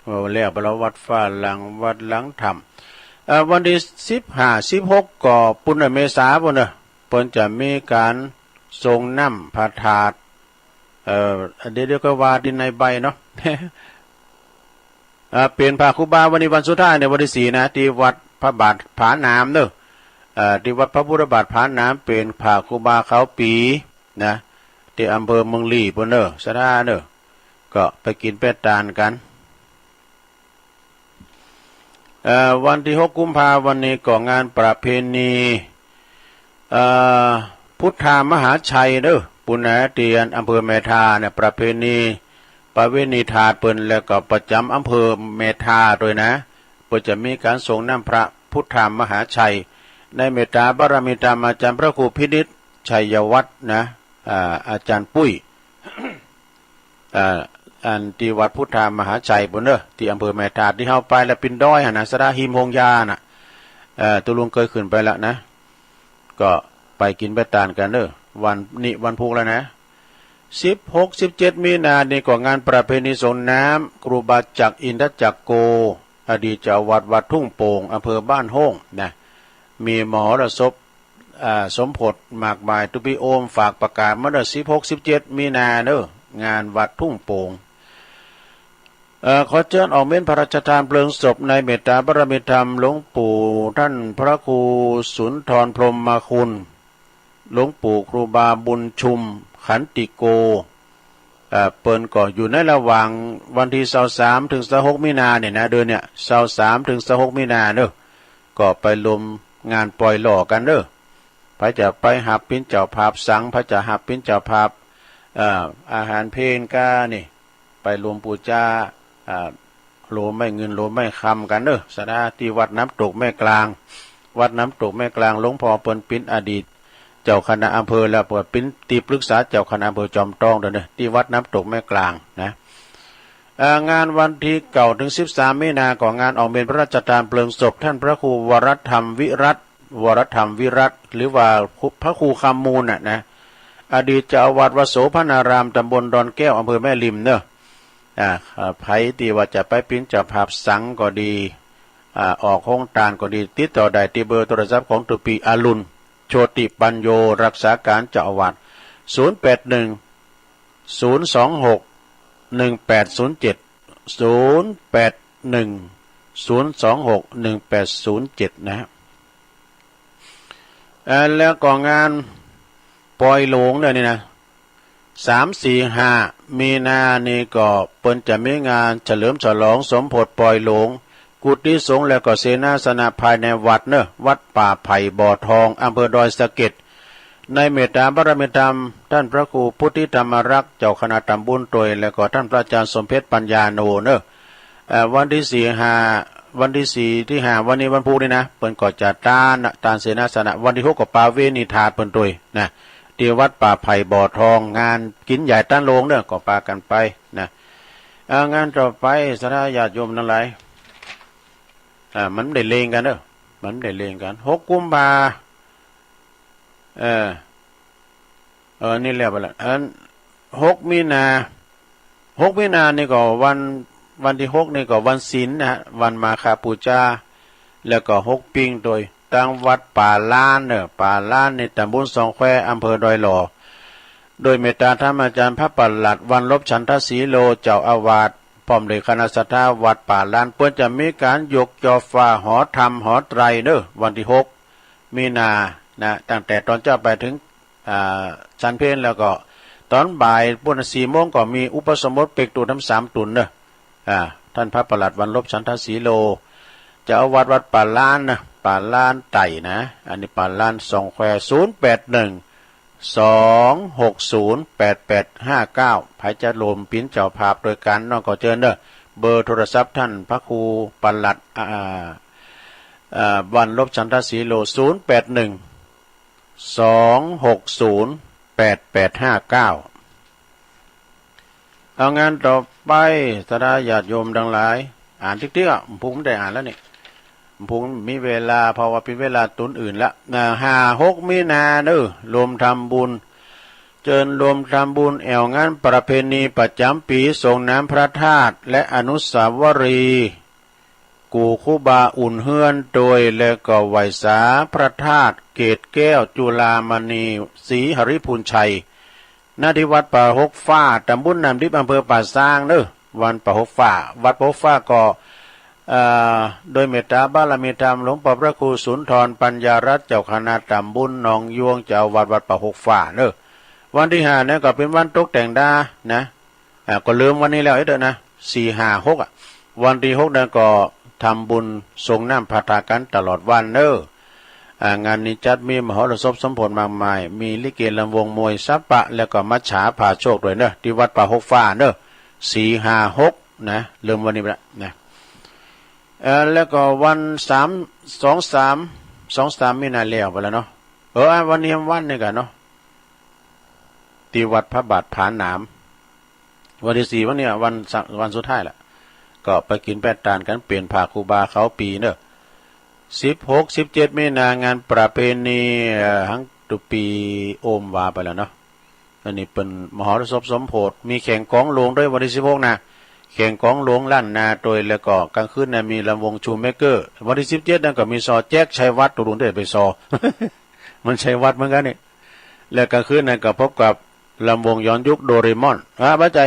โอ้ แล้วไปแล้ววัดฟ้าหลัง วัดหลังถ้ำ เอ่อ วันที่สิบห้า สิบหก ก็ปุ้นเนอะ เมษาปุ้นเนอะ เปิ้นจะมีการส่งน้ำพระธาตุ เอ่อ เดี๋ยว เดี๋ยวก็ว่าที่ในใบเนาะ เอ่อ เป็นพระครูบาวันนี้วันสุดท้ายในวันที่สี่นะ ที่วัดพระบาทผาหนามเนอะ เอ่อ ที่วัดพระพุทธบาทผาหนาม เป็นพระครูบาเขาปีนะ ที่อำเภอเมืองลี้ปุ้นเนอะ สะดาเนอะ ก็ไปกินไปตานกัน เอ่อ วันที่หกกุมภาวันนี้ก็งานประเพณี เอ่อ พุทธามหาชัยเด้อ ปุ้นนะ ที่อำเภอแม่ทาเนี่ย ประเพณี ประเวณีธาตุเปิ้น แล้วก็ประจำอำเภอแม่ทาด้วยนะ เปิ้นจะมีการส่งน้ำพระพุทธามหาชัย ในเมตตาบารมีธรรมอาจารย์พระครูพินิจชัยวัฒน์นะ อ่า อาจารย์ปุ้ย อ่า อันที่วัดพุทธามหาชัยปุ้นเนอะ ที่อำเภอแม่ทา ที่เฮาไปแล้วปีนดอยหั่นนะ สะดา ฮิมโฮงยาน่ะ เอ่อ ตุ๊ลุงเคยขึ้นไปแล้วนะ ก็ไปกินไปตานกันเนอะ วันนี้วันพุธแล้วนะ สิบหก สิบเจ็ด มีนานี่ก็งานประเพณีส่งน้ำครูบาจักรอินทจักรโก อดีตเจ้าวัดวัดทุ่งโป่ง อำเภอบ้านโฮ่งนะ มีมหรสพ อ่า สมโพธิมากมาย ตุ๊ปีโอมฝากประกาศมาเด้อ สิบหก สิบเจ็ด มีนาเด้อ งานวัดทุ่งโป่ง เอ่อ ขอเชิญออกเม้นพระราชทานเพลิงศพในเมตตาบารมีธรรมหลวงปู่ท่านพระครูสุนทรพรหมคุณ หลวงปู่ครูบาบุญชุมขันติโก เอ่อ เปิ้นก็อยู่ในระหว่างวันที่ซาวสามถึงซาวหกมีนาเนี่ยนะ เดือนเนี่ย ซาวสามถึงซาวหกมีนาเนอะ ก็ไปลมงานปล่อยหล่อกันเนอะ ไผจะไปหับปิ้นเจ้าภาพสัง ไผจะหับปิ้นเจ้าภาพ เอ่อ อาหารเพลกานี่ ไปลมปูจา อ่า โลไม้เงินโลไม้คำกันเนอะ สะดา ที่วัดน้ำตกแม่กลาง วัดน้ำตกแม่กลาง หลวงพ่อเปิ้นปิ้นอดีตเจ้าคณะอำเภอ แล้วก็ปิ้นที่ปรึกษาเจ้าคณะอำเภอจอมทองเด้อเนอะ ที่วัดน้ำตกแม่กลางนะ เอ่อ งานวันที่เก้าถึงสิบสามมีนาก็งานออกเมรุพระราชทานเพลิงศพท่านพระครูวรธรรมวิรัตน์ วรธรรมวิรัตน์ หรือว่าพระครูคำมูลน่ะนะ อดีตเจ้าอาวาสวัดโสภณาราม ตำบลดอนแก้ว อำเภอแม่ริมเนอะ อ่า อ่า ไผที่ว่าจะไปปิ้นเจ้าภาพสังก็ดี อ่า ออกโฮงตานก็ดี ติดต่อได้ที่เบอร์โทรศัพท์ของตุ๊ปีอรุณ โชติปัญโญ รักษาการเจ้าอาวาส ศูนย์แปดหนึ่ง ศูนย์สองหก หนึ่งแปดศูนย์เจ็ด ศูนย์แปดหนึ่ง ศูนย์สองหก หนึ่งแปดศูนย์เจ็ด นะฮะ เอ่อ แล้วก็งานปล่อยโลงเนี่ยนี่นะ สาม สี่ ห้า มีนานี่ก็เปิ้นจะมีงานเฉลิมฉลองสมโพธิปล่อยโลง กุฏิสงฆ์และก็เสนาสนะภายในวัดเนอะ วัดป่าไผ่บ่อทอง อำเภอดอยสะเก็ด ในเมตตาบารมีธรรม ท่านพระครูพุทธิธรรมรักษ์ เจ้าคณะตำบลตวย และก็ท่านพระอาจารย์สมเพชรปัญญาโนเนอะ เอ่อ วันที่สี่ ห้า วันที่สี่ ที่ห้า วันนี้วันพุธนี่นะ เปิ้นก็จะตานนะ ตานเสนาสนะ วันที่หกก็ปาเวณีธาตุเปิ้นตวยนะ ที่วัดป่าไผ่บ่อทอง งานกินใหญ่ตานโลงเนอะ ก็ปากันไปนะ อ่า งานต่อไป ศรัทธาญาติโยมทั้งหลาย อ่า มันได้เลงกันเนอะ มันได้เลงกัน หกกุมภา เออ เออ นี่แล้วไปละ อัน หกมีนา หกมีนานี่ก็วัน วันที่หกนี่ก็วันศีลนะฮะ วันมาฆบูชา แล้วก็หกปิงโดย ตางวัดป่าล้านเนอะ ป่าล้านในตำบลสองแคว อำเภอดอยหล่อ โดยเมตตาธรรมอาจารย์พระประหลัดวันลบฉันทศรีโล เจ้าอาวาส พร้อมด้วยคณะศรัทธาวัดป่าล้าน เปิ้นจะมีการยกจอฟ้าหอธรรมหอไตรเนอะ วันที่หกมีนานะ ตั้งแต่ตอนเช้าไปถึง อ่า ฉันเพล แล้วก็ตอนบ่ายปุ้นสี่โมงก็มีอุปสมบทเปกตูดน้ำสามตุนเนอะ อ่า ท่านพระประหลัดวันลบฉันทศรีโล เจ้าอาวาสวัดป่าล้านนะ ป่าล้านไต่นะ อันนี้ป่าล้านสองแคว ศูนย์แปดหนึ่ง สองหกศูนย์แปดแปดห้าเก้า ใผจะร่วมเป็นเจ้าภาพโดยการน้องก็เจิญเด้อ เบอร์โทรศัพท์ท่านพระครูปลัด อ่า อ่า วันลบฉันทศรีโล ศูนย์แปดหนึ่ง สองหกศูนย์แปดแปดห้าเก้า เอางานต่อไป ศรัทธาญาติโยมทั้งหลาย อ่านติ๊กๆ อ่ะ ผมได้อ่านแล้วนี่ ผมมีเวลา เพราะว่าเป็นเวลาตอนอื่นละ อ่า ห้าหกมีนาเด้อ รวมทำบุญ เจิญรวมทำบุญแอ่วงานประเพณีประจำปี สรงน้ำพระธาตุ และอนุสาวรีย์ กู่ครูบาอุ่นเฮือน โดย และก็ไหว้สาพระธาตุเกศแก้วจุฬามณี ศรีหริพุนชัย ณ ที่วัดป่าหกฟ้า ตำบลน้ำดิบ อำเภอป่าซางเด้อ วันป่าหกฟ้า วัดป่าหกฟ้าก็ เอ่อ โดยเมตตาบารมีธรรม หลวงพ่อพระครูสุนทรปัญญารัตน์ เจ้าคณะตำบลหนองยวง เจ้าอาวาสวัดป่าหกฟ้าเด้อ วันที่ห้าเนี่ยก็เป็นวันตกแต่งดานะ อ่า ก็ลืมวันนี้แล้วเด้อนะ สี่ ห้า หก อ่ะ วันที่หกนั้นก็ทำบุญสรงน้ำพระธาตุกันตลอดวันเนอะ อ่า งานนี้จัดมีมหรสพสมโภชมากมาย มีลิเกลำวงมวยสัปปะ แล้วก็มัจฉาพาโชคด้วยเนอะ ที่วัดป่าหกฟ้าเนอะ สี่ ห้า หก นะ ลืมวันนี้ไปละนะ เอ่อ แล้วก็วันสาม สอง สาม สอง สาม มีนาแล้วไปแล้วเนาะ เออ วันนี้วันนี้กันเนาะ ที่วัดพระบาทผาหนาม วันที่สี่วันนี้วันสะ- วันสุดท้ายละ ก็ไปกินแป้ตานกันเปลี่ยนผ้าครูบาเขาปีเนอะ สิบหก สิบเจ็ด มีนางานประเพณี เอ่อ ฮังตุปีโอมวาไปแล้วเนาะ อันนี้เป็นมหรสพสมโภช มีแข่งกลองหลวงด้วยวันที่สิบหกนะ แข่งกลองหลวงล้านนาโดย แล้วก็กลางคืนนะมีลำวงชูเมเกอร์ วันที่สิบเจ็ดนั่นก็มีซอแจ็คชัยวัฒน์ ตกลงได้ไปซอ มันชัยวัฒน์เหมือนกันนี่ และกลางคืนนั้นก็พบกับลำวงย้อนยุคโดเรมอน อ่า บ่ใจ้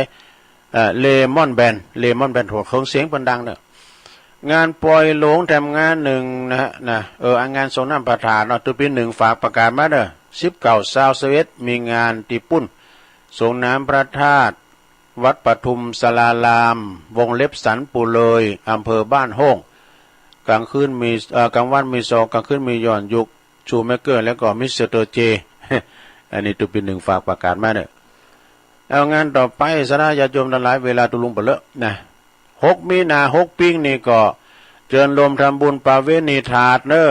เอ่อ เลมอนแบนด์ เลมอนแบนด์ หัวเครื่องเสียงเปิ้นดังเนอะ งานปอยหลวงแถมงานหนึ่งนะฮะ นะ เออ อันงานสรงน้ำพระธาตุเนาะ ตุปีหนึ่งฝากประกาศมาเนอะ สิบเก้า ซาว สิบเอ็ด มีงานที่ปุ้น สรงน้ำพระธาตุ วัดปทุมสาราราม วงเล็บสันปูเลย อำเภอบ้านโฮ่ง กลางคืนมี เอ่อ กลางวันมีซอ กลางคืนมีย้อนยุค ชูเมเกอร์ แล้วก็มิสเตอร์เจ อันนี้ตุปีหนึ่งฝากประกาศมาเนอะ เอางานต่อไป ศรัทธาญาติโยมทั้งหลาย เวลาตุลุงเปลือนะ หกมีนา หกปิ้งนี่ก็ เจิญรวมทำบุญประเวณีธาตุเนอะ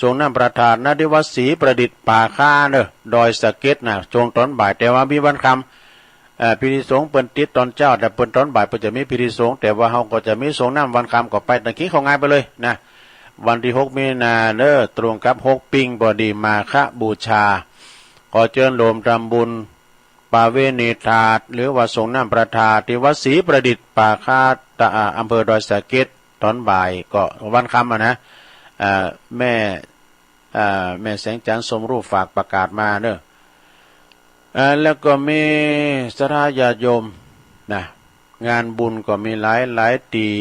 สรงน้ำพระธาตุ ณ ที่วัดศรีประดิษฐ์ป่าคาเนอะ ดอยสะเก็ดนะ ช่วงตอนบ่าย แต่ว่ามีวันค่ำ เอ่อ พิธีสงฆ์เปิ้นติดตอนเช้า แต่เปิ้นตอนบ่ายเปิ้นจะมีพิธีสงฆ์ แต่ว่าเฮาก็จะมีสรงน้ำวันค่ำ ก็ไปตังกินข้าวงายไปเลยนะ วันที่หกมีนาเนอะ ตรงกับหกปิ้งพอดี มาฆบูชา ขอเจิญรวมทำบุญประเวณีธาตุ หรือว่าสรงน้ำพระธาตุ ที่วัดศรีประดิษฐ์ป่าคาตะ อ่า อำเภอดอยสะเก็ด ตอนบ่ายก็วันค่ำอะนะ อ่า แม่ อ่า แม่แสงจันทร์สมรูปฝากประกาศมาเนอะ อ่า แล้วก็มีศรัทธาญาติโยมนะ งานบุญก็มีหลายหลายตี้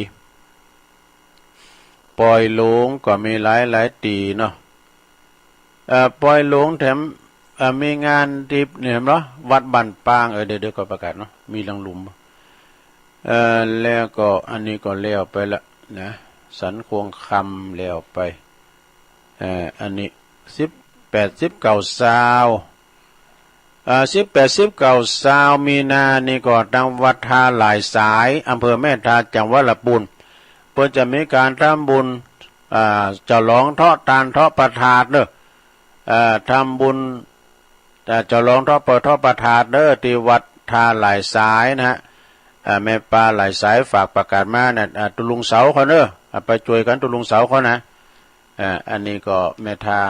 ปอยหลวงก็มีหลายหลายตี้เนาะ เอ่อ ปอยหลวงแถม เอ่อ มีงานที่เนี่ยเนาะ วัดบ้านปาง เออ เดี๋ยว เดี๋ยวก็ประกาศเนาะ มีหลังหลุม เอ่อ แล้วก็อันนี้ก็แล้วไปละนะ สันควงคำแล้วไป เอ่อ อันนี้ สิบแปด สิบเก้า ซาว เอ่อ สิบแปด สิบเก้า ซาว มีนานี่ก็ตังวัดท่าหลายสาย อำเภอแม่ทา จังหวัดลำพูน เปิ้นจะมีการทำบุญ อ่า ฉลองเทาะตานเทาะพระธาตุเนอะ เอ่อ ทำบุญ เอ่อ ฉลองเทาะเปิดเทาะพระธาตุเนอะ ที่วัดท่าหลายสายนะฮะ เอ่อ แม่ปาหลายสายฝากประกาศมานะ เอ่อ ตุลุงเสาเขาเนอะ เอ่อ ไปช่วยกันตุลุงเสาเขานะ เอ่อ อันนี้ก็แม่ทา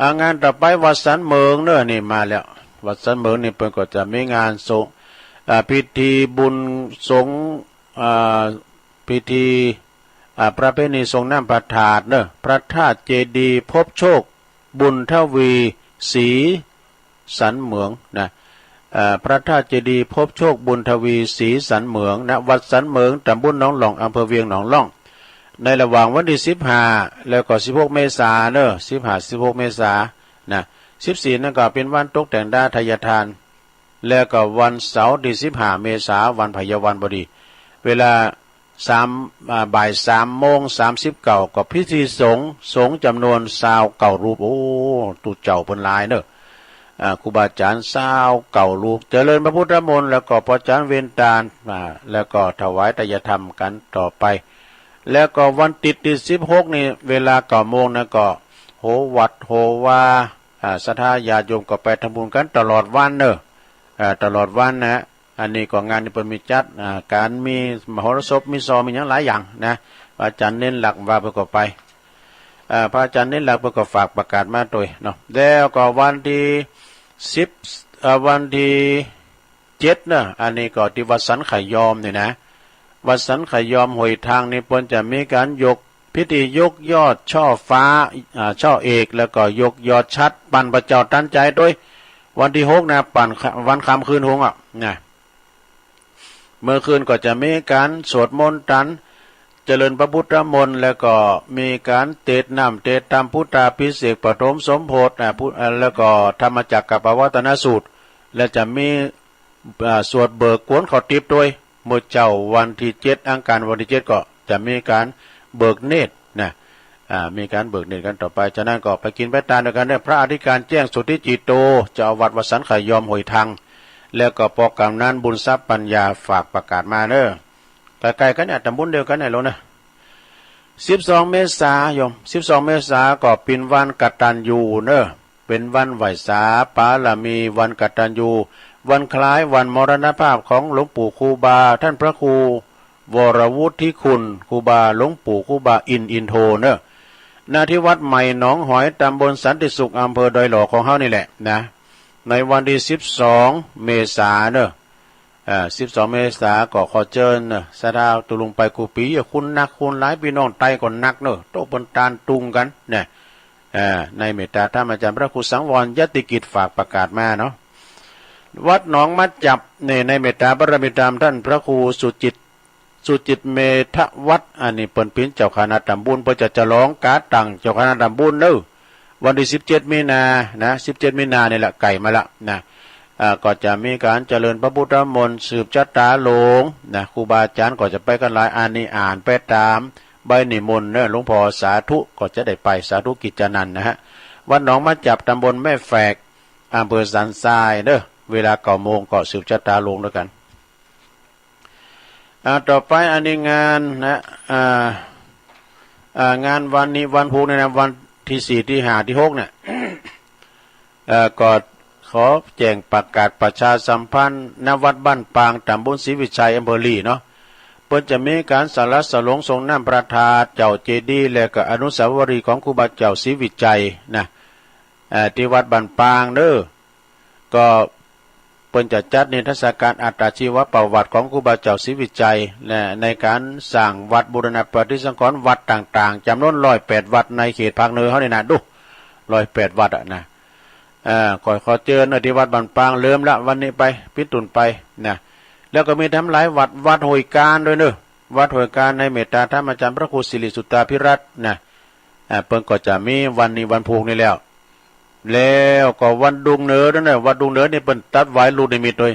อ่า งานต่อไปวัดสันเหมิงเนอะ นี่มาแล้ว วัดสันเหมิงนี่เปิ้นก็จะมีงานสงฆ์ อ่า พิธีบุญสงฆ์ อ่า พิธี อ่า ประเพณีสรงน้ำพระธาตุเนอะ พระธาตุเจดีย์พบโชค บุญทวี ศรีสันเหมิงนะ เอ่อ พระธาตุเจดีย์พบโชค บุญทวี ศรีสันเหมิง ณ วัดสันเหมิง ตำบลหนองหล่อง อำเภอเวียงหนองหล่อง ในระหว่างวันที่สิบห้า แล้วก็สิบหก เมษาเนอะ สิบห้า สิบหก เมษานะ สิบสี่ นั่นก็เป็นวันตกแต่งดาไทยทาน แล้วก็วันเสาร์ที่สิบห้า เมษา วันไผยวันพอดี เวลา สาม อ่า บ่ายสามโมงสามสิบเก้า ก็พิธีสงฆ์ สงฆ์จำนวนซาวเก้ารูป โอ้ ตุ๊เจ้าเปิ้นหลายเนอะ อ่า ครูบาอาจารย์ซาวเก้าลูก เจริญพระพุทธมนต์ แล้วก็พระอาจารย์เวนตาน อ่า แล้วก็ถวายไตรยธรรมกันต่อไป แล้วก็วันติดที่สิบหกนี่ เวลาเก้าโมงนะ ก็โหวัดโหวา อ่า ศรัทธาญาติโยมก็ไปทำบุญกันตลอดวันเนอะ อ่า ตลอดวันนะ อันนี้ก็งานนี้เปิ้นมีจัด อ่า การมีมหรสพ มีซอ มีหยังหลายอย่างนะ พระอาจารย์เน้นหลักว่าเปิ้นก็ไป อ่า พระอาจารย์เน้นหลักเปิ้นก็ฝากประกาศมาโตยเนาะ แล้วก็วันที่สิบ อ่า วันที่เจ็ดเนอะ อันนี้ก็ที่วัดสันขยอมนี่นะ วัดสันขยอมห้วยทางนี่เปิ้นจะมีการยก พิธียกยอดช่อฟ้า อ่า ช่อเอก แล้วก็ยกยอดฉัตร ปันพระเจ้าตันใจโตย วันที่หกนะ ปันวันค่ำคืนฮงอ่ะนะ เมื่อคืนก็จะมีการสวดมนต์ตัน เจริญพระพุทธมนต์ แล้วก็มีการเตดน้ำเตดตำพุทธาภิเษก ปฐมสมโภช อ่า พุ- อ่า แล้วก็ธรรมจักรกัปปวัตตนสูตร และจะมี อ่า สวดเบิกกวนข้าวติ๊บโตย เมื่อเช้าวันที่เจ็ด อังคารวันที่เจ็ด ก็จะมีการเบิกเนตรนะ อ่า มีการเบิกเนตรกันต่อไป ฉะนั้นก็ไปกินไปตานด้วยกันเนอะ พระอธิการแจ้งสุทธิจิตโต เจ้าอาวาสวัดสันขยอมห้วยทาง แล้วก็ปอกำนันบุญทรัพย์ปัญญาฝากประกาศมาเนอะ ใกล้ๆ กันเนี่ย ตำบลเดียวกันเนี่ยโลนะ สิบสอง เมษายน สิบสอง เมษาก็เป็นวันกตัญญูเนอะ เป็นวันไหว้สาบารมี วันกตัญญู วันคล้ายวันมรณภาพของหลวงปู่ครูบา ท่านพระครูวรวุฒิคุณ ครูบาหลวงปู่ครูบาอินทร์อินโทเนอะ ณ ที่วัดใหม่หนองหอย ตำบลสันติสุข อำเภอดอยหล่อของเฮานี่แหละนะ ในวันที่สิบสอง เมษาเนอะ อ่า สิบสอง เมษา ก็ขอเจิญเนอะ ศรัทธาตุลุงไปกู้ปี๋ คุณนักคุณหลาย พี่น้องไตก็นักเนอะ โตเปิ้นตานตุงกันเนี่ย อ่า ในเมตตาธรรมอาจารย์พระครูสังวรยติกิจฝากประกาศมาเนาะ วัดหนองมัดจับเนี่ย ในเมตตาบารมีธรรมท่านพระครูสุจิต สุจิตเมธวัฒน์ อันนี้เปิ้นเป๋นเจ้าคณะตำบล เปิ้นจะฉลองก๋าตั้งเจ้าคณะตำบลเนอะ วันที่สิบเจ็ด มีนานะ สิบเจ็ด มีนานี่แหละ ใกล้มาละนะ อ่า ก็จะมีการเจริญพระพุทธมนต์ สืบชะตาโลงนะ ครูบาอาจารย์ก็จะไปกันหลาย อันนี้อ่านไปตามใบนิมนต์เนอะ หลวงพ่อสาธุก็จะได้ไป สาธุกิจจานันท์นะฮะ วัดหนองมัดจับ ตำบลแม่แฝก อำเภอสันทรายเนอะ เวลาเก้าโมงก็สืบชะตาโลงด้วยกัน อ่า ต่อไปอันนี้งานนะ อ่า อ่า งานวันนี้วันพุธเนี่ยนะ วันที่สี่ ที่ห้า ที่หกเนี่ย เอ่อ ก็ขอแจ้งประกาศประชาสัมพันธ์ ณ วัดบ้านปาง ตำบลศรีวิชัย อำเภอลีเนาะ เปิ้นจะมีการสละสลงทรงน้ำพระธาตุ เจ้าเจดีย์ และก็อนุสาวรีย์ของครูบาเจ้าศรีวิชัยนะ เอ่อ ที่วัดบ้านปางเนอะ ก็เปิ้นจะจัดนิทรรศการอัตชีวประวัติของครูบาเจ้าศรีวิชัย และในการสร้างวัดบูรณะปฏิสังขรณ์วัดต่างๆ จำนวนร้อยแปดวัดในเขตภาคเหนือเฮานี่นะ ดู ร้อยแปดวัดอะนะ เอ่อ ขอ ขอเจิญเนอะ ที่วัดบ้านปาง เริ่มละวันนี้ไป ปิ้นตุ่นไปนะ แล้วก็มีทำหลายวัด วัดห้วยกานด้วยเนอะ วัดห้วยกานในเมตตาธรรมอาจารย์พระครูสิริสุตตาภิรัตน์นะ อ่า เปิ้นก็จะมีวันนี้วันพุธนี่แล้ว แล้วก็วัดดงเหนือด้วยเนอะ วัดดงเหนือนี่เปิ้นตัดวายลูกนิมิตโดย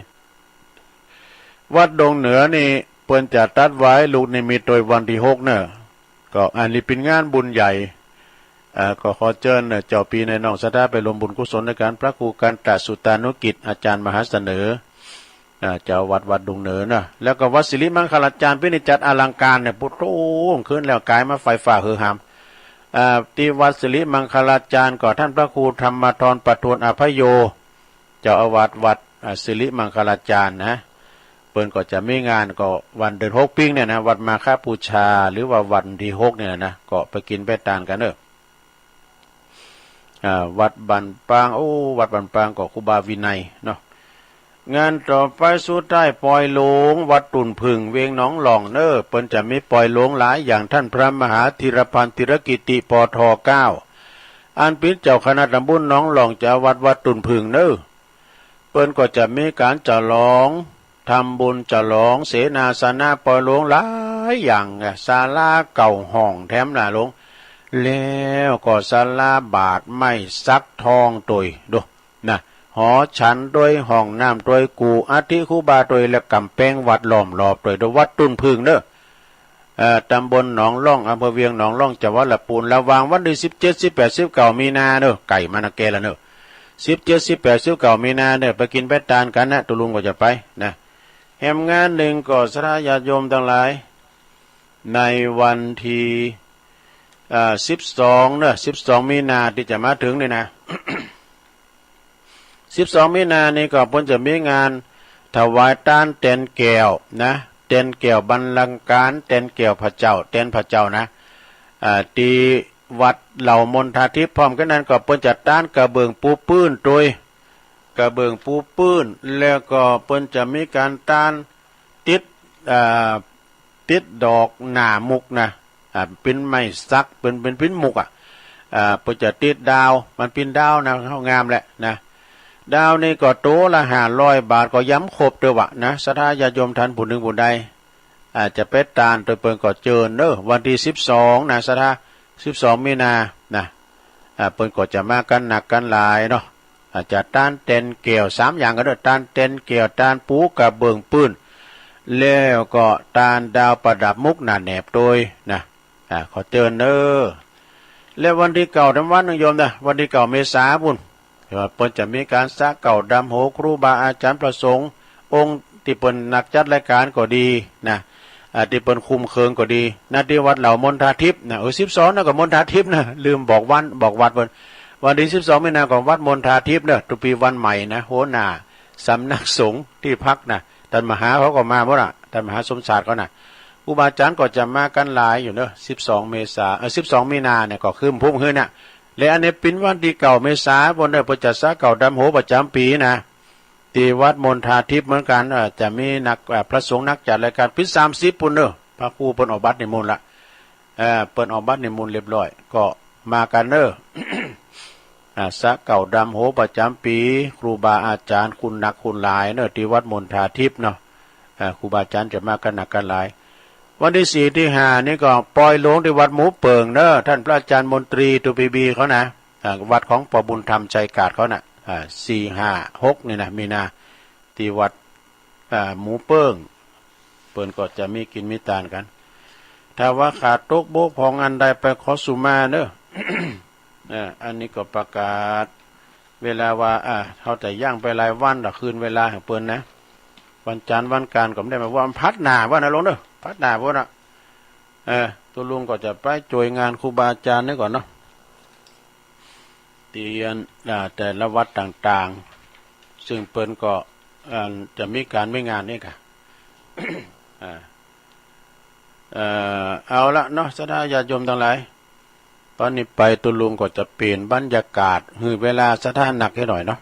วัดดงเหนือนี่เปิ้นจะตัดวายลูกนิมิตโดยวันที่หกเนอะ ก็อันนี้เป็นงานบุญใหญ่ อ่า ก็ขอเจิญเนอะ เจ้าปี้นายน้องศรัทธาไปร่วมบุญกุศลในการพระครูกันตสุตตานุกิจ อาจารย์มหาเสนอ อ่า เจ้าวัดวัดดงเหนือนะ แล้วก็วัดสิริมังคลาจารย์ พินิจจัดอลังการเนี่ย ปุโตขึ้นแล้วกลายมาไฟฟ้าเหือหาม อ่า ที่วัดสิริมังคลาจารย์ก็ท่านพระครูธรรมธรประทวนอภัยโย เจ้าอาวาสวัด อ่า สิริมังคลาจารย์นะ เปิ้นก็จะมีงานก็วันเดือนหกปิ้งเนี่ยนะ วัดมาฆบูชา หรือว่าวันที่หกเนี่ยนะ ก็ไปกินไปตานกันเนอะ อ่า วัดบ้านปาง โอ้ วัดบ้านปางก็ครูบาวินัยเนาะ งานต่อไปสุดท้ายปอยหลวง วัดตุ่นผึ่ง เวียงหนองหล่องเนอะ เปิ้นจะมีปอยหลวงหลายอย่าง ท่านพระมหาธีรพันธ์ ธีรกิติ ปท เก้า อันเป๋นเจ้าคณะตำบลหนองหล่อง เจ้าวัดวัดตุ่นผึ่งเนอะ เปิ้นก็จะมีการฉลอง ทำบุญฉลองเสนาสนะปอยหลวงหลายอย่างอะ ศาลาเก้าห้องแถมนะหลวง แล้วก็ศาลาบาทไม้สักทองโตย ดูนะ หอฉันโตย ห้องน้ำโตย กู่อัฐิครูบาโตย และก๋ำแปงวัดล้อมรอบโตย ดูวัดตุ่นผึ่งเนอะ เอ่อ ตำบลหนองหล่อง อำเภอเวียงหนองหล่อง จังหวัดลำพูน ระหว่างวันที่สิบเจ็ด สิบแปด สิบเก้า มีนาเนอะ ใกล้มานะแก่แล้วเนอะ สิบเจ็ด สิบแปด สิบเก้า มีนาเน่อ ไปกินไปตานกั๋นนะ ตุ๊ลุงก็จะไปนะ แหมงานหนึ่งก็ศรัทธาญาติโยมตังหลาย ในวันที่ อ่า สิบสอง เน่อ สิบสอง มีนาตี้จะมาเถิงนี่นะ สิบสอง มีนานี่ก็เปิ้นจะมีงานถวายตานแตนแก้วนะ แตนแก้วบัลลังก์กาล แตนแก้วพระเจ้า แตนพระเจ้านะ อ่า ตี้วัดเหล่ามณฑาทิพย์ พร้อมกั๋นนั้นก็เปิ้นจะตานกระเบื้องปูพื้นโตย กระเบื้องปูพื้น แล้วก็เปิ้นจะมีก๋านตานติด อ่า ติดดอกหน้ามุกนะ อ่า ปิ้นไม้สัก เปิ้น เปิ้นปิ้นมุกอะ อ่า เปิ้นจะติดดาว มันปิ้นดาวนะ งามแหละนะ ดาวนี่ก็โตละห้าร้อยบาท ก็ยังบ่ครบเตื้อวะนะ ศรัทธาญาติโยมต้านผู้หนึ่งผู้ใด อาจจะไปตานโตยเปิ้นก็เจิญเน่อ วันตี้สิบสองนะ ศรัทธา สิบสอง มีนานะ อ่า เปิ้นก็จะมากั๋นนักกั๋นหลายเนาะ อาจจะตานแตนแก้ว สามอย่างก็เน่อ ตานแตนแก้ว ตานปูกระเบื้องปูพื้น แล้วก็ตานดาวประดับมุกหน้าแหนบโตยนะ อ่า ขอเจิญเน่อ และวันตี้เก้า แถมวันหนึ่งโยมนะ วันตี้เก้า เมษาปู้น เปิ้นจะมีก๋านสระเกล้าดำหัวครูบาอาจ๋ารย์พระสงฆ์องค์ตี้เปิ้นนักจัดรายก๋านก็ดีนะ อ่า ตี้เปิ้นคุ้มเคิงก็ดีนะ ตี้วัดเหล่ามณฑาทิพย์นะ เออ สิบสอง นั่นก็มณฑาทิพย์นะ ลืมบอกวัน บอกวัดเปิ้น วันตี้สิบสอง มีนาก็วัดมณฑาทิพย์เน่อ ตุ๊ปีวันใหม่นะ หัวหน้าสำนักสงฆ์ตี้พักนะ ต้านมหาเขาก็มาหมดอะ ต้านมหาสมชาติเขานะ ครูบาอาจ๋ารย์ก็จะมากั๋นหลายอยู่เน่อ สิบสอง เมษา เออ สิบสอง มีนาเนี่ยก็คือพุ่มหื้อเนี่ย และอันนี้ปิ้นวันตี้เก้า เมษาปู้นเน่อ เปิ้นจะสระเกล้าดำหัวประจ๋ำปี๋นะ ตี้วัดมณฑาทิพย์เหมือนกั๋น เอ่อ จะมีนัก เอ่อ พระสงฆ์นักจัดรายก๋าน ปิ้นสามสิบปู้นเน่อ พระครูเปิ้นออกบัตรนิมนต์ละ เอ่อ เปิ้นออกบัตรนิมนต์เรียบร้อย ก็มากั๋นเน่อ อ่า สระเกล้าดำหัวประจ๋ำปี๋ ครูบาอาจ๋ารย์คุณหนักคุณหลายเน่อ ตี้วัดมณฑาทิพย์เนาะ อ่า ครูบาอาจ๋ารย์จะมากั๋นนักกั๋นหลาย วันตี้สี่ตี้ห้านี่ก็ปอยหลวงตี้วัดหมูเปิ่งเน่อ ต้านพระอาจ๋ารย์มนตรี ตูปีบี เขานะ อ่า วัดของป้อบุญธรรม ชัยกาดเขาน่ะ อ่า สี่ ห้า หก นี่นะ มีนา ตี้วัด อ่า หมูเปิ่ง เปิ้นก็จะมีกิ๋นมีตานกั๋น ถ้าว่าขาดตกบกพร่องอันใดไปขอสุมาเน่อ อ่า อันนี้ก็ประกาศ เวลาว่า อ่า เฮาจะย่างไปรายวันละคืนเวลาหื้อเปิ้นนะ วันจันทร์วันอังคารก็บ่ได้มา วันพัดหน้าว่านะหลวงเน่อ พัดหน้าพู้นนะ เออ ตุ๊ลุงก็จะไปจ้วยงานครูบาอาจ๋ารย์นี่ก่อนเนาะ ตี้อัน อ่า แต่ละวัดต่างๆ ซึ่งเปิ้นก็ อ่า จะมีก๋านมีงานนี่ก่ะ อ่า เอ่อ เอาละเนาะ ศรัทธาญาติโยมตังหลาย ต๋อนนี้ไปตุ๊ลุงก็จะเปลี่ยนบรรยากาศ หื้อเวลาศรัทธานักแค่หน่อยเนาะ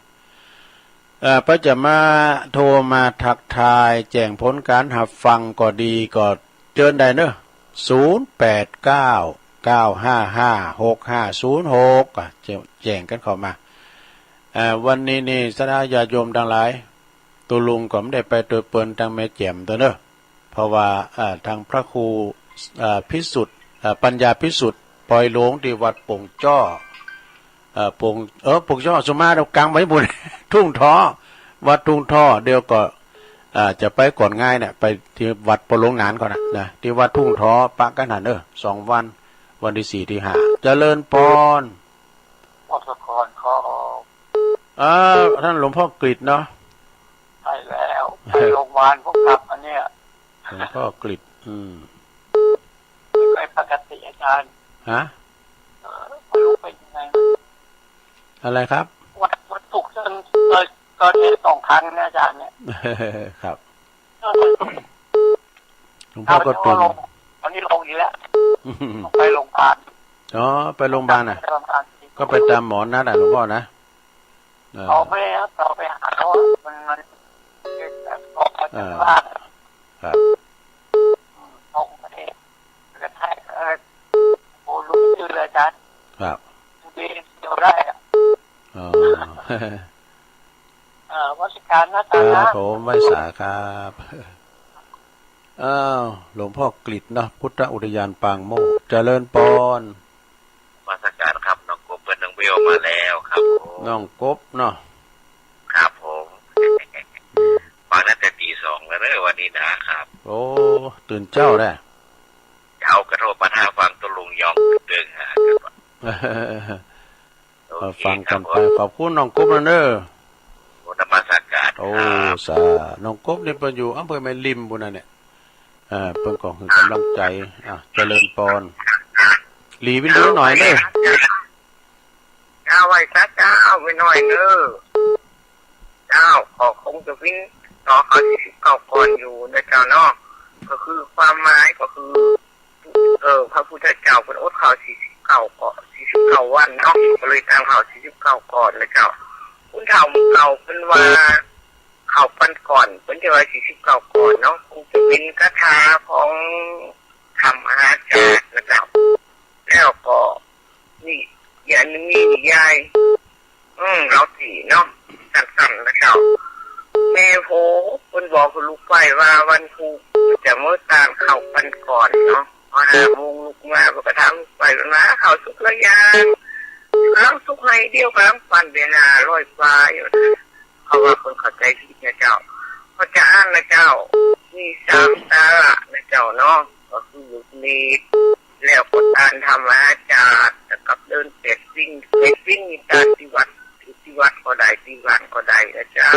เอ่อ เปิ้นจะมาโทรมาทักทาย แจ้งผลก๋านฮับฟังก็ดี ก็เจิญได้เนอะ ศูนย์แปดเก้า เก้าห้าห้า หกห้าศูนย์หก อ่ะ แจ้ง แจ้งกั๋นเข้ามา เอ่อ วันนี้นี่ศรัทธาญาติโยมตังหลาย ตุ๊ลุงก็บ่ได้ไปตวยเปิ้นตังแม่แจ่มตังเนอะ เพราะว่า เอ่อ ทางพระครู เอ่อ พิสุทธิ์ เอ่อ ปัญญาพิสุทธิ์ ปอยหลวงตี้วัดปงจ้อ เอ่อ ปง เออ ปงจ้อ สุมาเดียวกังไว้บุญ ทุ่งท้อ วัดทุ่งท้อ เดี๋ยวก็ เอ่อ จะไปก่อนง่ายเนี่ย ไปตี้วัดปอหลวงหนานก่อนนะ นะ ตี้วัดทุ่งท้อ ปะกั๋นหั้นเนอะ สองวัน วันตี้สี่ตี้ห้า เจริญปอน พงศกรครับ เอ่อ ท่านหลวงพ่อกฤษเนาะ ใช่แล้ว ไปโรงพยาบาลผมกลับมาเนี่ย หลวงพ่อกฤษ อืม ไม่ค่อยปกติอาจารย์ ฮะ เออ ไม่รู้เป็นยังไง อะไรครับ วัน วันศุกร์จน เออ ก็เนี่ยสองครั้งนะอาจารย์เนี่ย ครับ เออ หลวงพ่อก็ตื่น เอาลง วันนี้ลงอีกแล้ว ต้องไปโรงพยาบาล อ๋อ ไปโรงพยาบาลน่ะ ไปโรงพยาบาล ก็ไปตามหมอนัดอ่ะ หลวงพ่อนะ เออ เขาไม่ให้เราไปหาเขาอะ มัน มัน เออ ครับ เขาไม่ให้ กระแทก เออ โอ้ รู้ชื่อเลยอาจารย์ ครับ เดียวได้อะ อ๋อ เอ่อ นมัสการนะอาจารย์นะ ครับผม ไหว้สาครับ อ้าว หลวงพ่อกฤษเนาะ พุทธอุทยานปางโมกข์ เจริญปอน นมัสการครับ น้องกบกับน้องเบลมาแล้วครับผม น้องกบเนาะ ครับผม มาตั้งแต่ตีสองแล้วเด้อวันนี้นะครับ โอ้ ตื่นเจ๊าแหละ เจ๊าก็โทรมาหาฟังตุ๊ลุงยองเติงหากันว่า เออ โอเค ฟังกันไป ครับผม ขอบคุณน้องกบนะเนอะ โอ้ นมัสการ โอ้ ครับ สา น้องกบนี่เปิ้นอยู่อำเภอแม่ริมพู้นนะเนี่ย เออ เปิ้นก็หื้อกำลังใจ๋ อ่ะ เจริญปอน หลีวิทยุหน่อยเนอะ เจ้า ไหว้สาเจ้า แม่น้อยเนอะ เจ้า ก็คงจะวินต่อข้าวสี่สิบเก้าก่อนอยู่นะเจ้าเนาะ ก็คือความหมายก็คือ เออ พระพุทธเจ้าเพิ่นอดข้าวสี่สิบเก้าก่อน สี่สิบเก้าวันเนาะ ก็เลยตั้งข้าวสี่สิบเก้าก่อนนะเจ้า ผู้เฒ่าเก่าเพิ่นว่าข้าวปันก่อน เพิ่นจะว่าสี่สิบเก้าก่อนเนาะ คงจะเป็นคาถาของธรรมหาจารย์นะเจ้า แล้วก็นี่ อย่างนี้ยาย อืม เอาสิเนาะ สั้นๆนะเจ้า แม่โพเพิ่นบอกกับลูกไฟว่าวันพุธจะมื้อตานข้าวปันก่อนเนาะ พอห้าโมงลุกมาเพิ่นก็ถามลูกไฟเพิ่นว่าข้าวสุกแล้วยัง กำลังสุกให้เดียว กำลังปั้นได้ห้าร้อยปลายอยู่นะ เพราะว่าเพิ่นเข้าใจผิดนะเจ้า พระจาอั้นนะเจ้า มีสามสาระนะเจ้าเนาะ ก็คือลูกนิมิต แล้วก็ตานธรรมหาจารย์ แล้วกับเดินแปดวิ่ง แปดวิ่งนี่ตานที่วัด ที่วัดก็ได้ ที่บ้านก็ได้นะเจ้า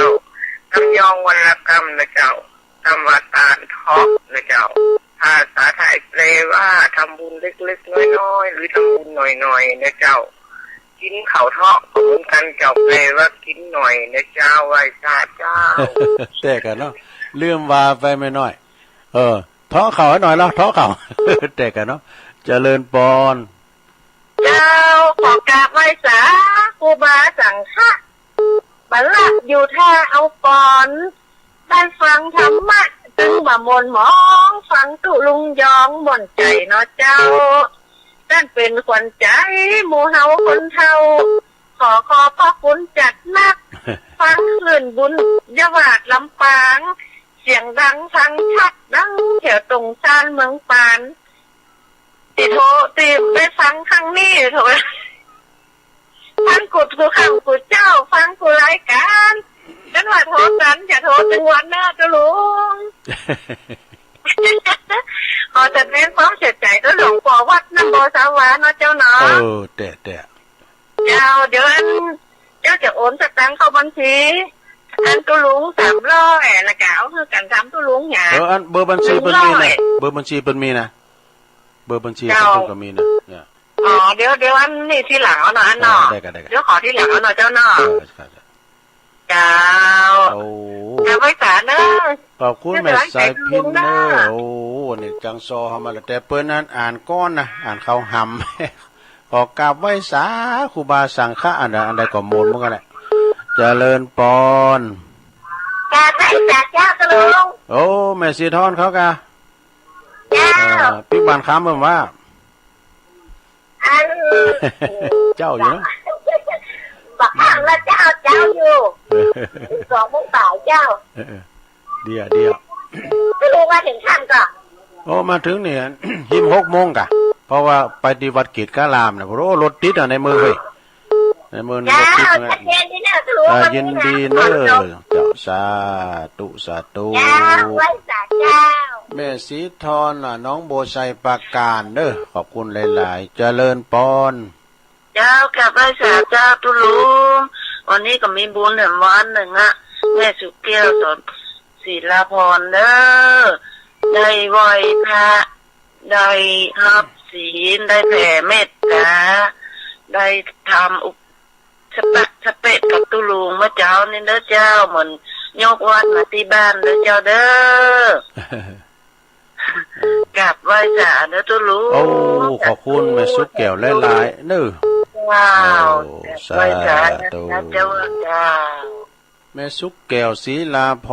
ทำยองวันละกำนะเจ้า คำว่าตานเทาะนะเจ้า ภาษาไทยแปลว่าทำบุญเล็กๆน้อยๆ หรือทำบุญหน่อยๆนะเจ้า กินข้าวเทาะก็เหมือนกันเจ้า แปลว่ากินหน่อยนะเจ้า ไหว้สาเจ้า แต๊กะเนาะ ลืมว่าไปแม่น้อย เออ เทาะข้าวให้หน่อยละ เทาะข้าว แต๊กะเนาะ เจริญปอน เจ้า ขอกราบไหว้สาครูบาสังฆะ บาละอยู่ท่าเอาปอน ได้ฟังธรรมะ จึงบ่ม่วนหมอง ฟังตุ๊ลุงยองม่วนใจ๋เนาะเจ้า ท่านเป็นขวัญใจหมู่เฮาคนเฒ่า ขอขอบพระคุณจัดหนัก ฟังคลื่นบุญญาวาสลำปาง เสียงดังฟังชัดดังแถวตรงชานเมืองปาน ติโทร ติได้ฟังครั้งนี้โทร ฟังกูทุกค่ำกูเจ๊า ฟังกูรายการ กันว่าโทรกัน จะโทรถึงวันเนอะเจ้าลุง ขอแสดงความเสียใจกับหลวงพ่อวัดน้ำบ่อสาหวานเนาะเจ้าเนาะ เออ แต๊ๆ เจ้า เดี๋ยวอัน เจ้าจะโอนสตางค์เข้าบัญชี อันตุ๊ลุงสามร้อย แล้วก็เอาคือกันทำตุ๊ลุงหยา เออ อันเบอร์บัญชีเปิ้นมีนะ หนึ่งร้อย เบอร์บัญชีเปิ้นมีนะ เบอร์บัญชี เจ้า เปิ้นก็มีนะ เนี่ย อ๋อ เดี๋ยว เดี๋ยวอันนี้ทีหลังเอาเนาะ อันเนาะ เออ ได้กัน ได้กัน เดี๋ยวขอทีหลังเอาเนาะเจ้าเนาะ เออ ครับ เจ้า โอ้ กราบไหว้สาเนอะ ขอบคุณแม่สายพิณเนอะ เจ้าสายพิณเนอะ โอ้ นี่จังซอเฮามาแล้ว แต่เปิ้นนั้นอ่านก่อนนะ อ่านเขาหำ ขอกราบไหว้สาครูบาสังฆะ อันใด อันใดก็มนต์เหมือนกันแหละ เจริญปอน กราบไหว้สาเจ้าค่ะลุง โอ้ แม่สีทอนเขากะ เจ้า เอ่อ ปิ๊กบานคำเปิ้นว่า อัน เจ้าอยู่เนาะ บักข้างละเจ้า เจ้าอยู่ สองโมงบ่ายเจ้า เออ เออ เดี๋ยว เดี๋ยว ไม่รู้ว่าถึงค่ำก่อน โอ้ มาถึงนี่ หิมหกโมงกะ เพราะว่าไปที่วัดเกตุการามนะ โอ้ รถติดอ่ะในเมืองเว้ย ในเมืองนี่รถติดนะ เจ้า ชัดเจนดีนะ สรุป อ่า ว่า ยินดีเนอะ เจ้า สาธุ สาธุ เจ้า ไหว้สาเจ้า แม่สีทอนน่ะ หนองบัวไชปราการเนอะ ขอบคุณหลายๆ เจริญปอน เจ้า กราบไหว้สาเจ้าตุ๊ลุง วันนี้ก็มีบุญแถมวันหนึ่งอะ แม่สุแก้ว สอน ศิลาพรเด้อ ได้ไหว้พระ ได้ฮับศีล ได้แผ่เมตตา ได้ทำอุปสปักสเปะกับตุ๊ลุงเมื่อเจ้านี่เด้อเจ้า เหมือนยกวัดมาที่บ้านเด้อเจ้าเด้อ กราบไหว้สาเด้อตุ๊ลุง โอ้ ขอบคุณแม่สุแก้วหลายๆ เนอะ ว้าว โอ้ กราบไหว้สา สาธุ นะเจ้า เจ้า แม่สุแก้ว ศิลาพ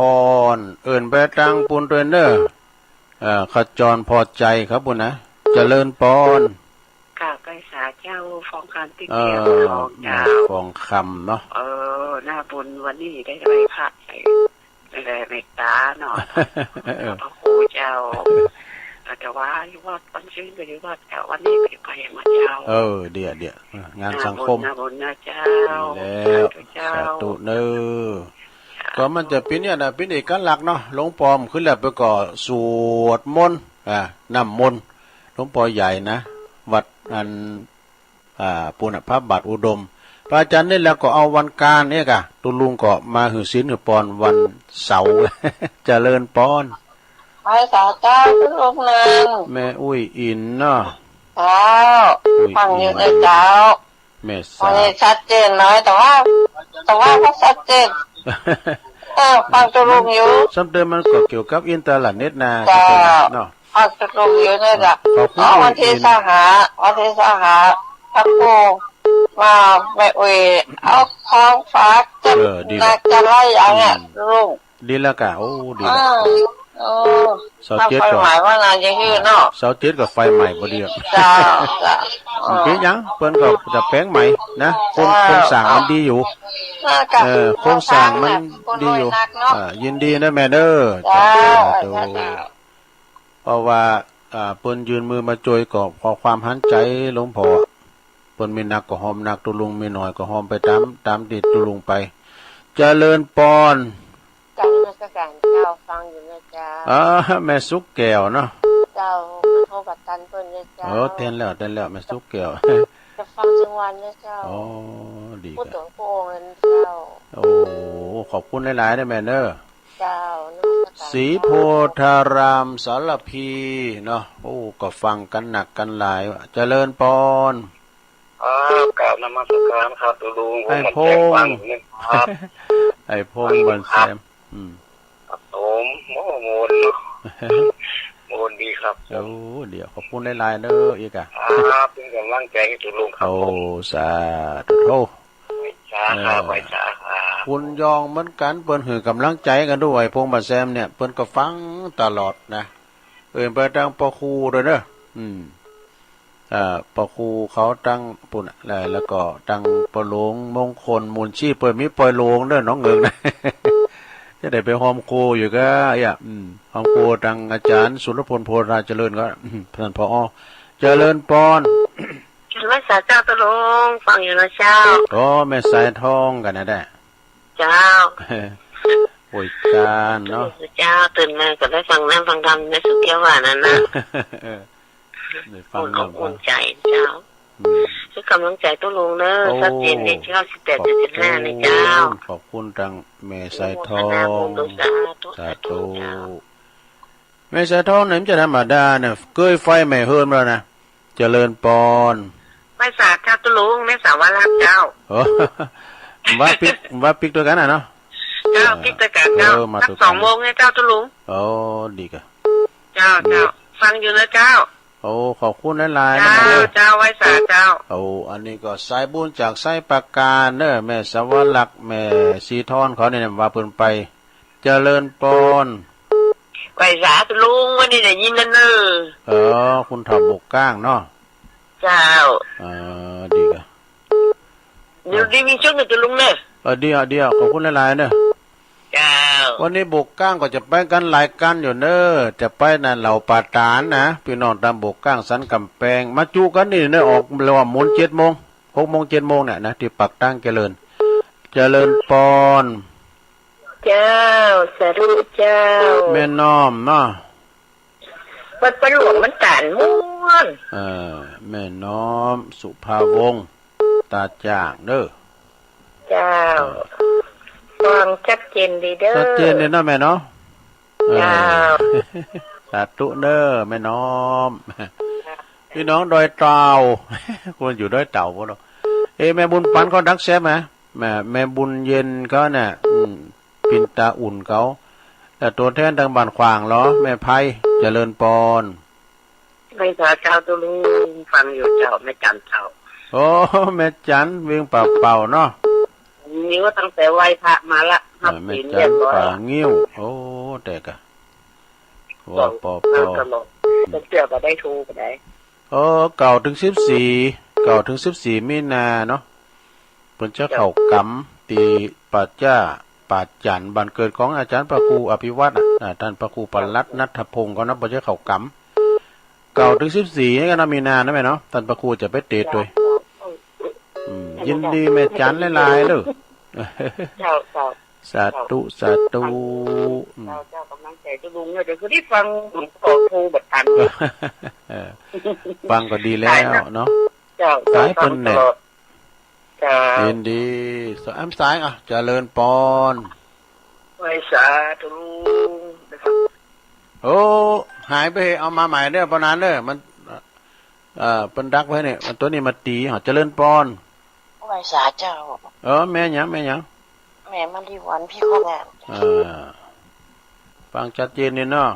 ร เอิ้นไปตางปูนตวยเนอะ เอ่อ ขจรพอใจครับปูนนะ เจริญปอน กราบไหว้สาเจ้า ฟองคำติ๊ก เอ่อ เกียวทองเจ้า แม่ฟองคำเนาะ เออ หน้าบุญวันนี้ได้ไหว้พระใส่ แผ่เมตตาเนาะ เออ พระครูเจ้า อาตมาอยู่วัด วันซืนก็อยู่วัด แต่วันนี้ก็อยู่ไปมาเจ้า เออ เดี๋ยว เดี๋ยว เออ งานสังคม หน้าบุญ หน้าบุญนะเจ้า ดีแล้ว สาธุเจ้า สาธุเนอะ เจ้า ก็มันจะเป็นเนี่ยนะ เป็นเอกลักษณ์เนาะ หลวงปอมขึ้นแล้วไปก็สวดมนต์ อ่า น้ำมนต์ หลวงปอใหญ่นะ วัดอัน อ่า ปูนน่ะ พระบาทอุดม พระอาจารย์นี่แหละก็เอาวันการเนี่ยกะ ตุลุงก็มาหื้อศีลหื้อปอนวันเสาร์ เจริญปอน ไหว้สาเจ้า ตุลุงหนึ่ง แม่อุ้ยอินเนาะ เจ้า อุ้ยอิน ฟังอยู่นะเจ้า แม่สา วันนี้ชัดเจนหน่อย แต่ว่า แต่ว่าก็ชัดเจน เออ ฟังตุลุงอยู่ ซ้ำเติมมันก็เกี่ยวกับอินเทอร์เน็ตนะ เจ้า เนาะ ฟังตุลุงอยู่เนี่ยจ้ะ ขอบคุณ อ๋อ วันที่ อุ้ยอิน ซาวห้า วันที่ซาวห้า พระครูมา แม่อุ้ย เอาของฝาก เออ ดี น่าจะไล่อย่างเงี้ย อืม ลุง ดีแล้วกะ โอ้ ดีแล้ว อ่า โอ้ เสาร์เจ็ดก็ ไฟใหม่ว่าน่าจะฮื้อเนาะ เสาร์เจ็ดก็ไฟใหม่พอดีอะ เจ้า เจ้า มันเป็นหยัง เปิ้นก็จะแปลงใหม่นะ โครง เจ้า โครงสร้างมันดีอยู่ เออ เออ โครงสร้างมันดีอยู่ โครงสร้างน่ะ เออ ยินดีนะแม่เด้อ เจ้า สาธุ เจ้า เพราะว่า อ่า เปิ้นยื่นมือมาจ่วยก็ขอความหันใจหลวงพ่อ เปิ้นมีหนักก็หอมหนัก ตุลุงมีน้อยก็หอมไปตาม ตามที่ตุลุงไป เจริญปอน กราบนมัสการเจ้า ฟังอยู่นะเจ้า อ่า แม่สุกแก้วเนาะ เจ้า มาโทรกับตันเปิ้นนะเจ้า โอ้ แทนแล้ว แทนแล้ว แม่สุกแก้ว จะฟังทั้งวันนะเจ้า อ๋อ ดี ผู้ ครับ ตนผู้องค์นั้นเจ้า โอ้ ขอบคุณหลายๆ นะแม่เนอะ เจ้า นมัสการ ศรีโพธารามสารพีเนาะ โอ้ ก็ฟังกันหนักกันหลาย เจริญปอน ครับ กราบนมัสการครับ ตุลุง ไอ้พงษ์ ผมมาแจ้งฟังอยู่นะครับ ไอ้พงษ์ ฟังอยู่ครับ บันแซม อืม ครับผม โอ้ ม่วนเนาะ ม่วนดีครับผม โอ้ เดี๋ยว ขอบคุณหลายๆ เด้อ อีกอะ ครับ เป็นกำลังใจให้ตุลุงครับผม โอ้ สาธุ ไหว้สาครับ เออ ไหว้สาครับ คุณยองเหมือนกัน เปิ้นหื้อกำลังใจกันด้วย ไอ้พงษ์ บันแซมเนี่ย เปิ้นก็ฟังตลอดนะ เอิ้นไปตางปอครูด้วยเนอะ อืม เอ่อ ปอครูเขาตางปู้นน่ะ แล้ว แล้วก็ตางปอหลวงมงคลมูลชีพ เปิ้นมีปอยโลงเด้อ หนองเงิงนะ จะได้ไปฮอมครูอยู่ก็ อ่ะ อืม ฮอมครูตางอาจารย์สุรพล โพธาเจริญก็ อืม ท่าน ผอ เจริญปอน ไหว้สาเจ้า ตุลุง ฟังอยู่นะเจ้า อ๋อ แม่สายทองกันนะแด้ เจ้า โอ้ย จานเนาะ เจ้า ตื่นมาก็ได้ฟังน้ำฟังธรรมในสุขแก้วหวานนั่นนะ เออ ได้ฟัง อุ่นอก น้ำฟัง อุ่นใจเจ้า อืม คือกำลังใจตุลุงเนอะ โอ้ ชัดเจนเลย เก้าสิบแปดจุดเจ็ดห้า ขอบคุณ นะเจ้า ขอบคุณตางแม่สายทอง อนุโมทนาบุญด้วย สาธุ สาธุ สาธุ เจ้า แม่สายทองเนี่ยมันจะธรรมดาเนี่ย เกยไฟไหม้เฮือนมาแล้วนะ เจริญปอน ไหว้สาเจ้าตุลุง แม่สาวรักเจ้า โอ้ ว่าปิ๊ก ว่าปิ๊กด้วยกันน่ะเนาะ เจ้า ปิ๊กด้วยกันเจ้า เออ มา สัก ด้วยกัน สองโมงเนี่ยเจ้าตุลุง โอ้ ดีกะ เจ้า อืม เจ้า ฟังอยู่นะเจ้า โอ้ ขอบคุณหลายๆ เจ้า นะ เจ้า ไหว้สาเจ้า โอ้ อันนี้ก็สายบุญจากสายปราการเนอะ แม่สาวรัก แม่สีทอนเขาเนี่ยว่าเพิ่นไป เจริญปอน ไหว้สาตุลุง วันนี้ได้ยินแล้วเนอะ เออ คุณเฒ่าบกก้างเนาะ เจ้า เออ ดีกะ เดี๋ยว เออ ดีมีช่วงหนึ่งตุลุงเนอะ เออ ดีอ่ะ ดีอ่ะ ขอบคุณหลายๆ เนอะ เจ้า วันนี้บกก้างก็จะไปกันหลายกันอยู่เนอะ จะไปน่ะเหล่าป่าตานนะ พี่น้องตางบกก้างสันกำแพง มาจุกันนี่เนอะ ออกเรียกว่าหมุนเจ็ดโมง หกโมงเจ็ดโมงเนี่ยนะ ที่ปากตางเจริญ เจริญปอน เจ้า สาธุเจ้า แม่น้อมเนาะ วัดป่าหลวงมันตานม่วน เออ แม่น้อมสุภาวงศ์ ตาจ่างเด้อ เจ้า เออ ฟังชัดเจนดีเด้อ ชัดเจนเลยเนาะแม่เนาะ เจ้า เออ สาธุเด้อแม่น้อม พี่น้องดอยเต่า คนอยู่ดอยเต่าพวกเรา เอ้ย แม่บุญปันเขาดักแซมไหม แม่ แม่บุญเย็นเขาเนี่ย อืม ปิ่นตาอุ่นเขา แต่ตัวแทนทางบ้านขวางเหรอ แม่ไพ เจริญปอน ไหว้พระเจ้าตุลุง ฟังอยู่เจ้า แม่จันเจ้า โอ้ แม่จัน เวียงป่าเป่าเนาะ นี่ก็ตั้งแต่ไหว้พระมาละ เออ นับศีลเรียบร้อยละ แม่จันป่างิ้ว โอ้ แต่กะ วปป นั่งตลอด อืม เจ้าก็ได้ถูกก็ได้ เออ เก้าถึงสิบสี่ เก้าถึงสิบสี่มีนาเนาะ เปิ้นจะเข้ากรรมที่ป่าจ้าป่าจันทร์ บ้านเกิดของอาจารย์พระครูอภิวัตรน่ะ อ่า ท่านพระครูปลัดนัทพงศ์เขานะ เปิ้นจะเข้ากรรม เก้าถึงสิบสี่นี่ก็นะ มีนานะแม่เนาะ ท่านพระครูจะไปเตรียมด้วย อืม ยินดีแม่จันหลายๆ เด้อ เจ้า เจ้า สาธุ สาธุ อืม เจ้า เจ้า กำลังใจตุลุงเนี่ย เดี๋ยวคือได้ฟังหลวงพ่อโทรบัดตัน เออ ฟังก็ดีแล้วเนาะ เจ้า สายเปิ้นเนี่ย ฟังตลอด ครับ ยินดี ส- แอมสาย อ่ะ เจริญปอน ไหว้สาธุลุงนะครับ โอ้ หายไป เอามาใหม่เด้อ ปอนานเด้อ มัน เอ่อ เปิ้นดักไว้เนี่ย มันตัวนี้มาตี หอ เจริญปอน ไหว้สาเจ้า เออ แม่หยัง แม่หยัง แม่มะลิวัน พี่ข้องาม เออ ฟังชัดเจนนี่เนาะ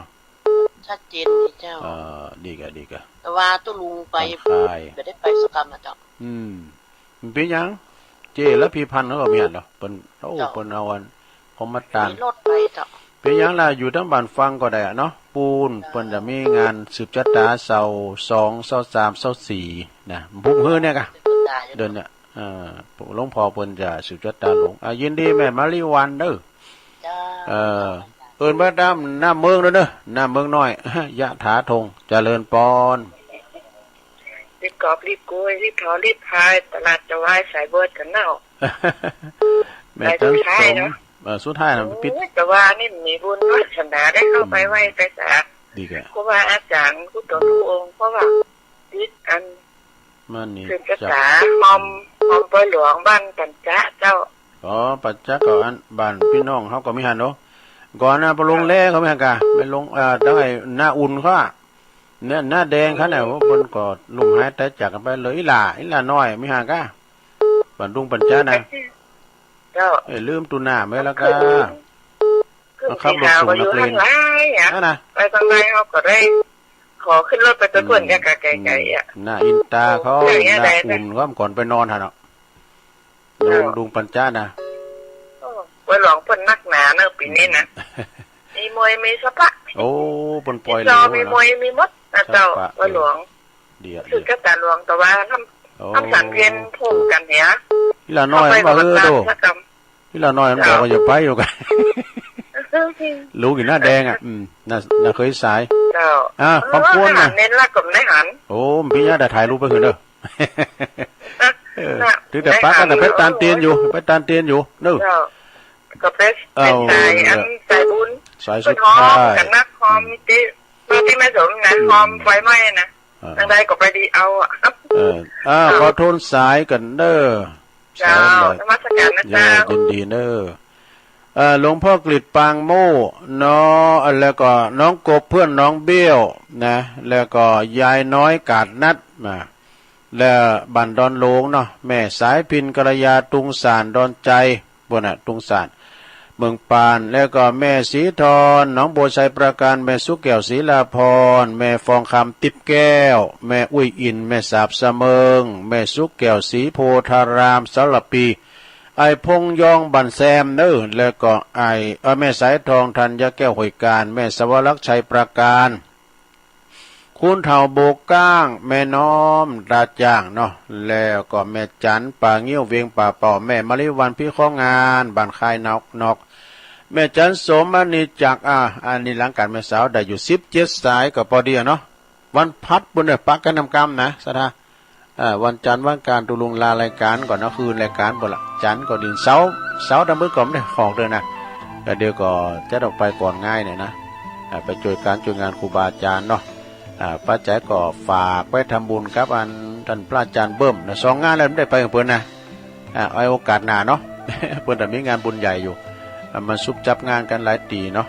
ชัดเจนดีเจ้า เออ ดีกะ ดีกะ แต่ว่าตุ๊ลุงไป ผ่อนคลาย บ่ได้ไปสักกำนะเจ้า อืม มันเป็นหยัง เจ้ละพีพันธุ์เขาก็มีหั่นเนาะ เปิ้น โอ้ เจ้า เปิ้นเอาอัน ของมาตาน มีรถไปเจ้า เป็นหยังล่ะ อยู่ตางบ้านฟังก็ได้อะเนาะ ปูน เจ้า เปิ้นจะมีงานสืบชะตาเสาร์สอง เสาร์สาม เสาร์สี่นะ พุกมื้อเนี่ยกะ สืบชะตาอยู่ เดือนเนี่ย เอ่อ หลวงพ่อเปิ้นจะสืบชะตาหลวง อ่ะ ยินดีแม่มะลิวันเด้อ เจ้า เอ่อ เอิ้นมาตามหน้าเมืองเด้อเนอะ หน้าเมืองน้อย ยะถาธง เจริญปอน รีบกอบรีบโกย รีบถอรีบพาย ตลาดจะวายสายเบิดกันเนาะ แม่ สายสุดท้ายเนาะ จันสม เอ่อ สุดท้ายนะ โอ้ย ปิด แต่ว่านี่มีบุญวาสนาได้เข้าไปไหว้ไปสา ดีแก ครูบาอาจารย์ ผู้ตนผู้องค์ เพราะว่าติดอัน มันนี่ สืบชะตา จัก หอม หอมปอยหลวงบ้านปัญจะเจ้า อ๋อ ปัญจะก็อันบ้านพี่น้องเขาก็มีหั่นเนาะ ก่อนนะ ปะลงแลเขามีหั่นกะ ไปลง เอ่อ ตั้งไอ้หน้าอุ่นเขาอะ เนี่ย หน้าแดงเขาเนี่ย โอ้ เปิ้นก็ล้มหายตายจากกันไปเลย อีหล่า อีหล่าน้อยมีหั่นกะ บ้านดุงปัญจะนะ เจ้า เอ้ย ลืมตู้น้ำไว้แล้วกะ คือ มาขับรถส่งนักเรียน คือที่หาว่าอยู่ข้างหลังอะ นั่นนะ ไปทางใดเขาก็ได้ ขอขึ้นรถไปตะกวน อืม ยากะไกลๆอะ อืม หน้าอินตาเขา อย่างเงี้ย หน้า ได้นะ อุ่นเขาก่อนไปนอนหั่นเนาะ เออ ลุง ลุงปัญจานะ โอ้ ว่าหลวงเพิ่นนักหนาเนอะปีนี้นะ มีมวยมีสะปะ โอ้ เปิ้นปล่อย มีซอ เร็วนะ มีมวยมีหมดนะเจ้า สะปะ ว่าหลวง เออ ดีอะ คือ ดีอะ กระตาหลวงแต่ว่าทำ โอ้ ทำสันเพียนพร้อมกันเนี่ย อีหล่าน้อย เข้าไป มันว่า เออ ก็มา โด ตามพระกรรม อีหล่าน้อยมันบอกว่าอย่าไปอยู่กัน เจ้า ลูกอยู่หน้าแดงอะ อืม น่า น่าเคยสาย เจ้า อ่ะ เออ ขอบคุณนะ หันเน้นละกลมได้หัน โอ้ พี่ย่าได้ถ่ายรูปไปคืนเด้อ เออ น่ะ ถือแต่ปะกันแต่ไปตานเตียนอยู่ ไปตานเตียนอยู่เนอะ เจ้า ก็ไป เอา เป็นสายอัน เออ สายบุญ สายสุดท้าย เพิ่นหอมกันนัก หอม อืม ที่ ที่แม่สมนะ อืม หอมไฟไหม้นะ อ่า จั่งใดก็ไปดีเอาอะ เออ อ่า เจ้า ขอโทษสายกันเด้อ เจ้า สายเลย นมัสการนะเจ้า ยินดีเนอะ เอ่อ หลวงพ่อกฤษปางโม่เนาะ แล้วก็น้องกบเพื่อนน้องเบี้ยวนะ แล้วก็ยายน้อยกาดนัดมา และบ้านดอนหลวงเนาะ แม่สายพิน กัลยา ตุงสาน ดอนใจ ปู้นน่ะ ตุงสาน เมืองปาน แล้วก็แม่สีทอน หนองบัวไชยปราการ แม่สุแก้ว ศรีลาภรณ์ แม่ฟองคำ ติ๊บแก้ว แม่อุ้ยอิน แม่สาบสะเมิง แม่สุแก้ว ศรีโพธาราม สารปี ไอ้พงยอง บ้านแซมเนอะ แล้วก็ไอ้ เอ่อ แม่สายทอง ธัญญาแก้ว ห้วยการ แม่สวรักษ์ ชัยปราการ คุณเฒ่าโบกก้าง แม่น้อม ตาจ่างเนาะ แล้วก็แม่จัน ป่างิ้ว เวียงป่าเป่า แม่มะลิวัน พี่ของงาน บ้านคายนอกนอก แม่จันสม มณีจักร อ่า อันนี้หลังการแม่สาวได้อยู่สิบเจ็ดสายก็พอดีอะเนาะ วันพัดปู้นเด้อ ปะกันนำกำนะ สะท้า เอ่อ วันจันทร์วันอังคารตุ๊ลุงลารายการก่อนนะ คืนรายการปู้นละ จันทร์ก็ดิน เสาร์ เสาร์ดำมืดก็ไม่ได้ออกเลยนะ ก็เดี๋ยวก็จะต้องไปก่อนง่ายเนี่ยนะ อ่า ไปช่วยการช่วยงานครูบาอาจารย์เนาะ อ่า ป้าแจ๋ก็ฝากไปทำบุญกับอันท่านพระอาจารย์เบิ้มนะ สองงานแล้วไม่ได้ไปกับเปิ้นนะ อ่า เอาไว้โอกาสหน้าเนาะ เปิ้นจะมีงานบุญใหญ่อยู่ อ่า มันซุบจับงานกันหลายตีเนาะ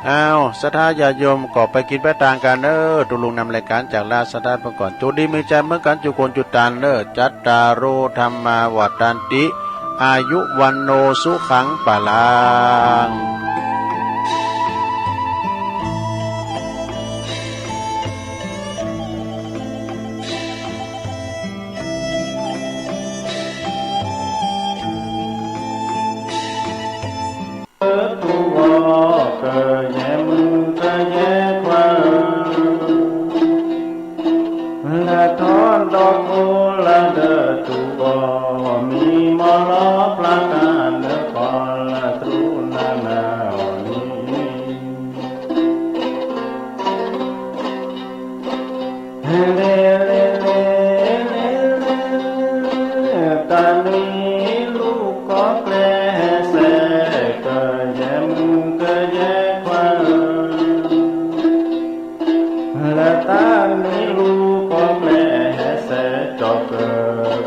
อ้าว ศรัทธาญาติโยมก็ไปกินไปตางกันเด้อ ตุ๊ลุงนำรายการจากลาศรัทธาเพิ่นก่อน โจคดีมีชัยเหมือนกันจุคนจุตานเด้อ จัตตาโร ธัมมา วัฑฒันติ อายุ วัณโณ สุขัง พลัง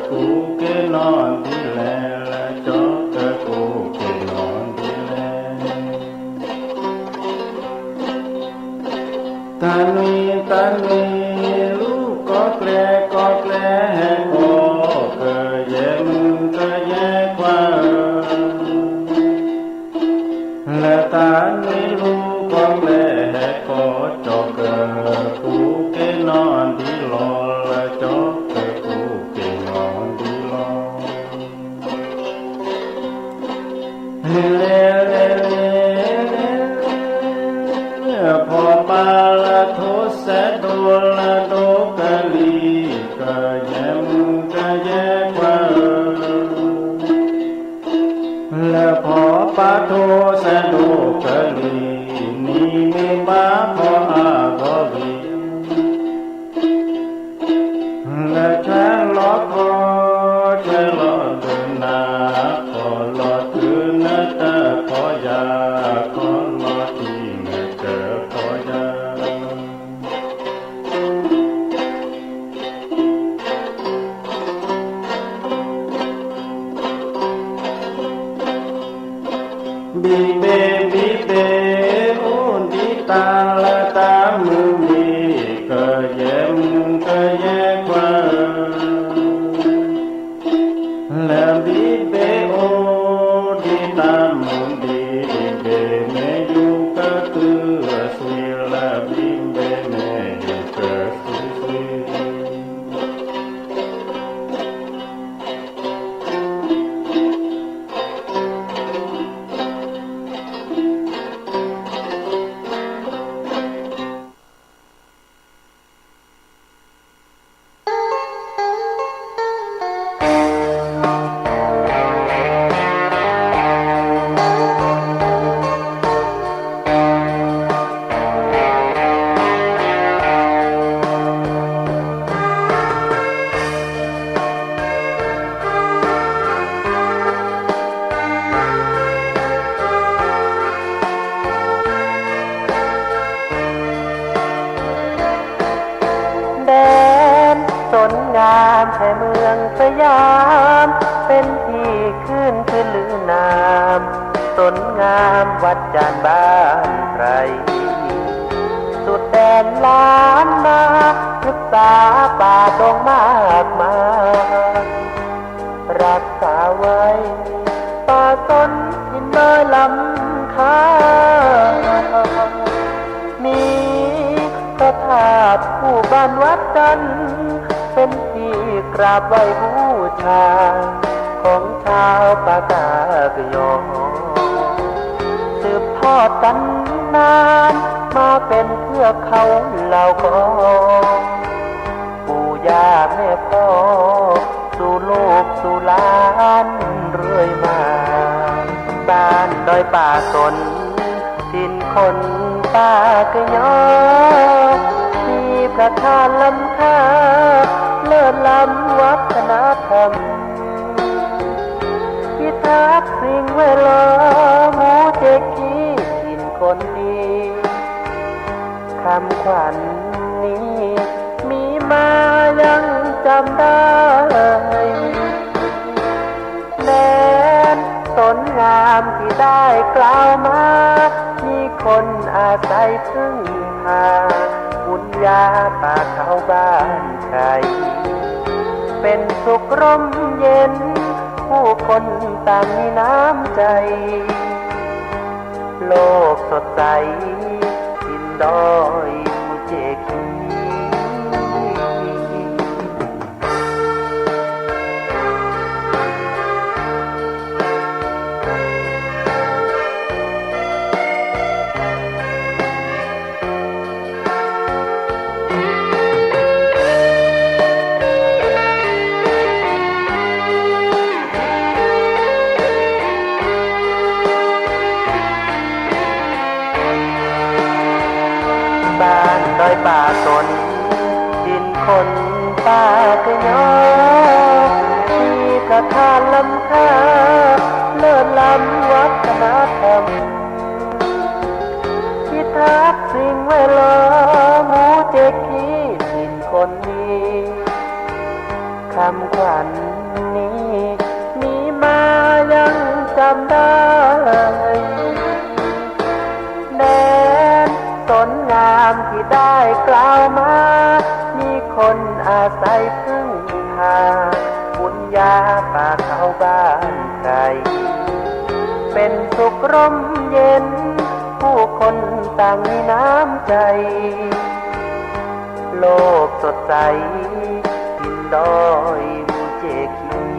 کوکے نو دی لے، چوک کوکے نو دی لے۔ تانی تانی لو کوکلے کوکلے ہے کوک، یے مونگ یے کوا۔ لتانی لو کوکلے ہے کو، چوک کوکے نو دی لو، چوک کوکے نو دی لو۔ لے لے لے لے لے، پھوپال تھوسے ڈول ڈوکلی، کجم کجے کوا۔ لے پھوپا تھوسے ڈوکلی، نیمی با پھو آ گولی۔ لچھلو کھو، چھلو دنا، کھولو دنا تا کھویا، کھولو دنا تا کھویا۔ بیبے بیبے اوندی تالا تاموندی کجم کجے کوا۔ لبیبے اوندی تاموندی بیبے میوکا تو اسوی لبیبے میوکا سوسوی۔แดนสนงามแห่งเมืองสยาม เป็นที่ขึ้นชื่อลือนาม สนงามวัดจานบ้านไพร สุดแดนล้านนา ศึกษาป่าดงมากมาย รักษาไว้ป่าสนหินน้อยล้ำค่า มีพระธาตุคู่บ้านวัดจันทร์ เป็นที่กราบไหว้บูชา ของชาวปากากยอ สืบทอดกันนานมาเป็นเทือกเขาเหล่าขอ ปู่ย่าแม่พ่อสู่ลูกสู่หลานเรื่อยมา บ้านดอยป่าสน ถิ่นคนปากยอ มีพระธาตุล้ำค่า เลิศล้ำวัฒนธรรม พิทักษ์สิ่งแวดล้อม หมู่เจ๊กี้ถิ่นคนดี คำขวัญนี้มีมายังจำได้ แดนสนงามที่ได้กล่าวมา มีคนอาศัยพึ่งพา บุญญาป่าเขาบ้านไคร เป็นสุขร่มเย็น ผู้คนต่างมีน้ำใจ โลกสดใส ถิ่นดอยภูเจก บ้านดอยป่าสน ถิ่นคนปากยอ มีพระธาตุล้ำค่า เลิศล้ำวัฒนธรรม พิทักษ์สิ่งแวดล้อม หมู่เจ๊กี้ถิ่นคนดี คำขวัญ เอามามีคนอาศัยพึ่งพา บุญญาป่าเขาบ้านไพร เป็นสุขร่มเย็น ผู้คนต่างมีน้ำใจ โลกสดใส ถิ่นดอยหมู่เจคิง